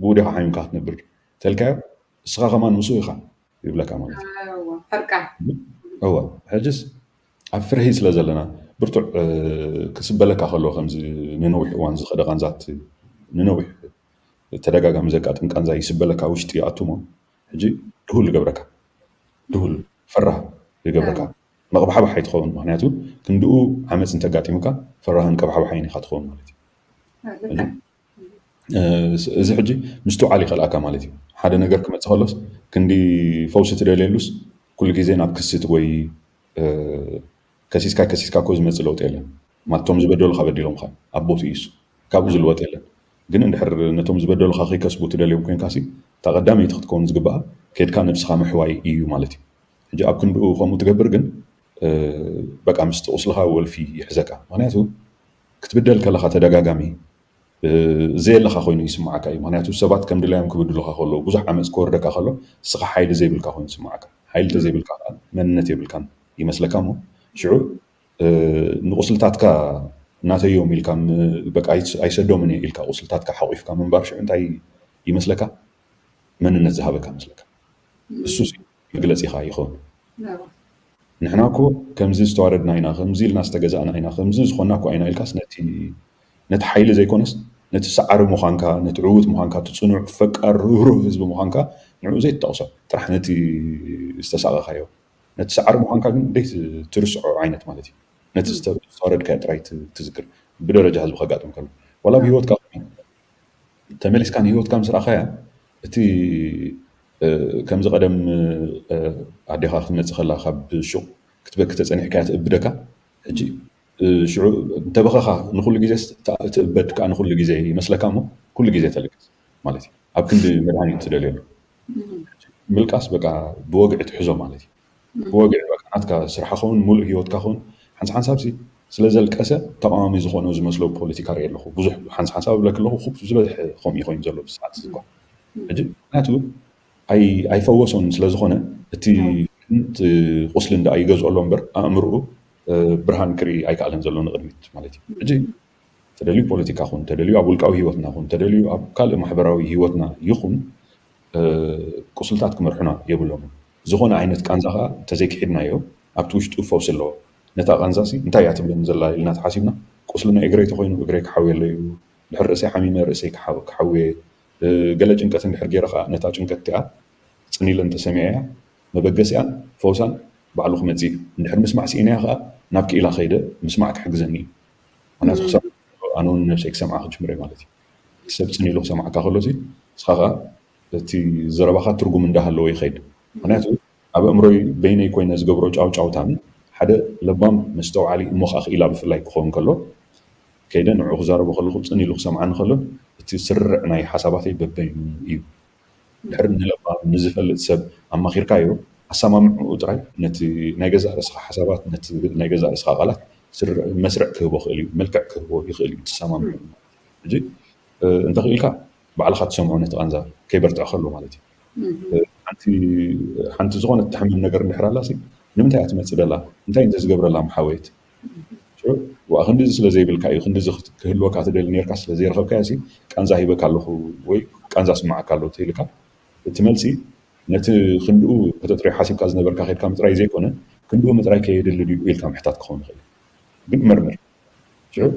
ብኡ ዲኻ ሓሚምካ ክትነብር ተልካዮ እስኻ ከማን ምስኡ ኢኻ ይብለካ ማለት እዩ። ሕርቃ እዋ ሕጅስ ኣብ ፍርሂ ስለ ዘለና ብርቱዕ ክስበለካ ከሎ ከምዚ ንነዊሕ እዋን ዝኸደ ቃንዛት ንነዊሕ ተደጋጋሚ ዘጋጥም ቃንዛ ይስበለካ ውሽጢ ይኣቱ እሞ ሕጂ ድሁል ይገብረካ ድሁል ፈራህ ይገብረካ መቕባሕባሕ ኣይትኸውን ምክንያቱ ክንድኡ ዓመፅ እንተጋጢሙካ ፈራህን ቀባሕባሓይን ኢኻ ትኸውን ማለት እዩ። እዚ ሕጂ ምስትውዓል ይኸልኣካ ማለት እዩ። ሓደ ነገር ክመፅእ ከሎስ ክንዲ ፈውሲ ትደልየሉስ ኩሉ ግዜ ናብ ክስት ወይ ከሲስካ ከሲስካ እኮ ዝመፅእ ለውጢ የለን። ማለቶም ዝበደሉካ በዲሎምካ ኣብ ቦትኡ እዩስ ካብኡ ዝልወጥ የለን። ግን እንድሕር ነቶም ዝበደሉካ ከይከስቡ ትደልዮም ኮንካ ሲ እታ ቀዳመይቲ ክትከውን ዝግባኣ ከድካ ነብስኻ ምሕዋይ እዩ ማለት እዩ። ሕጂ ኣብ ክንድኡ ከምኡ ትገብር ግን በቃ ምስቲ ቁስልኻ ወልፊ ይሕዘካ። ምክንያቱ ክትብደል ከለኻ ተደጋጋሚ ዘየለኻ ኮይኑ ይስምዓካ እዩ። ምክንያቱ ሰባት ከም ድላዮም ክብድሉኻ ከለዉ ብዙሕ ዓመፅ ክወርደካ ከሎ ንስኻ ሓይሊ ዘይብልካ ኮይኑ ይስምዓካ። ሓይሊ ተዘይብልካ ከዓ መንነት የብልካን ይመስለካ እሞ ሽዑ ንቁስልታትካ ናተዮም ኢልካ በቃ ኣይሰዶምን እየ ኢልካ ቁስልታትካ ሓቂፍካ ምንባር ሽዑ እንታይ ይመስለካ? መንነት ዝሃበካ መስለካ እሱ መግለፂኻ ይኸውን። ንሕና እኮ ከምዚ ዝተዋረድና ኢና፣ ከምዚ ኢልና ዝተገዛእና ኢና፣ ከምዚ ዝኾንና እኮ ኢና ኢልካስ ነቲ ሓይሊ ዘይኮነስ ነቲ ሰዓሪ ምዃንካ፣ ነቲ ዕዉት ምዃንካ፣ እቲ ፅኑዕ ፈቃር ርህሩህ ህዝቢ ምዃንካ ንዕኡ ዘይትጠቕሶ ጥራሕ ነቲ ዝተሳቐኻዮ ነቲ ሰዓሪ ምዃንካ ግን ደይ ትርስዖ ዓይነት ማለት እዩ። ነቲ ዝተዋረድካዮ ጥራይ ትዝክር ብደረጃ ህዝቢ ከጋጥም ከሎ ዋላ ብሂወትካ ተመሊስካ ንሂወትካ ምስ ረኣኻያ እቲ ከምዚ ቀደም ኣዴኻ ክትመፅእ ከላ ካብ ሹቕ ክትበኪ ተፀኒሕካያ ትእብደካ ሕጂ ሽዑ እንተበኸኻ ንኩሉ ግዜ ትእበድ ከዓ ንኩሉ ግዜ ይመስለካ እሞ ኩሉ ግዜ ተልቅስ ማለት እዩ ኣብ ክንዲ መድሃኒት ትደልየሉ ምልቃስ በቃ ብወግዒ ትሕዞ ማለት እዩ ብወግዒ በቃ ናትካ ስራሕኻ ውን ሙሉእ ሂወትካ ውን ሓንሳ ሓንሳብ ሲ ስለ ዘልቀሰ ተቃዋሚ ዝኾኖ ዝመስሎ ፖለቲካ ርኢ ኣለኹ ብዙሕ ሓንሳ ሓንሳብ እብለክ ኣለኹ ኩብ ዝበዝሐ ከምኡ ኮይኑ ዘሎ ብሰዓት እዚ እኳ ሕጂ ምክንያቱ ኣይፈወሶን ስለ ዝኾነ እቲ ቁስሊ እንዳ ይገዝኦ ኣሎ እምበር ኣእምርኡ ብርሃን ክርኢ ኣይከኣለን ዘሎ ንቅድሚት ማለት እዩ ሕጂ ተደልዩ ፖለቲካ ኹን ተደልዩ ኣብ ውልቃዊ ህይወትና ኹን ተደልዩ ኣብ ካልእ ማሕበራዊ ህይወትና ይኹን ቁስልታት ክመርሑና የብሎምን። ዝኾነ ዓይነት ቃንዛ ከዓ እንተዘይክሒድናዮ ኣብቲ ውሽጡ ፈውሲ ኣለዎ። ነታ ቃንዛ ሲ እንታይ እያ ትብለኒ ዘላ ኢልና ተሓሲብና ቁስሊ ናይ እግረይ ተኾይኑ እግረይ ክሓውየለይ እዩ። ድሕር ርእሰይ ሓሚመ ርእሰይ ክሓውየ ገለ ጭንቀት እንድሕር ገይረ ከዓ ነታ ጭንቀት እቲኣ ፅን ኢለ እንተሰሚዐያ መበገሲኣን ፈውሳን ባዕሉ ክመፅእ እዩ። እንድሕር ምስማዕ ስኢነያ ከዓ ናብ ክኢላ ከይደ ምስማዕ ክሕግዘኒ እዩ። ምክንያቱ ክሳብ ኣነ እውን ነብሰይ ክሰምዓ ክጅምረ ማለት እዩ። እቲ ሰብ ፅን ኢሉ ክሰምዓካ ከሎ ንስኻ ከዓ እቲ ዘረባኻ ትርጉም እንዳሃለዎ ይኸይድ። ምክንያቱ ኣብ ኣእምሮይ በይነይ ኮይነ ዝገብሮ ጫውጫውታን ሓደ ለባም መስተውዓሊ እሞ ከዓ ክኢላ ብፍላይ ክኸውን ከሎ ከይደ ንዕኡ ክዛረቦ ከለኹ ፅን ኢሉ ክሰምዓኒ ከሎ እቲ ስርርዕ ናይ ሓሳባተይ በበይኑ እዩ። ድሕሪ ንለባም ንዝፈልጥ ሰብ ኣማኺርካዮ ኣሰማምዕኡ ጥራይ ነቲ ናይ ገዛእ ርእስኻ ሓሳባት ነቲ ናይ ገዛእ ርእስኻ ቃላት መስርዕ ክህቦ ክእል እዩ፣ መልክዕ ክህቦ ይኽእል እዩ ትሰማምዑ። ሕጂ እንተኽኢልካ ባዕልኻ ትሰምዖ ነቲ ቃንዛ ከይበርትዕ ከሎ ማለት እዩ። ሓንቲ ዝኾነት ትሕምም ነገር እንድሕር ኣላ ንምንታይ እያ ትመፅእ ደላ እንታይ እንተዝገብረላ ምሓወየት ዋእ ክንድዚ ስለ ዘይብልካ እዩ ክንድዚ ክህልወካ ትደሊ ነርካ ስለ ዘይረኸብካዮ ቃንዛ ሂበካ ኣለኹ ወይ ቃንዛ ስምዓካ ኣሎ ተይልካ እቲ መልሲ ነቲ ክንድኡ ከተጥርዮ ሓሲብካ ዝነበርካ ከድካ ምጥራይ ዘይኮነ ክንድኡ ምጥራይ ከየድሊ ድዩ ኢልካ ምሕታት ክኸውን ይኽእል ግን መርምር ሽዑ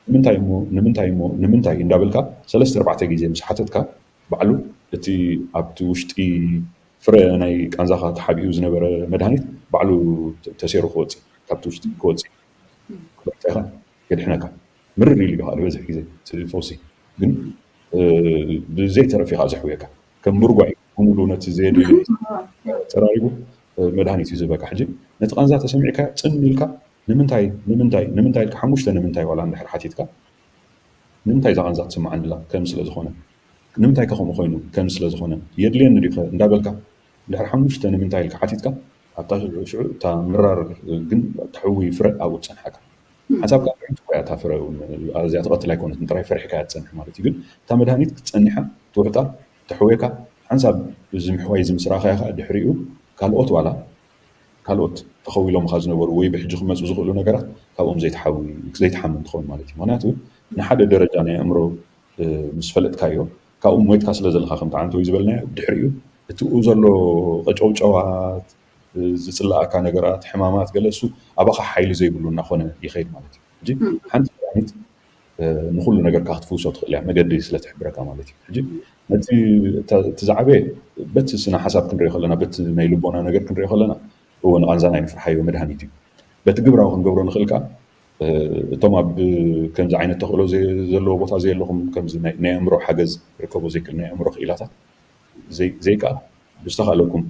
ንምንታይ እሞ ንምንታይ እሞ ንምንታይ እንዳበልካ ሰለስተ ኣርባዕተ ግዜ ምስ ሓተትካ ባዕሉ እቲ ኣብቲ ውሽጢ ፍረ ናይ ቃንዛኻ ተሓቢኡ ዝነበረ መድሃኒት ባዕሉ ተሰይሩ ክወፅእ፣ ካብቲ ውሽጢ ክወፅእ፣ ክበርታ ኢኻ፣ የድሕነካ። ምርር ኢሉ እዩ ከዓ ዝበዝሕ ግዜ እቲ ፈውሲ፣ ግን ብዘይተረፍ ኢኻ ዘሕውየካ። ከም ምርጓ እዩ፣ ሙሉ ነቲ ዘየድሊ ፀራሪጉ መድሃኒት እዩ ዝህበካ። ሕጂ ነቲ ቃንዛ ተሰሚዕካ ፅን ኢልካ ንምንታይ ንምንታይ ንምንታይ ኢልካ ሓሙሽተ ንምንታይ ዋላ እንድሕር ሓቲትካ፣ ንምንታይ እዛ ቃንዛ ትስምዓኒ ኣላ ከም ስለ ዝኾነ፣ ንምንታይ ከ ከምኡ ኮይኑ ከም ስለ ዝኾነ፣ የድልየኒ ድዩ ከ እንዳበልካ እንድሕር ሓሙሽተ ንምንታይ ኢልካ ሓቲትካ፣ ኣብታ ሽዑ እታ ምራር ግን ተሕዊ ፍረ ኣብኡ ትፀንሓካ። ሓንሳብ ከዓ ጥዕምቲ እኮ እያ እታ ፍረ እውን፣ ኣዝያ ትቐትል ኣይኮነትን፣ ጥራይ ፈሪሕካ እያ ትፀንሕ ማለት እዩ። ግን እታ መድሃኒት ክትፀኒሓ ትውሕጣ፣ ተሕወየካ፣ ሓንሳብ እዚ ምሕዋይ እዚ ምስ ረኣኻያ ከዓ ድሕሪኡ ካልኦት ዋላ ካልኦት ተኸዊሎምኻ ዝነበሩ ወይ ብሕጂ ክመፁ ዝኽእሉ ነገራት ካብኦም ዘይትሓዊ ዘይትሓምም ትኸውን ማለት እዩ። ምክንያቱ ንሓደ ደረጃ ናይ ኣእምሮ ምስ ፈለጥካዮ ካብኡ ሞይትካ ስለ ዘለኻ ከምቲ ዓንተወይ ዝበልናዮ ድሕሪኡ እቲኡ ዘሎ ቀጨውጨዋት ዝፅላኣካ ነገራት ሕማማት ገለ እሱ ኣባኻ ሓይሊ ዘይብሉ እናኾነ ይኸይድ ማለት እዩ። ሕጂ ሓንቲ መድሃኒት ንኩሉ ነገርካ ክትፍውሶ ትኽእል እያ፣ መገዲ ስለ ትሕብረካ ማለት እዩ። ሕጂ ነቲ እቲ ዝዓበየ በቲ ስነ ሓሳብ ክንሪኦ ከለና በቲ ናይ ልቦና ነገር ክንሪኦ ከለና እዎ ንቓንዛና ኣይንፍርሓዮ፣ መድሃኒት እዩ። በቲ ግብራዊ ክንገብሮ ንኽእል ከዓ እቶም ኣብ ከምዚ ዓይነት ተኽእሎ ዘለዎ ቦታ ዘየለኹም ከምዚ ናይ ኣእምሮ ሓገዝ ርከቦ ዘይክእል ናይ ኣእምሮ ክኢላታት ዘይከኣ ብዝተኻለኩም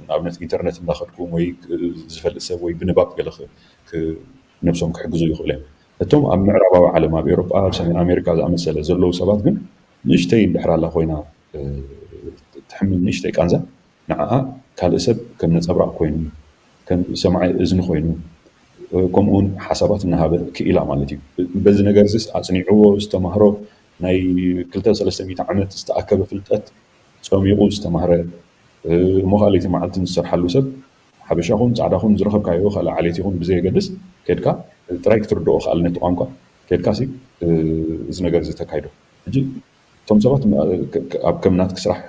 ንኣብነት ኢንተርነት እንዳኸድኩም ወይ ዝፈልጥ ሰብ ወይ ብንባብ ገለ ነብሶም ክሕግዙ ይኽእሉ እዮም። እቶም ኣብ ምዕራባዊ ዓለም ኣብ ኤሮጳ ኣብ ሰሜን ኣሜሪካ ዝኣመሰለ ዘለዉ ሰባት ግን ንእሽተይ እንድሕር ኣላ ኮይና ትሕምም ንእሽተይ ቃንዛ ንዓኣ ካልእ ሰብ ከም ነፀብራቕ ኮይኑ ከም ሰማዒ እዝኒ ኮይኑ ከምኡውን ሓሳባት እናሃበ ክኢላ ማለት እዩ። በዚ ነገር እዚስ ኣፅኒዕዎ ዝተማህሮ ናይ ክልተ ሰለስተ ሚእቲ ዓመት ዝተኣከበ ፍልጠት ፀሚቑ ዝተማህረ እሞ ከዓ ለይቲ መዓልቲ ንዝሰርሓሉ ሰብ ሓበሻ ኹን ፃዕዳ ኹን ዝረኸብካዮ ካልእ ዓሌት ይኹን ብዘየገድስ ከድካ ጥራይ ክትርድኦ ክኣል ነቲ ቋንቋ ከድካ ሲ እዚ ነገር እዚ ተካይዶ። ሕጂ እቶም ሰባት ኣብ ከም ናትክ ስራሕ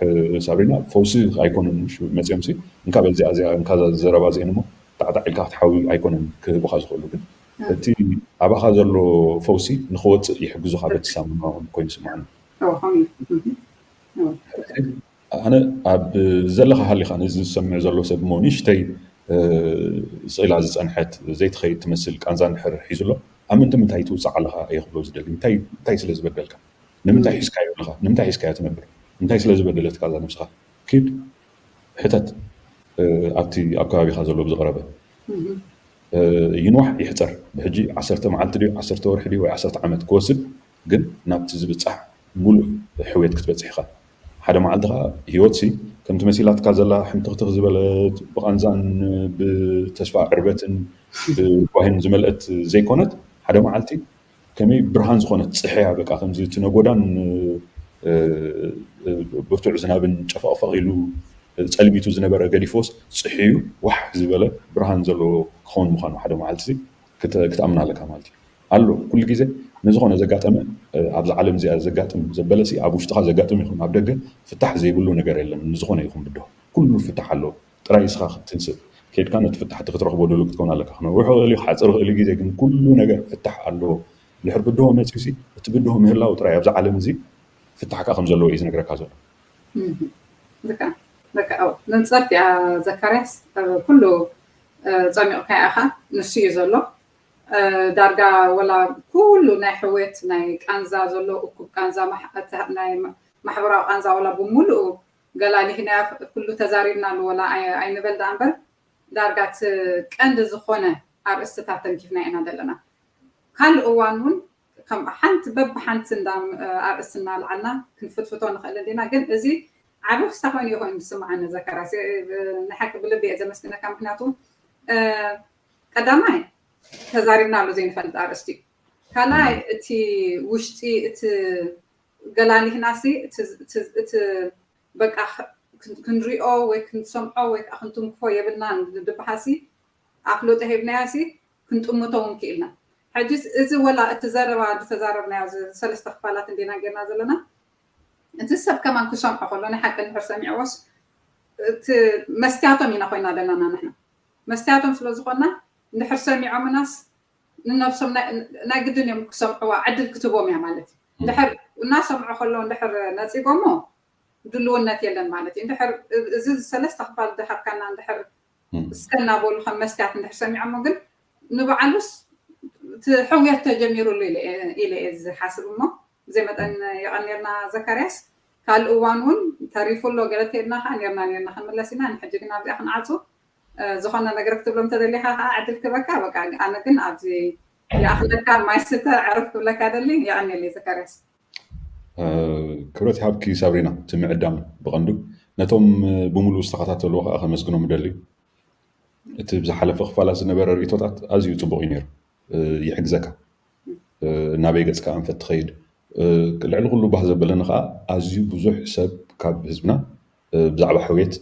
ሳብሪና ፈውሲ ኣይኮኑን መፅኦም ሲ እንካ በዚኣ እዚኣ እንካ ዘረባ እዚአን እሞ ጣዕጣዕ ኢልካ ክትሓዊ ኣይኮነን ክህቡካ ዝኽእሉ ግን እቲ ኣባኻ ዘሎ ፈውሲ ንክወፅእ ይሕግዙካ በቲ ሳሙና ኮይኑ ስምዓኒ። ኣነ ኣብ ዘለኻ ሃሊኻ ነዚ ዝሰምዕ ዘሎ ሰብ እሞ ንእሽተይ ስቕ ኢላ ዝፀንሐት ዘይትኸይድ ትመስል ቃንዛ እንድሕር ሒዙ ኣሎ ኣብ ምንታይ ምንታይ ትውፃዕ ኣለኻ እየ ክብሎ ዝደሊ እንታይ እንታይ ስለ ዝበደልካ ንምንታይ ሒዝካዮ ኣለኻ ንምንታይ ሒዝካዮ ትነብር እንታይ ስለ ዝበደለትካ እዛ ነብስኻ ኪድ ሕተት ኣብቲ ኣብ ከባቢኻ ዘሎ ብዝቐረበ ይንዋሕ ይሕፀር ብሕጂ ዓሰርተ መዓልቲ ድዩ ዓሰርተ ወርሒ ድዩ ወይ ዓሰርተ ዓመት ክወስድ ግን ናብቲ ዝብፃሕ ሙሉእ ሕውየት ክትበፅሕ ኢኻ። ሓደ መዓልቲ ከዓ ህይወት ሲ ከምቲ መሲላትካ ዘላ ሕምትኽትኽ ዝበለት ብቓንዛን ብተስፋ ዕርበትን ብጓሂን ዝመልአት ዘይኮነት ሓደ መዓልቲ ከመይ ብርሃን ዝኾነት ፅሕያ በቃ ከምዚ እቲ ነጎዳን ብርቱዕ ዝናብን ጨፈቕፈቕ ኢሉ ፀልሚቱ ዝነበረ ገዲፎስ ፅሕዩ ዋሕ ዝበለ ብርሃን ዘለዎ ክኸውን ምዃኑ ሓደ መዓልቲ ክትኣምን ኣለካ ማለት እዩ። ኣሎ ኩሉ ግዜ ንዝኾነ ዘጋጠመ ኣብዛ ዓለም እዚኣ ዘጋጥም ዘበለ ሲ ኣብ ውሽጥኻ ዘጋጥም ይኹን ኣብ ደገ ፍታሕ ዘይብሉ ነገር የለን። ንዝኾነ ይኹን ብድሆ ኩሉ ፍታሕ ኣለዎ። ጥራይ እስኻ ክትንስእ ከድካ ነቲ ፍታሕ እቲ ክትረኽቦ ድሉው ክትከውን ኣለካ። ክነውሕ ይኽእል እዩ፣ ክሓፅር ይኽእል እዩ ግዜ፣ ግን ኩሉ ነገር ፍታሕ ኣለዎ። እንድሕር ብድሆ መፂኡ ሲ እቲ ብድሆ ምህላው ጥራይ ኣብዛ ዓለም እዚ ፍታሕ ከዓ ከም ዘለዎ እዩ ዝነግረካ ዘሎ። ልክዕ ልክዕ። መንፀርቲኣ ዘካርያስ ኩሉ ፀሚቕካ ኢኻ፣ ንሱ እዩ ዘሎ። ዳርጋ ወላ ኩሉ ናይ ሕውየት ናይ ቃንዛ ዘሎ እኩብ ቃንዛ ናይ ማሕበራዊ ቃንዛ ወላ ብምሉኡ ገላሊህናያ ኩሉ ተዛሪብናሉ ወላ ኣይንበል ደኣ እምበር ዳርጋ እቲ ቀንዲ ዝኾነ ኣርእስትታት ተንኪፍና ኢና ዘለና። ካልእ እዋን እውን ከም ሓንቲ በብሓንቲ እንዳ ኣርእስቲ እናልዓልና ክንፍትፍቶ ንኽእል እንዲና። ግን እዚ ዓቢ ክስታ ኮይኑ እዩ ኮይኑ ዝስምዓኒ ዘካርያስ። ንሓቂ ብልቢ እየ ዘመስግነካ። ምክንያቱ ቀዳማይ ተዛሪብናሉ ዘይንፈልጥ ኣርእስቲ እዩ። ካልኣይ እቲ ውሽጢ እቲ ገላሊህናሲ እቲ በቃ ክንሪኦ ወይ ክንሰምዖ ወይ ከዓ ክንትንክፎ የብልናን ድበሃሲ ኣፍልጦ ሂብናያሲ ክንጥምቶ እውን ክኢልና። ሕጂ እዚ ወላ እቲ ዘረባ ዝተዛረብናዮ ሰለስተ ክፋላት እንዲና ጌርና ዘለና እቲ ሰብ ከማን ክሰምዖ ከሎ ናይ ሓቂ እንድሕር ሰሚዕዎስ እቲ መስትያቶም ኢና ኮይና ዘለና ንሕና መስትያቶም ስለ ዝኾንና እንድሕር ሰሚዖምናስ ንነብሶም ናይ ግድን እዮም ክሰምዕዋ ዕድል ክትቦም እያ ማለት እዩ። እንድሕር እናሰምዑ ከለዉ እንድሕር ነፂጎሞ ድልውነት የለን ማለት እዩ። እንድሕር እዚ ሰለስተ ክፋል ዝሃብካና እንድሕር እስከ እናበሉ ከም መስትያት እንድሕር ሰሚዖሞ ግን ንባዕሉስ እቲ ሕውየት ተጀሚሩሉ ኢለ እየ ዝሓስብ። እሞ ብዘይ መጠን የቐንየልና ዘካርያስ። ካልእ እዋን እውን ተሪፉ ኣሎ ገለ ተይልና ከዓ ኔርና ኔርና ክንምለስ ኢና። ንሕጂ ግን ኣብዚኣ ክንዓፁ። ዝኾነ ነገር ክትብሎም ተደሊኻ ከዓ ዕድል ክበካ። በቃ ኣነ ግን ኣብዚ ይኣኽለካ፣ ማይ ስተ፣ ዕረፍ ክብለካ ደሊ። የቐንየለይ ዘካርያስ። ክብረት ይሃብኪ ሳብሪና። እቲ ምዕዳም ብቐንዱ ነቶም ብምሉእ ዝተኸታተልዎ ከዓ ከመስግኖም እደሊ። እቲ ብዝሓለፈ ክፋላት ዝነበረ ርእይቶታት ኣዝዩ ጽቡቕ እዩ ነይሩ። ይሕግዘካ ናበይ ገጽካ ኣንፈት ትኸይድ። ልዕሊ ኩሉ ባህ ዘበለኒ ከዓ ኣዝዩ ብዙሕ ሰብ ካብ ህዝብና ብዛዕባ ሕውየት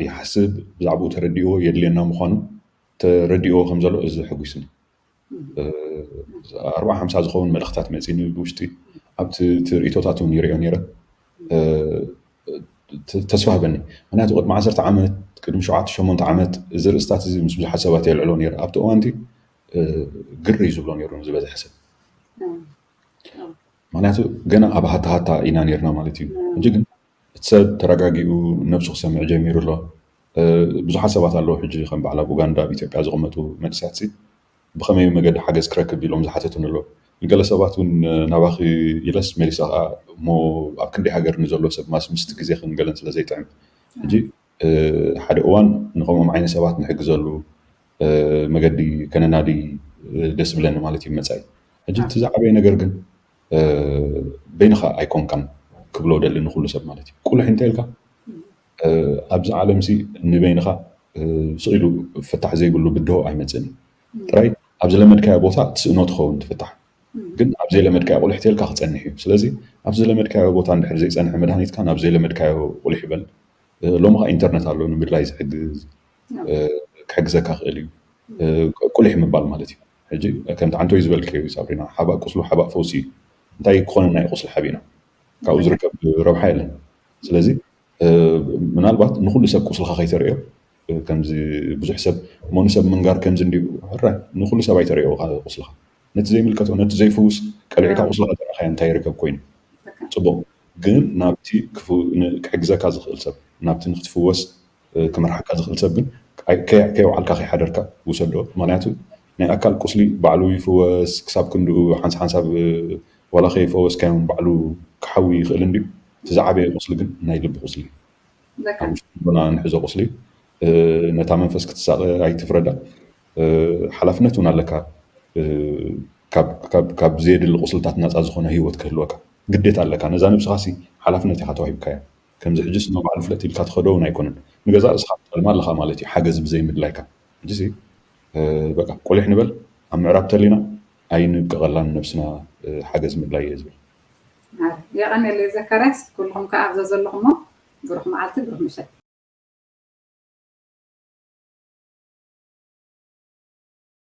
ይሓስብ፣ ብዛዕባኡ ተረዲእዎ የድልየና ምዃኑ ተረዲእዎ ከም ዘሎ እዚ ሕጒስኒ። ኣርባዓ ሓምሳ ዝኸውን መልእኽታት መፂኒ ብውሽጢ ኣብቲ እቲ ርእይቶታት እውን ይሪኦ ነይረ። ተስፋ ህበኒ። ምክንያቱ ቅድሚ ዓሰርተ ዓመት ቅድሚ ሸውዓተ ሸሞንተ ዓመት እዚ ርእስታት እዚ ምስ ብዙሓት ሰባት የልዕሎ ነይረ። ኣብቲ እዋንቲ ግር እዩ ዝብሎ ነይሩ ዝበዝሐ ሰብ። ምክንያቱ ገና ኣብ ሃታ ሃታ ኢና ነርና ማለት እዩ። ሕጂ ግን እቲ ሰብ ተረጋጊኡ ነብሱ ክሰምዕ ጀሚሩ ኣሎ። ብዙሓት ሰባት ኣለዉ ሕጂ ከም በዓል ኣብ ኡጋንዳ ኣብ ኢትዮጵያ ዝቕመጡ መንእሰያት ሲ ብኸመይ መገዲ ሓገዝ ክረክብ ኢሎም ዝሓተቱን ኣለዉ። ንገለ ሰባት እውን ናባኺ ኢለስ መሊሰ ከዓ እሞ ኣብ ክንደይ ሃገር ንዘሎ ሰብ ማስ ምስቲ ግዜኽን ገለን ስለ ዘይጥዕም ሕጂ ሓደ እዋን ንከምኦም ዓይነት ሰባት ንሕግዘሉ መገዲ ከነናዲ ደስ ብለኒ ማለት እዩ መፃኢ። ሕጂ እቲ ዝዓበየ ነገር ግን በይንኻ ኣይኮንካን ክብሎ ደሊ ንኩሉ ሰብ ማለት እዩ። ቁልሕ እንተልካ ኣብዚ ዓለም ሲ ንበይንኻ ስቕ ኢሉ ፍታሕ ዘይብሉ ብድሆ ኣይመፅእን እዩ። ጥራይ ኣብ ዝለመድካዮ ቦታ ትስእኖ ትኸውን ትፍታሕ። ግን ኣብ ዘይለመድካዮ ቁልሕ ተልካ ክፀንሕ እዩ። ስለዚ ኣብ ዝለመድካዮ ቦታ እንድሕር ዘይፀንሐ መድሃኒትካ ናብ ዘይለመድካዮ ቁልሕ ይበል። ሎሚ ከዓ ኢንተርነት ኣሎ ንምድላይ ዝሕግዝ ክሕግዘካ ክእል እዩ። ቁልሕ ምባል ማለት እዩ። ሕጂ ከምቲ ዓንቶይ ዝበልክዮ እዩ ሳብሪና፣ ሓባእ ቁስሉ ሓባእ ፈውሲ እዩ። እንታይ ክኾነና እዩ ቁስሊ ሓቢእና? ካብኡ ዝርከብ ረብሓ የለን። ስለዚ ምናልባት ንኩሉ ሰብ ቁስልካ ከይተርእዮ ከምዚ ብዙሕ ሰብ እሞ ንሰብ ምንጋር ከምዚ እንዲዩ ሕራይ ንኩሉ ሰብ ኣይተርእዮ ቁስልካ። ነቲ ዘይምልከቶ ነቲ ዘይፍውስ ቀልዒካ ቁስልካ ዘረኣኻዮ እንታይ ይርከብ ኮይኑ? ፅቡቕ ግን ናብቲ ክሕግዘካ ዝኽእል ሰብ ናብቲ ንክትፍወስ ክመርሓካ ዝኽእል ሰብ ግን ከየውዓልካ ከይሓደርካ ውሰዶ። ምክንያቱ ናይ ኣካል ቁስሊ ባዕሉ ይፍወስ ክሳብ ክንድኡ ሓንሳ ሓንሳብ ዋላ ከይፈወስካዮም ባዕሉ ክሓዊ ይኽእል እንድዩ። እቲ ዝዓበየ ቁስሊ ግን ናይ ልቢ ቁስሊ ኣብ ውሽጥና ንሕዞ ቁስሊ ነታ መንፈስ ክትሳቐ ኣይትፍረዳ። ሓላፍነት እውን ኣለካ። ካብ ዘየድሊ ቁስልታት ናፃ ዝኾነ ህይወት ክህልወካ ግዴታ ኣለካ። ነዛ ነብስኻ ሲ ሓላፍነት ኢኻ ተዋሂብካያ። ከምዚ ሕጂ ስኖ ባዕሉ ፍለጥ ኢልካ ትኸዶ እውን ኣይኮነን። ንገዛ ርእስኻ ትጠልማ ኣለኻ ማለት እዩ ሓገዝ ብዘይ ምድላይካ። ሕጂ ሲ በቃ ቁሊሕ ንበል ኣብ ምዕራብ ተሊና ኣይንብቀቐላን ነብስና ሓገዝ ምድላይ እየ ዝብል። የቐንየለይ ዘካርያስ፣ ኩልኹም ከዓ ኣብዛ ዘለኹሞ ብሩኽ መዓልቲ ብሩኽ ምሸት።